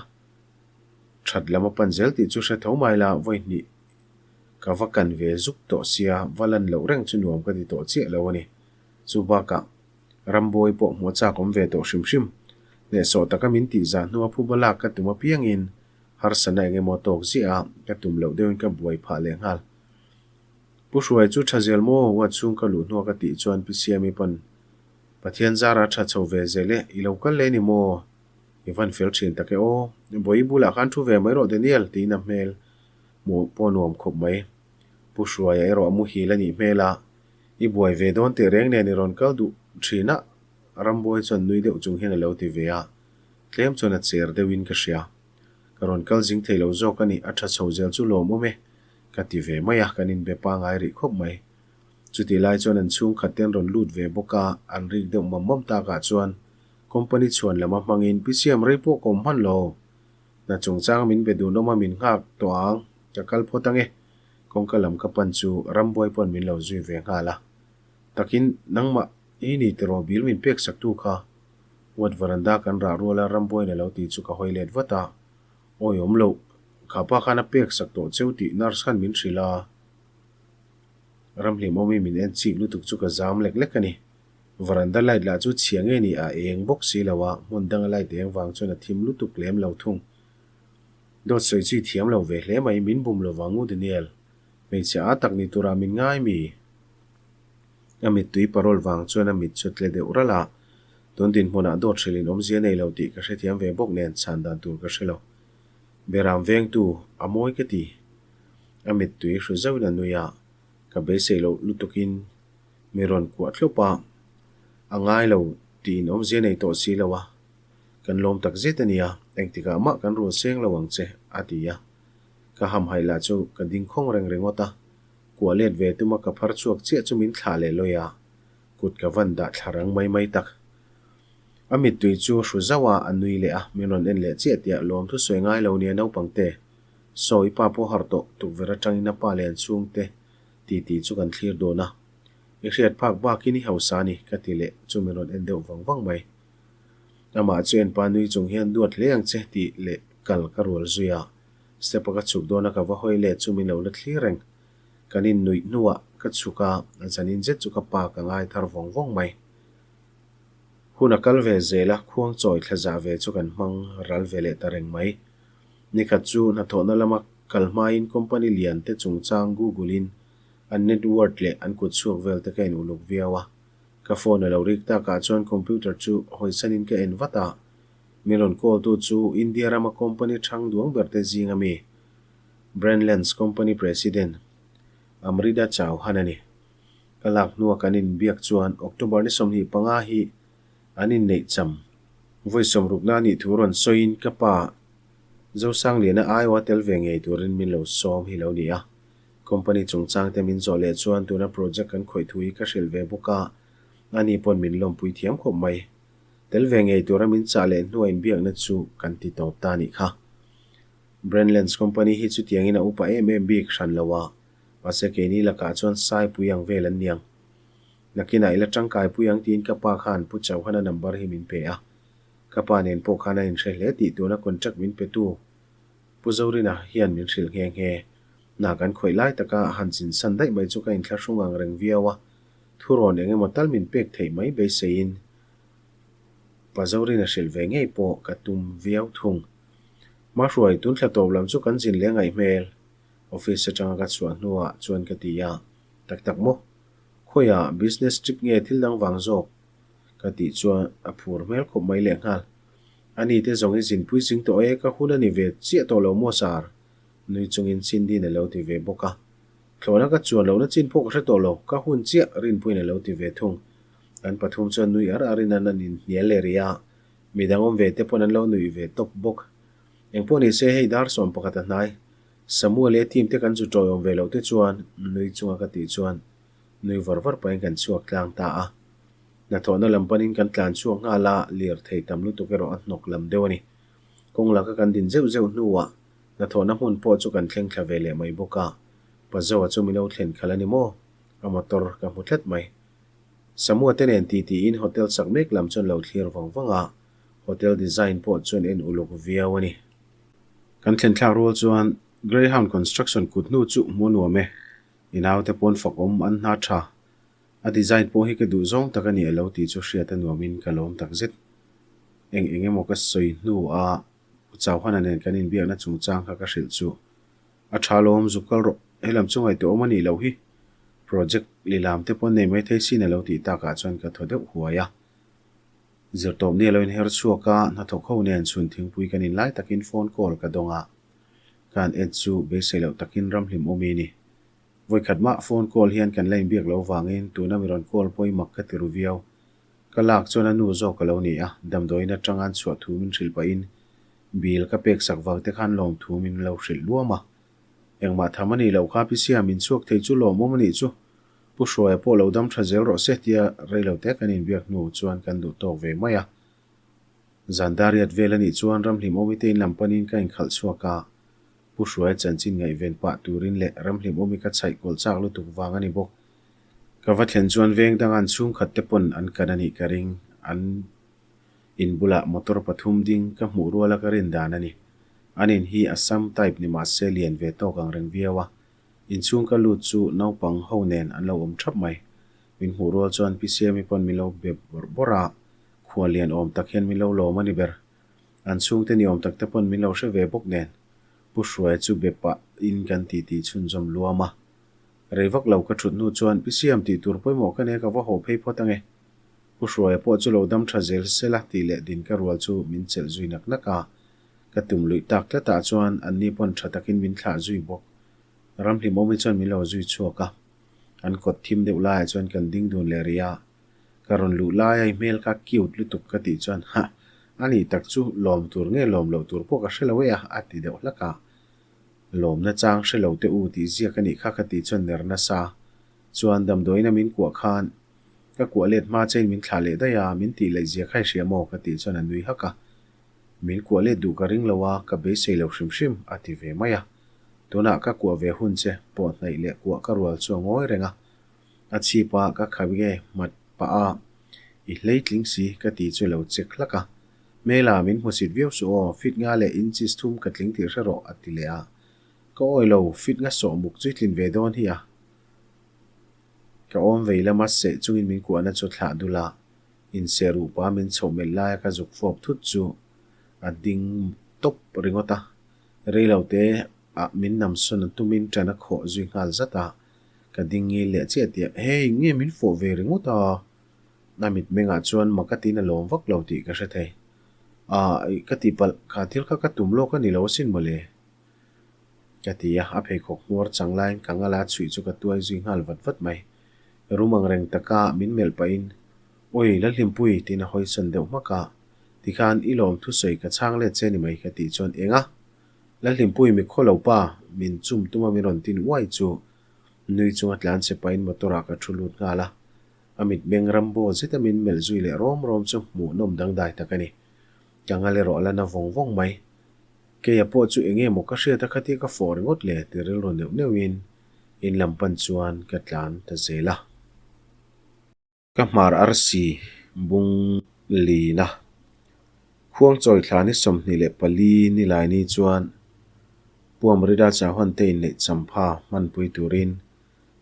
That lam a pan zel tih chu hre tho mai la, vawi hnih ka va kan ve zuk tawh sia, va lan loh reng chu nuam ka ti tawh chiah lo a ni. Chu bakah Rambawi pawh hmuh chak awm ve tawh hrim hrim. Hnehsawh taka min tih zah hnua phuba lak ka tum apiangin harsatna eng emaw tawk ziah a, ka tum loh deuhin ka buai phah leh nghal. Pu Hruai chu tha zel maw? Ward chhung ka luh hnua ka tih chuan Pi Siami pawn Pathian zara tha chho ve zel e, i lo kal leh ni maw? I van fel thin tak e aw. Bawi bulah khan thu ve mai rawh Daniel tiin a hmel hmuh pawh nuam khawp mai. Pu Hruaia erawh a muhil a nih hmel a, I buai ve dawn teh reng nen i rawn kal duh thin a, Rambuai chuan nui deuh chung hian a lo ti ve a, tlem chuan a cher deuhin ka hria. Ka rawn kal zing thei lo zawk a ni, a tha chho zel chu lawmawm e, ka ti ve mai a, kan inbe pangai rih khawp mai. Chutih lai chuan an chhungkhat te an rawn lut ve bawk a, an rik deuh mam mam takah chuan company chhuan lam a hmangin Pi Siam rei pawh ka awm hman lo. Hna chungchang min be dun awm a min nghak tawh ang, ka kal phawt ange. Kawngka lam ka pan chu Rambuai pawn min lo zui ve nghal a. Takin nangmah i ni tiraw bil min pek sak tu kha? Ward varanda kan rah rual a Rambuaiin a lo ti chu ka hawi let vat a. Awi awm loh, kha pa khan a pek sak tawh cheu tih nurse khan min hrilh a. Ramhlimawmi min en chik lutuk chu ka zam lek lek a ni. Varanda light lah chu chhia nge ni a eng bawk si lo a, hmun danga light eng vang chuan a thim lutuk lem lo thung. Dawt sawi chi thiam lo ve hle mai, min bum lo vang u Daniel. Hmeichhia a tak ni turah min ngai mi? A mittui parol vang chuan a mit chu tle deuh ralh a, tun dinhmunah dawt hrilh in awmzia nei lo tih ka hrethiam ve bawk nen chhan dan tur ka hre lo. Beram vengtu, a mawi ka ti. A mittui hru zauhin a nui a, ka beisei loh lutukin mi rawn kuah thlawp a, a ngai lo tiin awmzia nei tawh si lo a, kan lawm tak zet a nia, engtikah mah kan rul seng lo ang che, a ti a. Ka hamhaih lah chu ka ding khawng reng ringawt a, kuah let ve tuma ka phar chhuak chiah chu min thlah leh lawi a, kut ka van dah thla rang mai mai tak. A mittui chu hru zauh a, a nui leh a, min rawn en leh chiah tiah lawm thu sawi ngai lo nia naupang te. Saw i pa pawh harh tawh, tukverh atangin a pa leh an chhungte titi chu kan thlir dawn a. I hriat phak bakin i hausa a ni, ka ti leh chu min rawn en deuh vang vang mai. Amah chu en pa nui chung hian duat hle ang che tih leh kal ka rual zui a. Step a ka chhuk dawn a ka va hawi leh chu min lo la thlir reng. Kan innuih hnuah ka chhuk a, zanin zet chu ka pa ka ngai thar vawng vawng mai. Hun a kal ve zel a, khuang chawi thla zah ve chu kan hmang ral ve leh ta reng mai. Nikhat chu hnathawhna lama kal hmain company lian te chungchang Google in an net worth leh an kut chhuak vel te ka en uluk viau a. Ka phone a lo rik takah chuan computer chu hawisanin ka en vat a. Min rawn call tu chu India rama company thang duang ber te zing ami Brandlands company president Amrita Chauhan a ni. Ka lak hnua kan inbiak chuan October ni 25 hi an inneih cham. Vawi sawmrukna a nih thu rawn sawiin ka pa Zosangliana aiawa tel ve ngei turin min lo sawm hi lo ni a. Company chungchang te min zawh leh chuan tuna project kan khawih thu hi ka hrilh ve bawk a, ani pawn min lawmpui thiam khawp mai. Tel ve ngei tura min chah leh hnua inbiakna chu kan ti tawp ta a nih kha. Brandlands Company hi chutiangin a upa em em bik hran lo a, mahse keini lakah chuan saipui ang vel an niang. Nakinah i la tangkai pui ang tiin ka pa khan Pu Chauhana number hi min pe a. Ka pa nen pawh khan a inhre hle tih tuna contract min petu Pu Zorina hian min hrilh nghe nghe. Hna kan khawih lai taka han chinsan daih mai chu ka inthlahrung ang reng viau a, thurawn eng emaw tal min pek theih mai beiseiin Pa Zorina hrilh ve ngei pawh ka tum viau thung. Mahruai, tun thla tawp lam chu kan zin leh ngaih hmel. Office atanga ka chhuah hnuah chuan ka ti a, Tak tak maw? Khawiah business trip nge thil dang vang zawk? Ka tih chuan a phur hmel khawp mai lehnghal. Ani te zawng i zinpui zing tawh e, ka hun a ni ve chiah tawh lo maw sir? Nui chungin Cindy-in a lo ti ve bawk a. Thlawhna ka chuan lohna chin pawh ka hre tawh lo, ka hun chiah Rinpuiin a lo ti ve thung. An pathum chuan nui ar arin an an inhnial leh rih a, midang awm ve te pawn an lo nuih ve tawp bawk. Engpawh ni se hei dar 11 a hnai, Samuel leh team te kan zu tawiawm ve loh te chuan nui chunga ka tih chuan nui var var pahin kan chhuak tlang ta a. Hnathawhna lam panin kan tlan chhuak nghal a, lirthei tam lutuk erawh a hnawk lam deuh a ni. Kawng laka kan din zeuh zeuh hnuah hnathawhna hmun pawh chu kan thleng thla ve leh mai bawk a. Pazoa chu min lo thlen khalh a ni maw? A motor ka hmu tlat mai. Samua te nen titiin hotel sak mek lam chuan lo thlir vang vang a, hotel design pawh chuan en uluk viau a ni. Kan thlen thlak rual chuan Greyhound Construction kut hnu chu hmu nuam e. I naute pawn fak awm an hna tha. A design pawh hi ka duh zawng tak a ni a lo tih chu hriat a nuamin ka lawm tak zet. Eng eng emaw ka sawi hnu a Pu Chauhana nen kan inbiakna chungchang kha ka hrilh chu. A tha lawm zuk kal rawh, helam chu ngaihtuah awm a nih loh hi. Project lilam te pawn nei mai thei sin a lo tih takah chuan ka thaw deuh huai a. Zirtawpni a lo inher chhuak a, hnathawk ho nen chhun thingpui kan inlai takin phone call ka dawng a. Ka han en chu beisei loh takin ramhlim awmi ni. Vawikhat mah phone call hian kan la inbiak loh vangin tuna mi rawn call pawimawk ka ti ru viau. Ka lak chuan a nu zawk a lo ni a, damdawiin atanga an chhuah thu min hrilh pahin bill ka pek sak vang te khan lawmthu min lo hrilh luam a. Engmah tham a nih loh kha Pisia min chhuak thei chu lawmawm a nih chu. Pu Hruaia pawh lo dam tha zel rawh se tia reilo te kan inbiak hnu chuan kan duh tawk ve mai a. Zan dariat vel a nih chuan Ramhlimawmi te in lam panin ka inkhalh chhuak a. Pu Hruaia chanchin ngaihven pah turin leh Ramhlimawmi ka chhaih kawlh chak lutuk vang a ni bawk. Ka va thlen chuan veng danga an chhungkhat te pawn an kan a nih ka ring. An in bulah motor pathum ding ka hmuh ruala ka rin dan a ni. An in hi Assam type ni mahse lian ve tawk ang reng viau a. Inchhung ka lut chu naupang ho nen an lo awm thap mai. Min hmuh rual chuan Pi Siami pawn min lo be bawrh bawrh a, khua lian awm tak hian min lo lawm a ni ber. An chhungte ni awm tak te pawn min lo hre ve bawk nen. Pu Hruaia chu be pah in kan titi chhunzawm luam a. Rei vak lo ka thut hnu chuan Pi Siam tih tur pawimawh ka nia ka va haw phei phawt ange. Pu Hruaia pawh chu lo dam tha zel sela tih leh din ka rual chu min chelh zui nak nak a. Ka tum luih tak tlatah chuan anni pawn tha takin min thlah zui bawk. Ramhlimawmi chuan min lo zui chhuak a. An kawt thim deuh laiah chuan kan ding dun leh rih a. Ka rawn luh laia i hmel kha cute lutuk ka tih chuan hah, a nih tak chu lawm tur nge lawm loh tur pawh ka hre lo e a, a ti deuh hlak a. Lawmna chang hre lo teh u tih ziak a nih kha ka tih chuan ner nasa chuan damdawiin a min kuah khan ka kuah let hma chein min thlah leh daih a, min tih laih zia kha i hria maw ka tih chuan a nui hak a. Min kuah let duh ka ring lo a, ka beisei lo hrim hrim, a ti ve mai a. Tunah ka kuah ve hun che pawh hnaih leh kuah ka rual chu a ngawi reng a. A chhip a, ka khap nge hmat pah a, i hleitling si ka ti chu lo check hlak a. Hmela min hmusit viau suh aw, fit nga leh inches thum ka tling tih hre rawh, a ti leh a. Ka awi lo, fit nga sawh muk chu i tlin ve dawn hi a. Ka awm vei lama seh chungin min kuahna chu thlah dul a, inseh ruh pa min chhoh melh laia ka zuk fawp thut chu a ding tawp ringawt a. Reilo te ah min namsawn a tumin ṭan a khawh zui nghal zat a. Ka ding ngil leh chiah tih a, Hey, nge min fawh ve ringawt a? A mitmengah chuan mak a tiin a lawm vak lo tih ka hre thei. Ah, ka tihpalh, kha thil kha ka tum lawk a ni lo asin mawle. Ka ti a, a pheikhawk hmuar chang laiin ka ngala chhuih chu ka tuai zui nghal vat vat mai. Rum ang reng taka min melh pahin, Awi, Lalhlimpui, tiin a hawisawn deuh hmak a. Tikhan i lawm thusawi ka chhang let che ni mai ka tih chuan eng a? Lalhlimpui mikhaw lo pa, min chum tuma min rawn tin uai chu nui chunga tlan che pahin motor ah ka thu lut nghal a. A mitmeng rambo zeta min melh zui leh rawm rawm chu hmuhnawm dangdai tak a ni. Ka ngal erawh a la na vawng vawng mai. Keia pawh chu enge maw ka hriat a khatia ka fawh ringawt le ti rilru neuh neuhin in lam pan chuan ka tlan ta zel a. Ka hmar arsi bung lin a, khuangchawi thla ni 24 nilai ni chuan Pu Amrita Chauhan te inneih champha hmanpui turin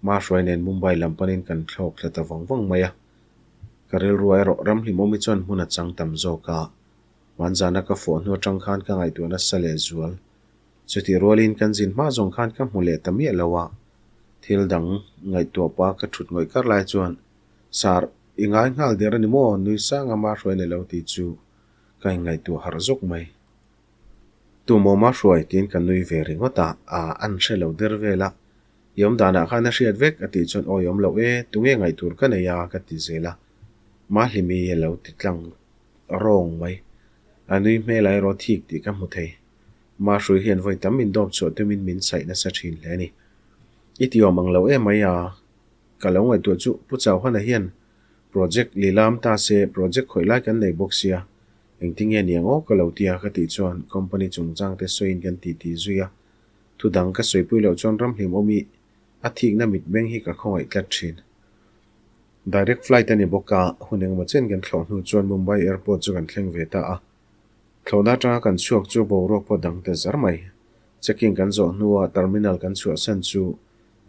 Mahruai nen Mumbai lam panin kan thlawk thla ta vang vang mai a. Ka rilrua erawh Ramhlimawmi chuan hmun a chang tam zawk a, Hmanzana ka fawh hnu atang khan ka ngaihtuah nasa leh zual. Chutih rualin kan zin hma zawng khan ka hmu leh ta miah lo a. Thil dang ngaihtuah pah ka thut ngawih kar lai chuan, Sir, i ngai nghal der a ni maw? Nui sang a Mahruai nei lo tih chu ka inngaihtuah harh zawk mai. Tu maw Mahruai? tiin ka nui ve ringawt a, a an hre lo der vel a. I awm danah khan a hriat vek a tih chuan awi awm loh e, tunge ngaihtur ka nei a ka ti zel a. Mahlimi a lo ti tlang rawng mai. A nui hmel a erawh thik tih ka hmu thei. Mahrui hian vawi tam min dawp chhuah tumin min saih nasa thin hle a ni. I ti awm ang lo em mai a, ka lo ngaihtuah chu Pu Chauhana hian project lilam ta se project khawih lai kan nei bawk sia, engtinge niang aw ka lo tia ka tih chuan company chungchangte sawiin kan titi zui a. Thu dang ka sawipui loh chuan ramhlim awmi a thikna mitmeng hi ka khawngaih tlat thin. Direct flight a ni bawk a, hun engemaw chen kan thlawh hnu chuan Mumbai airport chu kan thleng ve ta a. Thlawhna atanga kan chhuak chu boruak pawh dang ta zar mai. Checking kan zawh hnua terminal kan chhuahsan chu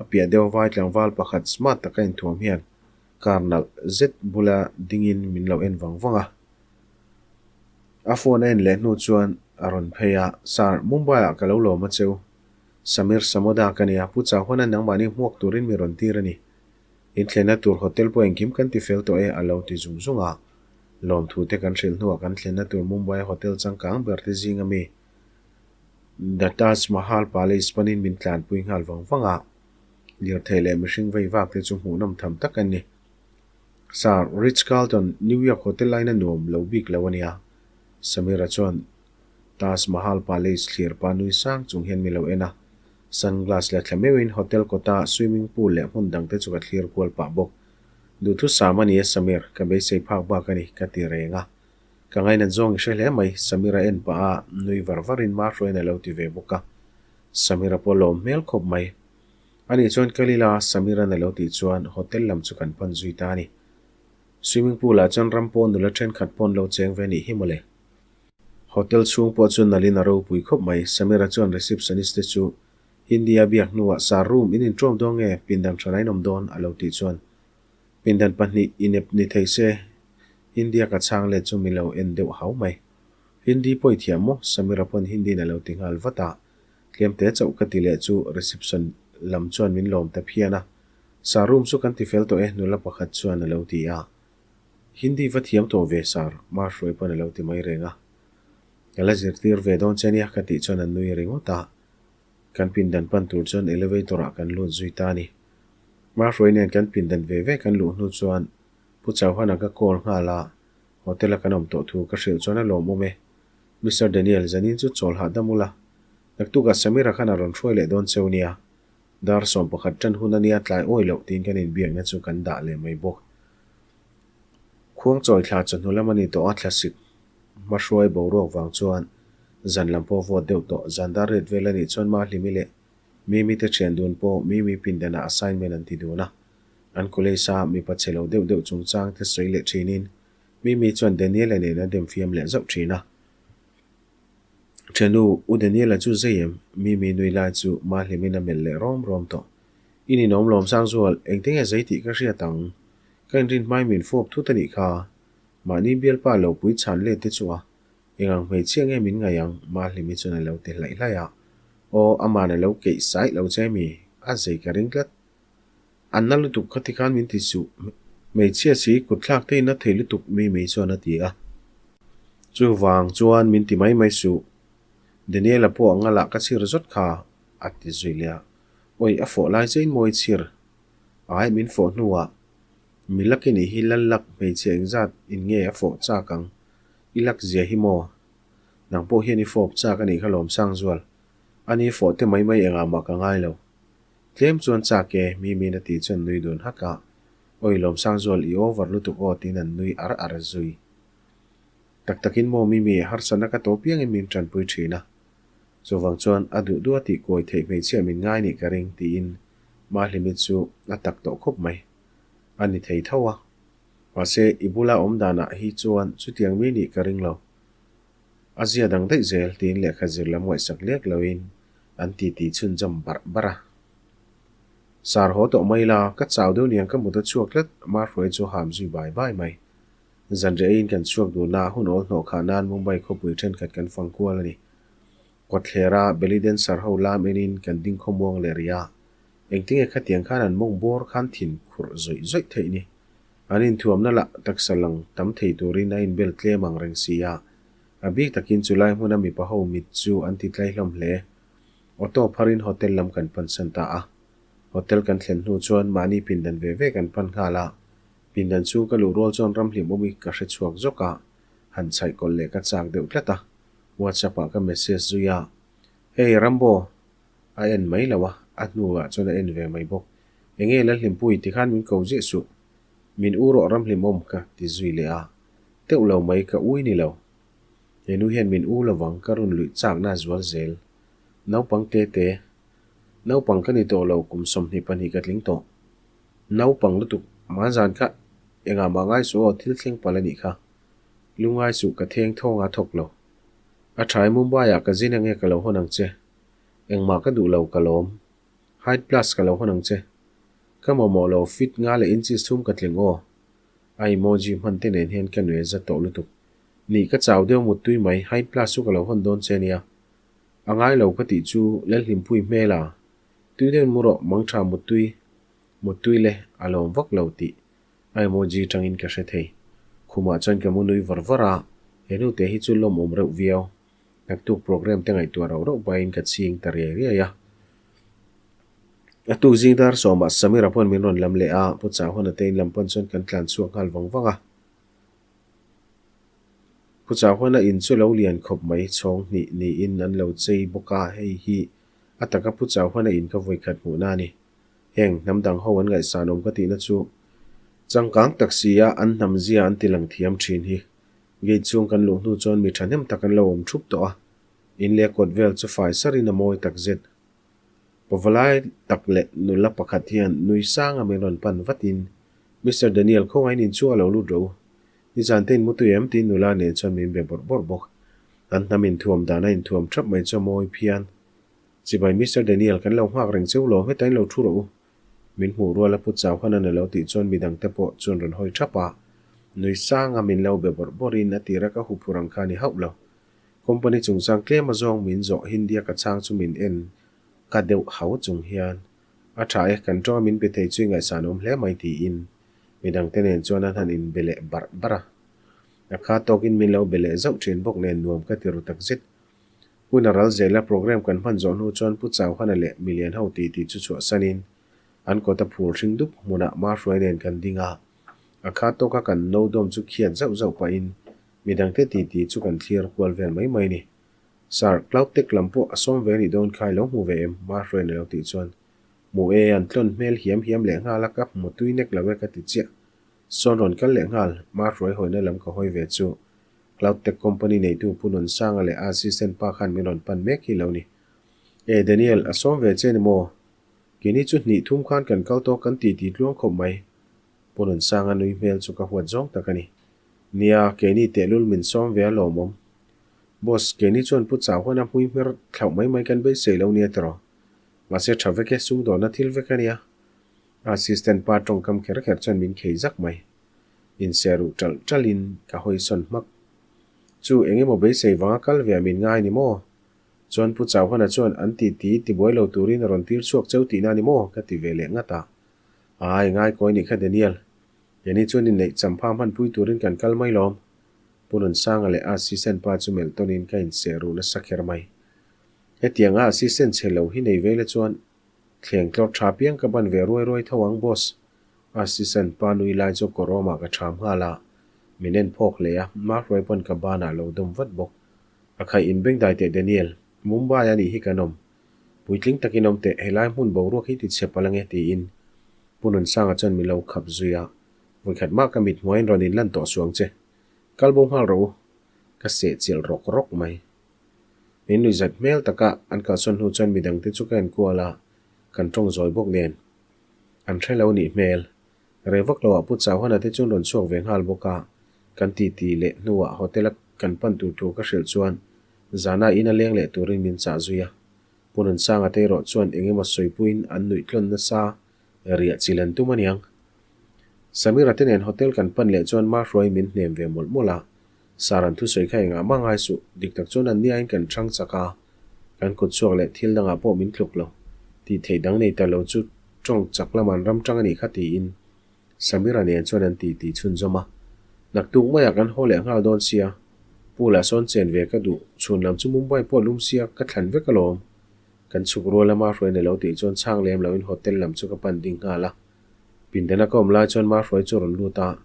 a piah deuh vai tlangval pakhat smart taka inthuam hian car nalh zet bula dingin min lo en vang vang a. A phone a en leh hnu chuan a rawn phei a, Sir, Mumbai-ah ka lo lawm a cheu. Samir Samoda ka nia, Pu Chauhana nangmahni hmuak turin mi rawn tir a ni. Inthlenna tur hotel pawh engkim kan ti fel tawh e, a lo ti zung zung a. Lawmthu te kan hrilh hnuah kan thlenna tur Mumbai hotel changkang ber te zinga mi The Taj Mahal Palace panin min tlanpui nghal vang vang a. Lirthei leh mihring vei vak te chu hmuhnawm tham tak an ni. Sir, Ritz Carlton, New York hotel laina nuam lo bik lo a nia. Samira chuan Taj Mahal Palace thlir pa nui sang chung hian mi lo en a. Sunglass la thla meuhin hotel kawta swimming pool leh hmun dangte chu ka thlir kual pah bawk. Duhthusam a ni e Samir, ka beisei phak bak a ni, ka ti reng a. Ka ngainat zawng i hre hle mai, Samir a en pah a, nui var varin Mahruain a lo ti ve bawk a. Samir a pawh lawm hmel khawp mai. Ani chuan kal ila, Samiran a lo tih chuan hotel lam chu kan pan zui ta a ni. Swimming pool ah chuan ram pawn nula thenkhat pawn lo cheng ve nih hi mawle. Hotel chhung pawh chu nalin a ropui khawp mai. Samira chuan receptionist te chu. Hindi a biak hnuah Sir room in inṭawm dawn nge pindan hran a inawm dawn a lo tih chuan pindan pahnih inep ni thei se Hindi a ka chhang let chu min lo en deuh hau mai. Hindi pawh i thiam maw? Samira pawn Hindi in a lo ti nghal vat a. Tlemte chauh ka ti leh chu reception lam chuan min lawm ta phian a. Sir room chu kan ti fel tawh e nula pakhat chuan a lo ti a. Hindi va thiam tawh ve sir, Mahruai pawn a lo ti mai reng a. Ka la zirtir ve dawn che nia ka tih chuan an nui ringawt a. Kan pindan pan tur chuan elevator ah kan lut zui ta a ni. Mahruai nen kan pindan ve ve kan luh hnu chuan Pu Chauhana ka call nghal a, hotel a kan awm tawh thu ka hrilh chuan a lawmawm e. Mister Daniel, zanin chu chawl hahdam ula. Naktukah Samira khan a rawn hruai leh dawn cheu nia. Dar 11 tan hun a nia tlai awi loh tiin kan inbiakna chu kan dah leh mai bawk. Khuangchawi thla chawhnu lam a ni tawh a, thlasik hmahruai boruak vang chuan zan lam pawh vawt deuh tawh. Zan dar ret vel a nih chuan Mahlimi leh Mimi te thian dun pawh Mimi pindanah assignment an ti dun a. An college a mipa chhe lo deuh deuh chungchang te sawi leh thinin Mimi chuan Daniel-a nen a demfiam leh zauh thin a. Ṭhiannu, U Daniela chu zei em? Mimi nui lai chu Mahlimin a melh leh rawm rawm tawh. I ninawm lawm Sangzual, engte nge zei tih ka hriat ang? Ka inrin hmai min fawp thut a nih kha. Mahni bialpa lo pui chhan let te chu a, eng ang hmeichhia nge min ngaih ang? Mahlimi chuan a lo ti hlaih hlaih a. Aw, aman a lo keih saih lo che mi? A zei ka ring tlat. An na lutuk kha tikhan min ti suh. Hmeichhia si kut thlak te in a thei lutuk Mimi chuan a ti a. Chuvang chuan min ti mai mai suh. Daniela pawh a ngalah ka chhir zawt kha a ti zui leh a. Awi a fawh lai chein mawi chhir. Ai min fawh hnuah mi lak i nih hi lal lak hmeichhia engzat in nge a fawh chak ang i lak zia hi maw? Nang pawh hian i fawp chak a nih kha Lawmsangzual. Ani fawh te mai mai engah mah ka ngai lo. Tlem chuan chak e, Mimi'n a tih chuan nui dun hak a, Awi Lawmsangzual i over lutuk aw tiin an nui ar ar zui. Tak takin maw Mimi, harsatna ka to piangin min tanpui thin a. Chuvang chuan a duh duh a tih kawi theih hmeichhia min ngai nih ka ring tiin Mahlimi chu a tak tawh khawp mai. A ni thei tho a. Mahse i bula awm danah hi chuan chutiang mi nih ka ring lo. A zia dang daih zel tiin lehkha zir lam ngaihsak lek loin an titi chhunzawm barh barh a. Sar haw tawh mai la, ka chau deuh niang ka mut a chhuak tlat, Mahruai chu ham zui bai bai mai. Zanriah eiin kan chhuak dun a, hun awl hnawh khah nan Mumbai khawpui thenkhat kan fang kual a ni. Kawthlera belly dancer ho lam enin kan ding khawmuang leh rih a, engtinge khatiang khan an mawng bawr khan thin khurh zawih zawih theih ni. An inthuamna lah taksa lang tam thei turin a inbel tlem ang reng si a, a bik takin chulai hmuna mipa ho mit chu an ti tlai hlawm hle. Auto pharin hotel lam kan pansan ta a. Hotel kan thlen hnu chuan mahni pindan ve ve kan pan nghal a, pindan chu ka luh rual chuan ramhlim awmi ka hre chhuak zawk a, han chhaih kawlh leh ka chak deuh tlat a, WhatsApp ah ka message zui a, Hey Rambo! A en mai lo a, a hnuah chuan a en ve mai bawk. Enge Lalhlimpui tikhan min ko ziah suh. Min u rawh ramhlimawm ka ti zui leh a. Teuh lo mai ka ui ni lo. He nu hian min u lovang ka run luih chakna a zual zel. Naupang te te. Naupang ka ni tawh lo kum 22 ka tling tawh. Naupang lutuk hmanzan kha engah mah ngai suh aw thil thleng palh a nih kha. Lungai suh ka theng thawng a thawk lo. A tha i Mumbai ah ka zin ange ka lo hawn ang che. Engmah ka duh lo ka lawm. Height plus ka lo hawn ang che. Ka mamawh lo fit nga leh inches thum ka tling aw. A emoji hman te nen hian ka nui a za tawh lutuk. Nih ka chau deuh muttui mai height plus chu ka lo hawn dawn che nia. A ngai lo ka tih chu Lalhlimpui hmel a. Tui deuhin mu rawh mangtha muttui muttui le a lawm vak lo tih a emoji tangin ka hre thei. Khumah chuan ka mu nui var var a, he hnute hi chu lawmawm reuh viau. Naktuk program te ngaihtuah rauh rauh pahin ka chhing ta riai riai a. A tuk zing dar sawmah Samira pawn min rawn lam leh a, Pu Chauhana te in lam pawn chuan kan tlan chhuak nghal vang vang a. Pu Chauhana in chu lo lian khawp mai chhawng hnih niin an lo chei bawk a, hei hi a taka Pu Chauhana in ka vawikhat hmuhna a ni. Heng hnam dang ho an ngaihsan awm ka tihna chu changkang tak sia an hnam zia an ti lang thiam thin hi. Gate chhung kan luh hnu chuan mi thahnem tak an lo awm thup tawh a, in leh kawt vel chu fai sarin a mawi tak zet. Pavalai tak leh nula pakhat hian nui sanga min rawn pan vatin, Mister Daniel khawngain in chu a lo lut rawh u. Nizan te in mu tui em? tiin nula nen chuan min be bawrh bawrh bawk. An hnam inthuam dan a inthuam thap mai chu a mawi phian. Chibai Mister Daniel, kan lo nghak reng cheu lawm, heta in lo thu rawh u. Min hmuh rual a Pu Chauhanan a lo tih chuan midangte pawh chuan rawn hawi thap a. Nui sanga min lo be bawrh bawrhin a tira ka huphur ang kha a ni hauh lo. Company chungchang tlem azawng min zawh Hindia ka chhang chu min en ka deuh hau chung hian a tha e, kan tawnga min be thei chu i ngaihsan awm hle mai tiin midangte nen chuan an han inbe leh barh barh a. A kha tawkin min lo be leh zauh thin bawk nen nuam ka ti ru takzet. Hun a ral zela program kan hman zawh hnu chuan Pu Chauhana leh milian ho titi chu chhuahsanin an kawta phul hring dup hmunah Mahruai nen kan ding a. A kha tawka kan no dawm chu khiat zauh zauh pahin midangte titi chu kan thlir kual vel mai mai ni. Sir, Cloud Tech lam pawh a sawm ve a nih dawn kha i lo hmu ve em? Mahruaiin a lo tih chuan Hmu e, an tlawn hmel hiam hiam leh nghal a ka hmu tui nek lo e ka ti chiah. Sawn rawn kal leh nghal, Mahruai hawina lam ka hawi ve chu Cloud Tech Company neitu Pu Nunsanga leh a assistant pa khan min rawn pan mek hi lo ni. E Daniel, a sawm ve che ni maw? Keini chu hnih thum khan kan kal tawk kan ti ti tluang khawp mai. Pu Nunsanga nui hmel chu ka huat zawng tak a ni. Nia, keini tehlul min sawm ve a lawmawm. Boss, keini chuan Pu Chauhana hmui hmer thlauh mai mai kan beisei lo nia tiraw? Mahse tha vek e, sumdawnna thil vek a nia. A assistant pa tawngkam kher kher chuan min khei zak mai. Inse ruh ṭalh ṭalhin ka hawi sawn hmak. Chu eng emaw beisei vanga kal ve a min ngai ni maw? Chuan Pu Chauhana chuan an ti ti tibuai lo turin a rawn tir chhuak cheu tihna ni maw? ka ti ve leh ngat a. Ai, ngai kawi nih kha Daniel. Keini chuan inneih champha hmanpui turin kan kal mai lawm. Pu Nunsanga leh a assistant pa chu melh tawnin ka inseh ruh nasa kher mai. Hetianga assistant chhe lo hi nei ve la chuan Thleng tlawr tha piang ka ban ve ruai ruai tho ang boss. Assistant pa nui lai chu kawrawmah ka tham nghal a, min en phawk hle a, Mahruai pawn ka banah lo dawm vat bawk. A khaih in bengdai teh Daniel, Mumbai a nih hi kan awm. Puitling takin awm teh, helai hmun boruak hi ti chhe palh ange tiin Pu Nunsanga chuan min lo khap zui a, Vawikhat mah ka mit hmuaiin rawn inlan tawh suang che. Kal bo nghal rawh u. Ka seh chilh rawk rawk mai. Min lui zat hmel taka an kalsawn hnu chuan midangte chu ka enkual a, kan tawng zawi bawk nen. An hre lo nih hmel. Rei vak loah Pu Chauhana te chuan rawn chhuak ve nghal bawk a, kan titi leh hnuah hotel a kan pan tur thu ka hrilh chuan zana in a leng leh turin min chah zui a. Pu Nunsanga te erawh chuan eng emaw sawipuiin an nuih tlawn nasa riah chil an tum aniang. Samira te nen hotel kan pan leh chuan Mahruai min hnem ve mawlh mawlh a, Sir an thusawi kha engah mah ngai suh, dik tak chuan an niain kan hrang chak a, kan kut chhuak leh thil dangah pawh min tluk lo, tih theih dang nei ta lo chu tawng chak lam an ram tang a nih kha tiin Samira nen chuan an ti ti chhunzawm a. Naktuk maiah kan haw leh nghal dawn sia, Pu lah sawn chen ve ka duh, chhun lam chu Mumbai pawh lum sia ka thlan vek alawm. Kan chhuk rual lama hruaina lo tih chuan chhang lem loin hotel lam chu ka pan ding nghal a. Pindana ka awm lai chuan Mahruai chu a rawn lut a,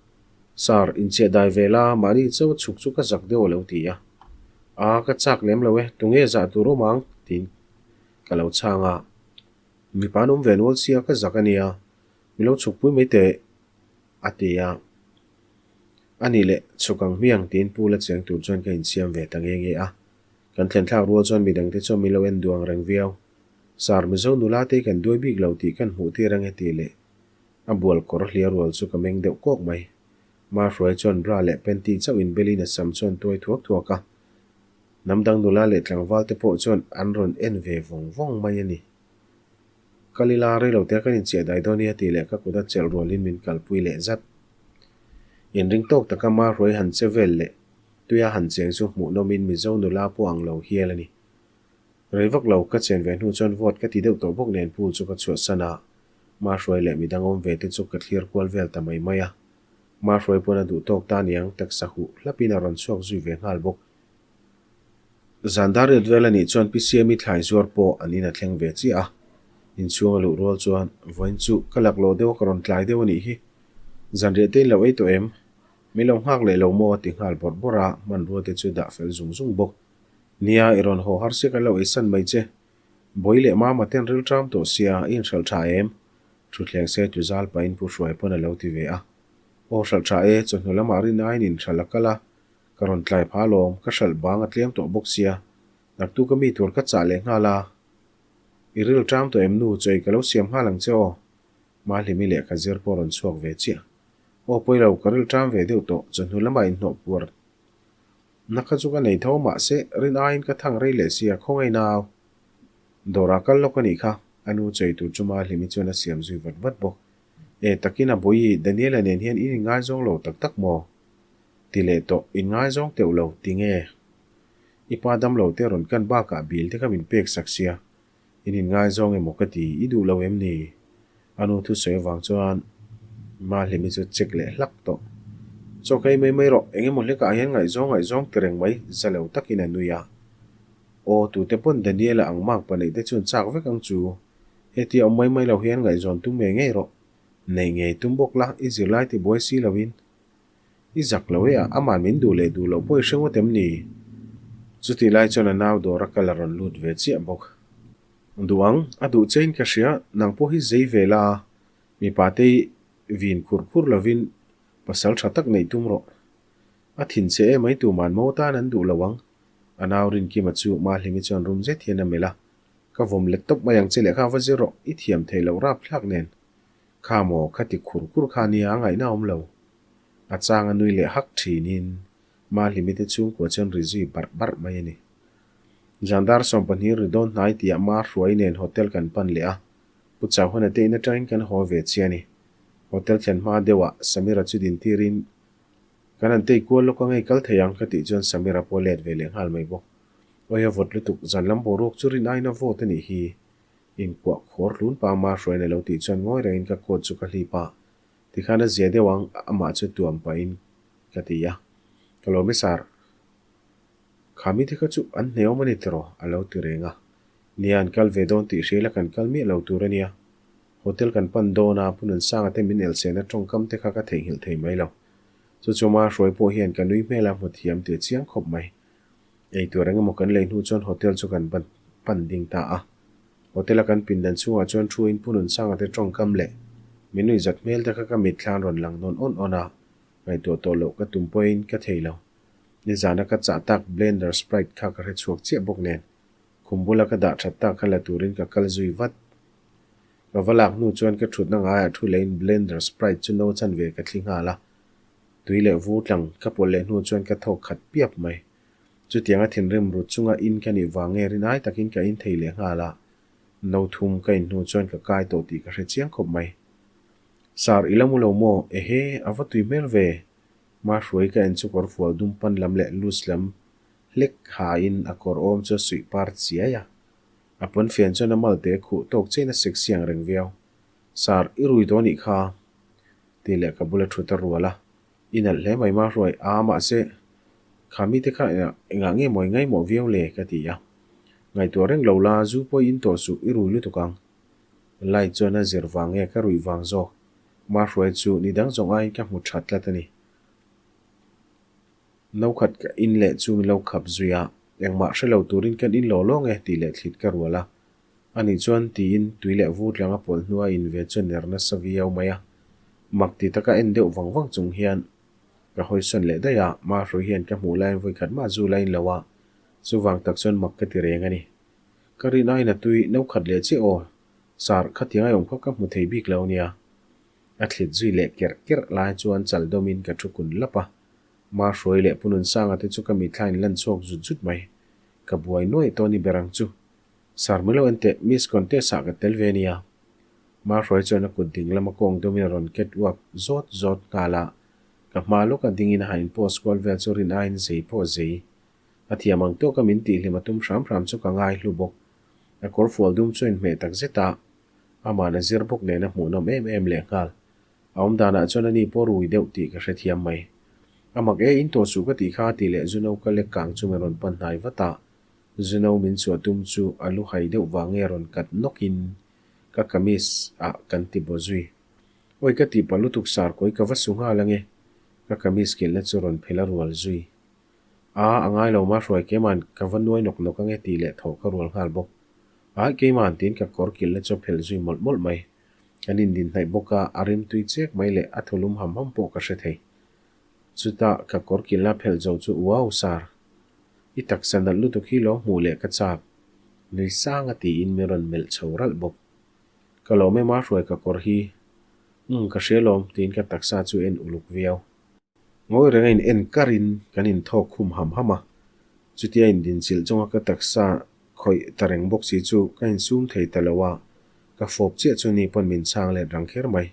Sir, inchiah dai ve la, mahni chauh a chhuk chu ka zak deuh a lo ti a. A, ka chak lem lo e, tunge zah tur awm ang? tiin ka lo chhang a. Mipa an awm ve nual sia ka zak a nia, mi lo chhukpui mai teh a ti a. A nih leh, chhuk ang hmiang tiin pu la cheng tur chuan ka insiam ve ta nge nge a. Kan thlen thlak rual chuan midangte chuan min lo en duang reng viau. Sir, Mizo nula te hi kan duai bik lo tih kan hmuh tir ange tih leh a bual kawr hliar rual chu ka meng deuh kawk mai. Mahruai chuan bra leh panty chauh in belin a sam chuan tuai thuak thuak a. Hnam dang nula leh tlangval te pawh chuan an rawn en ve vawng vawng mai a ni. Kal ila rei lo te kan inchiah dai dawn nia tih leh ka kut a chelh rualin min kalpui leh zat. Inring tawk taka Mahruai han che vel leh tuia han cheng chu hmuhnawmin Mizo nula pawh ang lo hial a ni. Rei vak lo ka chen ve hnu chuan vote ka ti deuh tawh bawk nen pool chu ka chhuahsan a, Mahruai leh midang awm ve te chu ka thlir kual vel ta mai mai a. Mahruai pawn a duh tawk ta niang taksa huh hlapin a rawn chhuak zui ve nghal bawk. Zan dar riat vel a nih chuan PCM-i thlai zuar pawh an in a thleng ve chiah a. Inchhung a luh rual chuan vawiin chu ka laklawh deuh a ka rawn tlai deuh a nih hi. Zan riah te in lo ei tawh em? Min lo nghak leh lo maw a ti nghal bawrh bawrh a, hmanrua te chu dah fel zung zung bawk. Nia, i rawn haw har sia kan lo eisan mai che. Bawi leh mama ten ril ṭam tawh sia, i inhralh ṭha em? Thutthleng se tlu zal pahin Pu Hruai pawn a lo ti ve a. Aw hralh ṭha e, chawhnu lamah rin aiin inhralh a kal a, ka rawn tlai pha alawm, ka hralh bang a tlem tawh bawk sia, naktu ka mi tur ka chah leh nghal a. I ril ṭam tawh em nu, chawi ka lo siam nghal ang che aw. Mahlimi lehkha zir pawh rawn chhuak ve chiah. Aw pawi lo, ka ril ṭam ve deuh tawh, chawhnu lamah inhnawh puar Na kha chu ka nei tho mahse rin aiin ka thang rei leh sia khawngaih nau. Dawrah kal lawk a nih kha, a nu chei tur chu Mahlimi chuan a siam zui vat vat bawk. E, takin a Bawihi, Daniela nen hian in inngaizawng lo tak tak maw? Ti leh tawh, inngaizawng teuh lo, ti nge? I pa damlo te rawn kan bakah bill te kha min pek sak sia, in inngaizawng emaw ka ti, i duh lo em ni? A nu thusawi avang chuan Mahlimi chu check leh hlak tawh. Chaw ka ei mai mai rawh, eng emaw hlekah hian ngaihzawng ngaihzawng ti reng mai, za lo takin a nui a. Aw, tute pawn Daniela ang mak paneih te chuan chak vek ang chu. Hetia awm mai mai lo hian ngaihzawn tum ngei ngei rawh. Neih ngei tum bawk la, i zirlai ti buai si loin. I zak lo e a, aman min duh leh duh loh pawh i hre ngawt em ni? Chutih lai chuan a nau dawr a kal a rawn lut ve chiah bawk. Duh ang, a duh chein ka hria, nang pawh hi zei ve la, mipa te i vin khur khur lovin pasal tha tak neih tum rawh. A thin che em ai tuman mo tan an duh lo ang. A nau Rinkima chu Mahlimi chuan rum zet hian a melh a, Ka vawm let tawp mai ang che lehkha va zir rawh, i thiam theih loh rap thlak nen. Kha maw, kha ti khur khur kha nia a ngaihna awm lo. A chang a nui leh hak thinin Mahlimi te chhungkua chuan ri zui barh barh mai a ni. Zandar 12 ri dawn hnai tihah Ma Hruai nen hotel kan pan leh a, Pu Chauhana te in atangin kan haw ve chiah a ni. Hotel thlen hma deuhah Samira chu din tirin Kan han tei kual lawk a ngei kal thei ang ka tih chuan Samira pawh let ve leh nghal mai bawk. Awia vawt lutuk, zan lam boruak chu rin aiin a vawt a nih hi. Inkuah khawr hlun pa ma hruain a lo tih chuan ngawi rengin ka coat chu ka hlip a, tikhan a zia deuh ang, amah chu tuam pahin ka ti a. Ka lo mesar, Kha mite kha chu an hneawm a ni tiraw? a lo ti reng a. Nia, an kal ve dawn tih hria la kan kal miah lo tur a nia. Hotel kan pan dawn a, Pu Nunsanga te min elchena tawngkam te kha ka theihnghilh thei mai lo. Chu chu ma hruai pawh hian ka nui hmel a hmu thiam tih a chiang khawp mai. Ei tur eng emaw kan lei hnu chuan hotel chu kan pan ding ta a. Hotel a kan pindan chhungah chuan thu in Pu Nunsanga te tawngkam leh min nuihzat hmel te kha ka mitthla an rawn lang nawn awn awn a, ngaihtuah tawh loh ka tum pawhin ka thei lo. Nizana ka chah tak blender sprite kha ka hre chhuak chiah bawk nen khum bula ka dah that tak kha la turin ka kal zui vat. Ka va lak hnu chuan ka thutna ngaiah thu leiin blender sprite chu no chan ve ka thli nghal a. Tui leh vur tlang ka pawlh leh hnu chuan ka thawk khat piap mai. Chutianga thinrim rut chunga in ka nih vang nge rinai takin ka in thei leh nghal a, no thum ka in hnu chuan ka kai tawh tih ka hre chiang khawp mai. Sir, i la mu lo maw? Ehe, a va tui hmel ve! Mahruai ka en chu kawr fual dum pan lam leh lus lam hlek hain a kawr awm chu a suih par chiai a. A pawnfian chuan a malte khuh tawk chiahin a sexy ang reng viau. Sir, i rui dawn nih kha? Tih leh ka bula thut a rual a, I nalh hle mai Mahruai, aa mahse kha mite kha engah nge mawi ngaihmawh viau le? ka ti a. Ngaihtuah reng lo la, zu pawh i in tawh suh, i rui lutuk ang. Light chuan a zir vang nge ka ruih vang zawk? Mahruai chu ni dang zawng aiin ka hmu tha tlat a ni. No khat ka in leh chu min lo khap zui a, engmah hre lo turin kan in law law nge tih leh thlit ka rual a. Ani chuan tiin tui leh vur tlang a pawlh hnua in ve chu ner nasa viau mai a. Mak ti taka en deuh vang vang chung hian ka hawisawn leh daih a, Mahruai hian ka hmuh laiin vawi khat mah zu la in lo a, chuvang tak chuan mak ka ti reng a ni. Ka rin aiin a tui no khat leh chiah aw, sar khatiang a awm kha ka hmu thei bik lo nia. A thlit zui leh kerh kerh lai chuan chal dawmin ka thu kun lap a, Mahruai leh Pu Nunsanga te chu ka mithlain lan chhuak zut zut mai. Ka buai nuaih tawh ni ber ang chu. Sir Milo enteh, Miss Contest ah ka tel ve nia. Mahruai chuan a kut ding lama kawng dawmin a rawn cat uak zawt zawt nghal a, ka hma lawka dingin a han in post kual vel chu rin aiin zei pawh zei. A thiam ang tawka min tihhlim a tum hram hram chu ka ngai hlu bawk. A kawr fual dum chu a inhmeh tak zet a, aman a zir bawk nen a hmuhnawm em em lehnghal. A awm danah chuan ani pawh rui deuh tih ka hrethiam mai. A mak e, in tawh suh ka tih kha tih leh Zuno ka lek kang chu min rawn pan hnai vat a. Zuno min chhuah tum chu a lu hai deuh vang nge rawn kat nawkin ka kamis ah kan ti baw zui. Awi ka tih pah lutuk sar kawi ka va su nghal ange ka kamis kilhna chu rawn phel a rual zui. A, a ngai lo ma hruai keiman ka va nuai nawk nawk ange tih leh thaw ka rual nghal bawk. Aih keiman tiin ka kawr kilhna chu a phelh zui mawlh mawlh mai. Kan indin hnaih bawk a, a rimtui chek mai leh a thulum ham ham pawh ka hre thei. Chutah ka kawr kilhna phelh zo chu uau sar. I taksa nalh lutuk hi lo hmuh leh ka chak. Nui sang a tiin min rawn melh chho ralh bawk. Ka lawm em a hruai ka kawr hi. Umm ka hria lawm tiin ka taksa chu en uluk viau. Ngawi reng a in en karin kan inthawk khum ham ham a. Chutia indinchilh chunga ka taksa. khawih ta reng bawk si chu ka insum thei ta lo a, ka fawp chiah chu ni pawn min chhang let rang kher mai.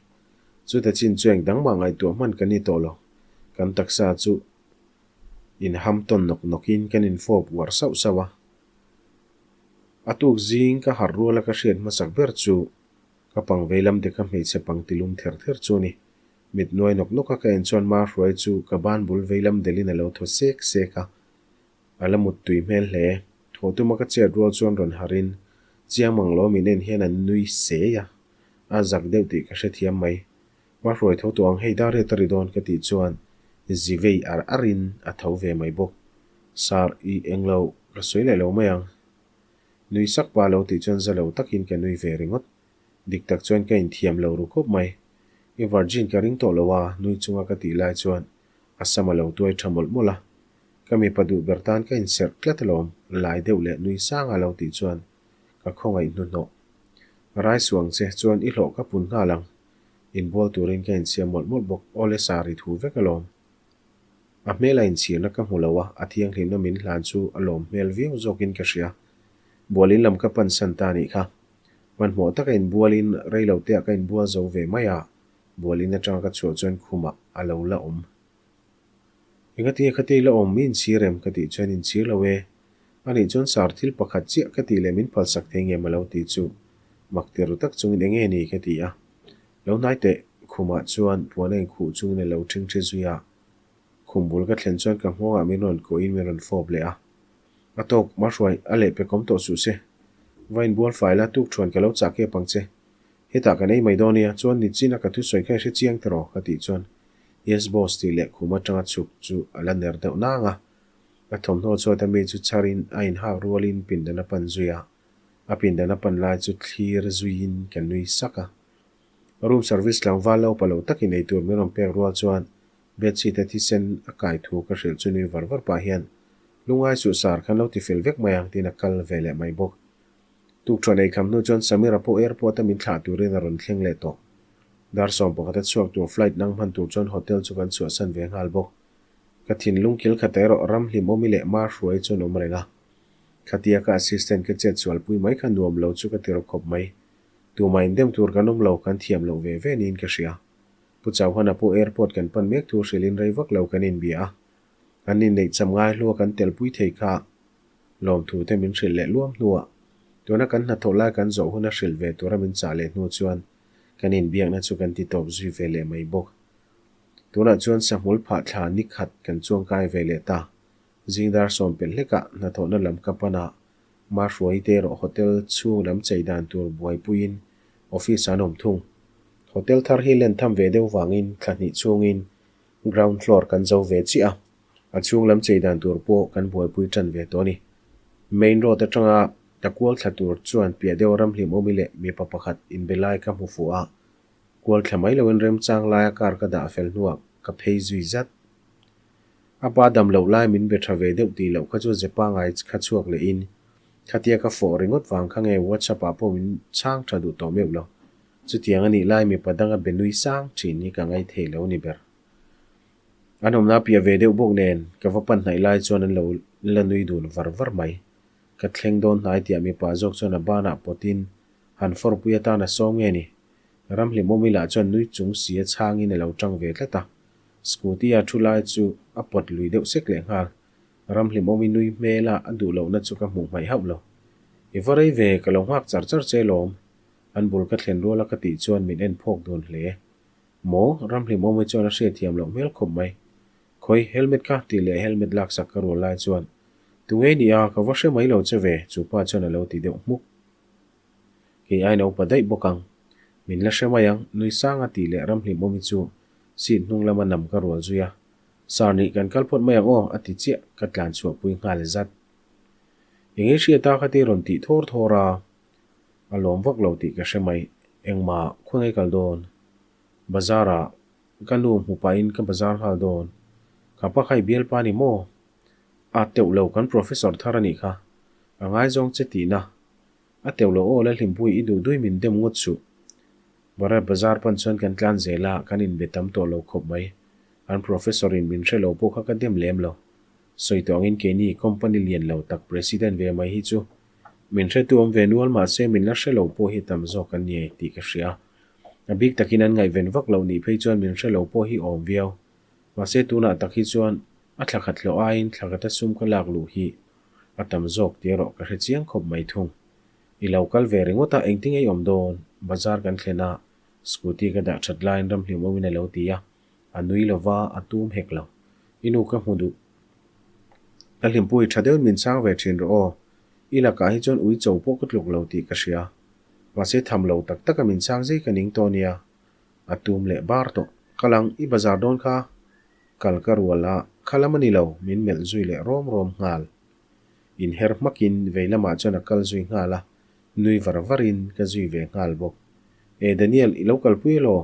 Chuta chin chu eng dang mah ngaihtuah hman ka ni tawh lo. Kan taksa chu inham tawn nawk nawkin kan infawp uar sauh sauh a. A tuk zing ka harh ruala ka hriat hmasak ber chu ka pang veilam deka hmeichhe pang tilum ther ther chu a ni. Mit nuai nawk nawka ka en chuan ma hruai chu ka ban bul veilam delin a lo thaw sek sek a. A la mut tui hmel hle. Thaw tuma ka chet rual chuan rawn harhin chiang mang lo min en hian an nui sei a. A zak deuh tih ka hrethiam mai. Ma hruai tho tawh ang hei dar riat a ri dawn ka tih chuan zi vei ar arin a tho ve mai bawk. Sir i englo ka sawi leh lo mai ang. Nui sak pa lo tih chuan za lo takin ka nui ve ringawt. Dik tak chuan ka inthiam lo ru khawp mai. I virgin ka ring tawh lo a, nui chunga ka tih lai chuan a sam a lo tuai tha mawlh mawlh a. Ka mipa duh ber tan ka inserh tlat alawm, lai deuh leh nui sanga lo tih chuan ka khawngaih hnuhnawh. Rai suang che chuan i hlawh ka pun nghal ang. Inbual turin ka insiam mawlh mawlh bawk, awle sa ri thu vek alawm. A hmel a inchhirna ka hmu lo a, a thianghlimna min hlan chu a lawm hmel viau zawkin ka hria. Bualin lam ka pan san ta anih kha. Hmanhmawh taka inbualin rei lo teah ka inbual zo ve mai a, bualin atanga ka chhuah chuan khumah a lo la awm. Engatinge kha te i la awm, i inchhir em? ka tih chuan inchhir lo e. Anih chuan sar thil pakhat chiah ka tih leh min phalsak thei ngem a lo ti chu mak ti ru tak chungin enge ni ka ti a. Lo hnai teh, khumah chuan puan a inkhuh chungin a lo ṭhingṭhi zui a. Khum bul ka thlen chuan ka nghawngah min rawn kawhin min rawn fawp leh a. A tawk, Mahruai, a lehpek awm tawh suh se. Va inbual fai la, tuk ṭhuan ka lo chah kep ang che. Hetah kan ei mai dawn nia, chuan nichin a ka thusawi kha i hre chiang tiraw? ka tih chuan Yes boss tih leh khum atanga chhuk chu a la ner deuh nang a. A thawmhnaw chhuat a mi chu chharin a inhak rualin pindan a pan zui a, a pindan a pan lai chu thlir zuiin ka nui sak a. Room service tlangval lo pa lo takin eitur min rawn pek rual chuan bedsheet a thisen a kai thu ka hrilh chu nui var var pah hian lungai suh sar khan lo ti fel vek mai ang tiin a kal ve leh mai bawk. Tukṭhuan eikham hnu chuan Samira pawh airport a min thlah turin a rawn thleng leh tawh. Dar 11 a chhuak tur flight nang hman tur chuan hotel chu kan chhuahsan ve nghal bawk. Ka thinlung kil khat erawh ram hlimawmi leh ma hruai chuan awm reng a. Khatia ka assistant ka chet sualpui mai kha nuam lo chu ka ti rawk khawp mai. Tumah indem tur kan awm lo, kan thiam loh ve ve niin ka hria. Pu Chauhana pawh airport kan pan mek thu hrilhin rei vak lo kan inbia a. An inneih cham ngai hlua kan telpui thei kha lawmthu te min hrilh leh luam hnuah tuna kan hnathawh lai kan zawh huna hrilh ve tura min chah leh hnu chuan kan inbiakna chu kan ti tawp zui ve leh mai bawk. Tunah chuan sahmul phah thla ni khat kan chuangkai ve leh ta. Zingdar sawm pelh hlekah hnathawhna lam ka pan a, Mahruai te erawh hotel chhung lam chei dan tur buaipuiin office an awm thung. Hotel thar hi len tham ve deuh vangin thla hnih chhungin ground floor kan zo ve chiah a, a chhung lam chei dan tur pawh kan buaipui tan ve tawh a ni. Main road atanga ka kual thla tur chuan piah deuh ramhlimawmi leh mipa pakhat inbe lai ka hmu fuh a, kual thla mai loin remchang laia car ka dah fel hnuah ka phei zui zat. A pa dam loh lai min be tha ve deuh tih loh kha chu ze pangai kha chhuak leh in khatia ka fawh ringawt vang kha nge WhatsApp ah pawh min chhang tha duh tawh meuh lo. Chutiang a nih lai mipa danga be nui sang thin hi ka ngai thei lo ni ber. An awmna piah ve deuh bawk nen ka va pan hnaih lai chuan an lo la nui dun var var mai. Ka thleng dawn hnai tiah mipa zawk chuan a banah pawtin han fawrpui atan a sawm nge ni. Ramhlimawmi lah chuan nui chung si a chhangin a lo tang ve tlat a. Scooty a thu lai chu a pawt lui deuh sek leh nghal. Ramhlimawmi nui hmela a duh lohna chu ka hmuh hmaih hauh lo. I va rei ve, ka lo nghak char char che lawm. An bul ka thlen ruala ka tih chuan min en phawk dun hle. Maw? Ramhlimawmi chuan a hriatthiam loh hmel khawp mai. Khawi, helmet kha tih leh helmet laksak ka rual lai chuan, Tu ngei ni a, ka va hre mai lo che ve, chu pa chuan a lo ti deuh hmuk. Kei ain a upa daih bawk ang. Min la hre mai ang, nui sanga tih leh Ramhlimawmi chu seat hnung lama nam ka rual zui a. Sir nih kan kal phawt mai ang aw, a ti chiah, ka tlan chhuahpui nghal zat. Eng ei hriat a kha ti rawn tih thawr thawr a, a lawm vak lo tih ka hre mai. Engmah khawnge kal dawn? Bazar ah ka nu hmu pahin ka bazar nghal dawn. Ka pa kha i bialpa ni maw? A teuh lo kan professor thar a nih kha. A ngaizawng che tihna. A teuh lo aw Lalhlimpui i duh dui min dem ngawt suh. Bharat Bazar pan chuan kan tlan zel a, kan inbe tam tawh lo khawp mai. An professor in min hre lo pawh kha ka dem lem lo. Sawi tawh angin keini company lian lo tak president ve mai hi chu. Min hretu awm ve nual mahse min la hre lo pawh hi tam zawk an ni tih ka hria. A bik takin an ngaihven vak loh nih phei chuan min hre lo pawh hi awm viau. Mahse tunah tak hi chuan a thla khat hlawh aiin thla khata sum ka lak luh hi a tam zawk tih erawh ka hre chiang khawp mai thung. I lo kal ve ringawt a engtin ei awm dawn? Bazar kan thlen a, scooty ka dah that laiin ramhlim awmin a lo ti a, a nui lova a tum hek lo. I nu ka hmu duh. Ka hlimpui tha deuhin min chang ve thin rawh aw. I lakah hi chuan ui cho pawh ka tluk lo tih ka hria. Mahse tham lo tak taka min chang zei ka ning tawh nia. A tum leh bar tawh. Ka lang, i bazar dawn kha. Kal ka rual a, kha lam a ni lo, min melh zui leh rawm rawm nghal. Inher hmakin vei lamah chuan a kal zui nghal a, nui var varin ka zui ve nghal bawk. E Daniel, i lo kalpui elaw?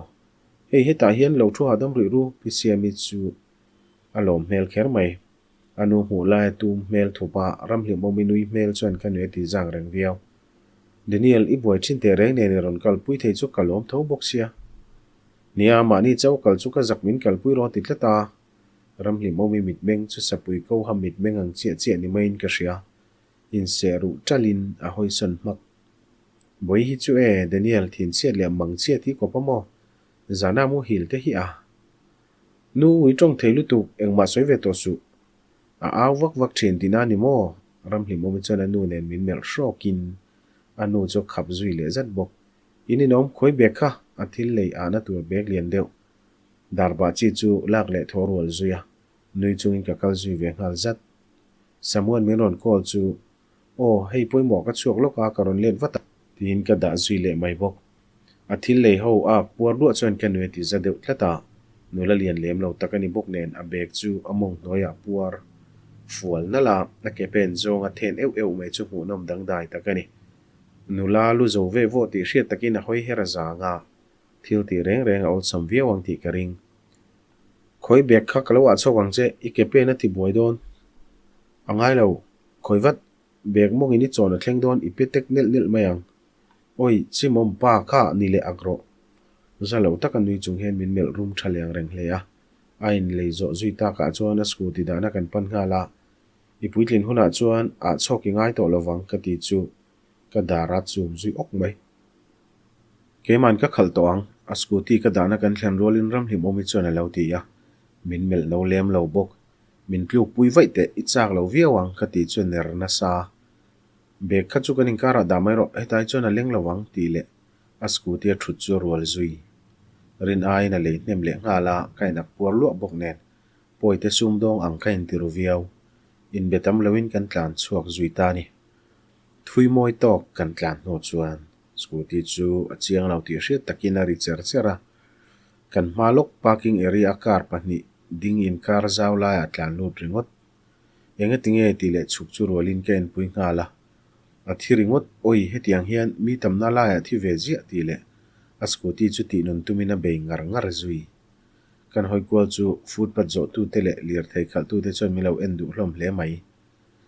Hei hetah hian lo thu hahdam rih ru, Pi Siami chu a lawm hmel kher mai. A nu hmuh laia tum hmel thup a, ramhlimawm i nui hmel chuan ka nui a ti zang reng viau. Daniel, i buai thin teh reng nen i rawn kalpui thei chu ka lawm tho bawk sia. Nia, mahni chauh kal chu ka zak min kalpui rawh ti tlat a. Ramhlimawm i mitmeng chu sapui ko ham mitmeng ang chiah chiah ni maiin ka hria. Inseh ruh talin a hawisawn hmak. Bawi hi chu e, Daniel, thinchhiat leh mang chhiat hi kawp a maw? Zana muhil te hi a. Nu ui tawng thei lutuk, engmah sawi ve tawh suh. A au vak vak thin tihna a ni maw? Ramhlimawmi chuan a nu nen min melh hrawkin a nu chu a khap zui leh zat bawk. In inawm khawi bag kha a thil lei ahna tur bag lian deuh. Darbah chi chu lak leh thaw rual zui a, nui chungin ka kal zui ve nghal zat. Samuel min rawn call chu Aw, hei pawimawh ka chhuak lawk a, ka rawn let vat a. Tiin ka dah zui leh mai bawk. A thil lei ho a puar duah chuan ka nui a ti za deuh tlat a, nula lian lem lo tak a ni bawk nen a bag chu a mawng hnuaiah puar fual nalh a, a ke pen zawng a then euh euh mai chu hmuhnawm dangdai tak a ni. Nula lu zo ve vawh tih hriat takin a hawi her a zang a, thil tih reng reng a awlsam viau ang tih ka ring. Khawi bag kha ka lo ah chhawk ang che, i ke pen a ti buai dawn. A ngai lo, Khawi vat, bag mawngin i chawn a thleng dawn i pe tek nelh nelh mai ang. Awi, chimawm pa kha ni leh ak rawh. Za lo taka nui chung hian min melh rum tha leng reng hle a. A inlei zawh zui takah chuan a scooty dahna kan pan nghal a. I puitlin hunah chuan ah chhawk i ngai tawh lovang ka ti chu ka dar a chum zui awk mai. Keiman ka khalh tawh ang, a scooty ka dahna kan thlen rualin Ramhlimawmi chuan a lo ti a. Min melh no lem lo bawk. Min tluk pui vaih teh, i chak lo viau ang ka tih chu ner nasa. Bag kha chu kan inkarah dah mai rawh, hetai chuan a leng lo ang tih leh a scooty a thut chu a rual zui. Rin aiin a lei hnem leh nghal a, ka in ak puar luah bawk nen pawite sumdawng ang ka inti ru viau. Inbe tam loin kan tlan chhuak zui ta a ni. Thui mawi tawk kan tlan hnu chuan scooty chu a chiang lo tih hriat takin a ri cher cher a. Kan hma lawk parking area a car pahnih ding in car zau laiah tlan lut ringawt. Engati nge tih leh chhuk chu rualin ka enpui nghal a. A thi ringawt, awi hetiang hian mi tamna laiah thi ve ziah tih leh a scooty chu tih nun tumin a bei ngar ngar zui. Kan hawi kual chu footpath zawhtute leh lirthei khalhtute chuan min lo en duh hlawm hle mai.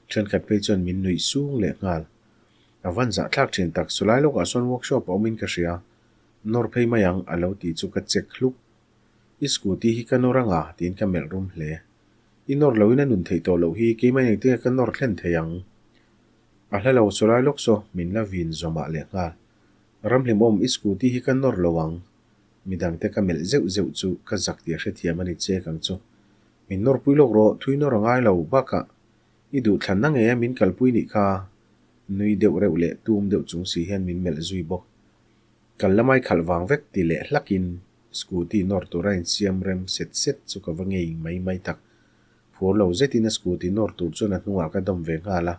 Thenkhat phei chuan min nuih sung leh nghal. A van zahthlak thin tak, chulai lawkah sawn workshop a awmin ka hria. Nawr phei mai ang, a lo tih chu ka check hluk. I scooty hi ka nawr anga, tiin ka melh rum hle. I nawr loin a nun theih tawh loh hi keimah engtinge ka nawr thlen thei ang? A hla lo chulai lawk saw, min la vin zawmah leh nghal. Ramhlimawm, i scooty hi ka nawr lo ang. Midangte ka melh zeuh zeuh chu ka zak tih a hrethiam a ni chek ang chu. Min nawrpui lawk rawh, thui nawr a ngai lo, bakah i duhthlanna ngei a min kalpui nih kha. Nui deuh reuh leh tum deuh chung si hian min melh zui bawk. Kal lamai khalh vang vek ti leh hlakin scooty nawr tura insiam rem set set chu ka va ngei mai mai tak. Phur lo zetin a scooty nawr tur chuan a hnungah ka dawm ve nghal a,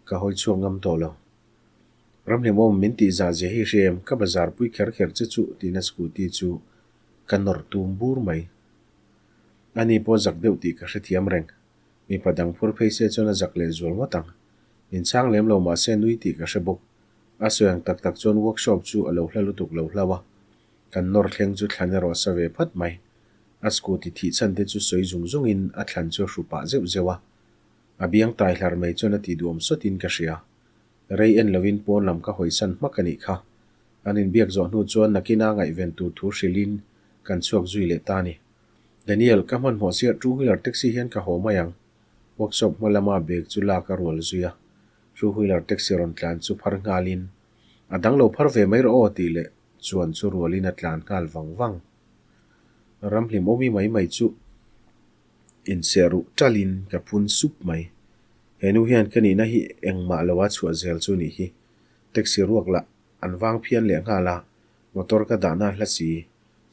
ka hawi chhuak ngam tawh lo. Ramhlimawm min tih zah zia hi hria em, ka bazar pui kher kher che chuh tiin a scooty chu ka nawr tum bur mai. Ani pawh zak deuh tih ka hrethiam reng. Mipa dang phur phei se chuan a zak leh zual ngawt ang. Min chhang lem lo mahse nui tih ka hre bawk. A sawi ang tak tak chuan workshop chu a lo hla lutuk lo hlau a, kan nawr thleng chu thlan erawh a sa ve phat mai. A scooty thih chhan te chu sawi zung zungin a thlan chu a hru pah zeuh zeuh a. A biang tai hlar mai chuan a ti duam sawtin ka hria. Rei en lovin pawn lam ka hawisan hmak a nih kha. An inbiak zawh hnu chuan nakina ngaihven tur thu hrilhin kan chhuak zui leh ta a ni. Daniel, ka hmanhmawh sia two wheeler taxi hian ka haw mai ang. Workshop hma lama bag chu lak a rual zui a. Two wheeler taxi rawn tlan chu phar nghalin, A dang lo phar ve mai rawh aw tih leh chuan chu rualin a tlan nghal vang vang. Ramhlim awmi mai mai chu inseh ruh talin ka phun sup mai. He nu hian ka nihna hi engmah lo a chhuah zel chu nih hi. Taxi ruak lah an vang phian leh nghal a, motor ka dahna hla si.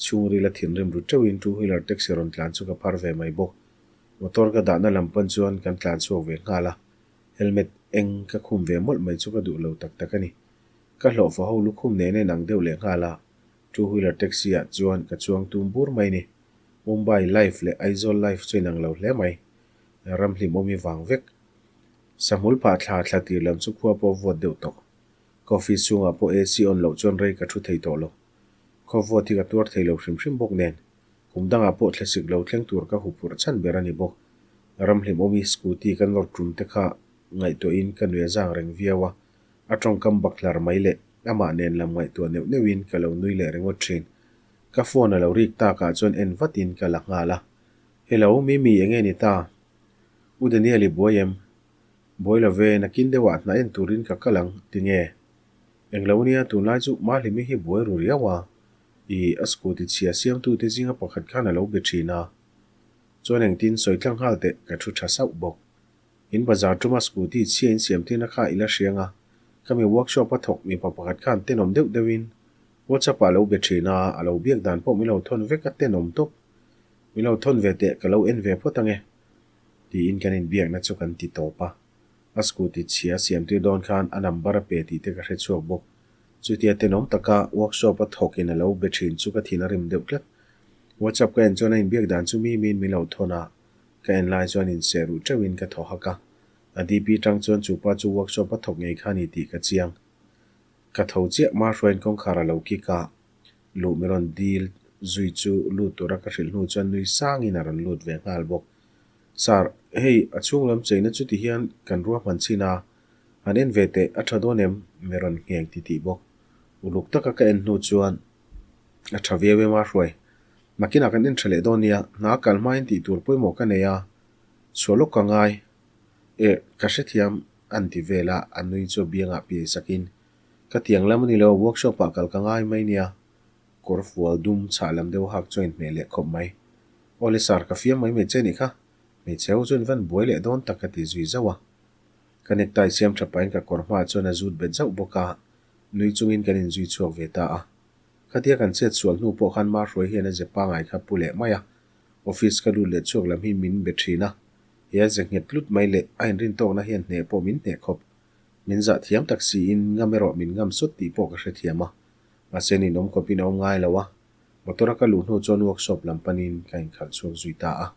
Chhungril a thinrim ru teuhin two wheeler taxi rawn tlan chu ka phar ve mai bawk. Motor ka dahna lam pan chuan kan tlan chhuak ve nghal a, helmet eng ka khum ve mawlh mai chu ka duh lo tak tak a ni. Ka hlawhfa ho lukhum nen en ang deuh leh nghal a, two wheeler taxi ah chuan ka chuang tum bur mai ni. Mumbai life leh Aizawl life chu inang lo hle mai. Ramhlim awmi vang vek. Sahmul phah thla thla tir lam chu khua pawh vawt deuh tawh. Ka office chhungah pawh AC on loh chuan rei ka thu thei tawh lo. Khaw vawt hi ka tuar thei lo hrim hrim bawk nen. Kum dangah pawh thlasik lo thleng tur ka huphurh chhan ber a ni bawk. Ramhlim awmi scooty ka nawr tum te kha ngaihtuahin ka nui a zang reng viau a, a tawngkam bak hlar mai leh amah nen lam ngaihtuah neuh neuhin ka lo nui leh ringawt thin. Ka phone a lo rik takah chuan en vatin ka la nghal a. Hello, Mimi enge ni ta? U Daniel i buai em? Buai lo ve, nakin deuhah hna en turin ka kal ang, tinge? Englo nia, tunlai chu Mahlimi hi buai ru riau a. I a scooty chhia siamtute zinga pakhat khan a lo be thin a. Chuan engtin sawi tlang nghal teh ka thu tha sauh bawk. In bazar tuma scooty chhia in siam tirna kha i la hriang a, ka mi workshop a thawk mipa pakhat khan tenawm deuh deuhin WhatsApp ah a lo be thin a, a lo biak dan pawh min lo thawn vek a tenawm tawp. Min lo thawn ve teh ka lo en ve phawt ange tiin kan inbiakna chu kan ti tawp a. A scooty chhia siam tir dawn khan a number a pe tih te ka hre chhuak bawk. Chutia tenawm taka workshop a thawk in a lo be thin chu ka thin a rim deuh tlat. WhatsApp ka en chuan a inbiak dan chu mi miin min lo thawn a, ka en lai chuan inseh ruh teuh in ka thaw hak a. A DP tang chuan chu pa chu workshop a thawk ngei kha ni tih ka chiang. Ka tho chiah hma hruaiin kawngkhar a lo kick a, luh min rawn dil zui chu lut tura ka hrilh hnu chuan nui sang in a rawn lut ve nghal bawk. Sir, hei a chhung lam cheina chuti hian kan ruahman chin a, Han en ve teh, a tha dawn em? Mi rawn ngheng ti tih bawk. Uluk taka ka en hnu chuan a tha viau em a hruai. Nakinah kan en tha leh dawn nia, hna kal hmain tih tur pawimawh ka nei a, chhuah lawk ka ngai. Eh, ka hrethiam an ti vel a, a nui chu a biangah piai sakin, Ka tiang lam a ni lo, workshop ah kal ka ngai mai nia. Kawr fual dum chhah lam deuh hak chuan inhmeh leh khawp mai. Awle sir, ka fiam mai mai che nih kha. Hmeichhe ho chuan van buai leh dawn tak ka ti zui zauh a. Ka necktie siam tha pahin ka kawr hmaah chuan a zut bet zauh bawk a, nui chungin kan inzui chhuak ve ta a. Khatia kan chet sual hnu pawh khan Mahruai hian a ze pangai kha pu leh mai a, office ka lut leh chhuak lam hi min be thin a, he a ze nghet tlut mai leh a inrin tawkna hian hneh pawh min hneh khawp. Min zah thiam tak siin ngam erawh min ngam sawt tih pawh ka hrethiam a, mahse ninawm khawpin a awm ngai lo a, motor a ka luh hnu chuan workshop lam panin ka inkhalh chhuak zui ta a.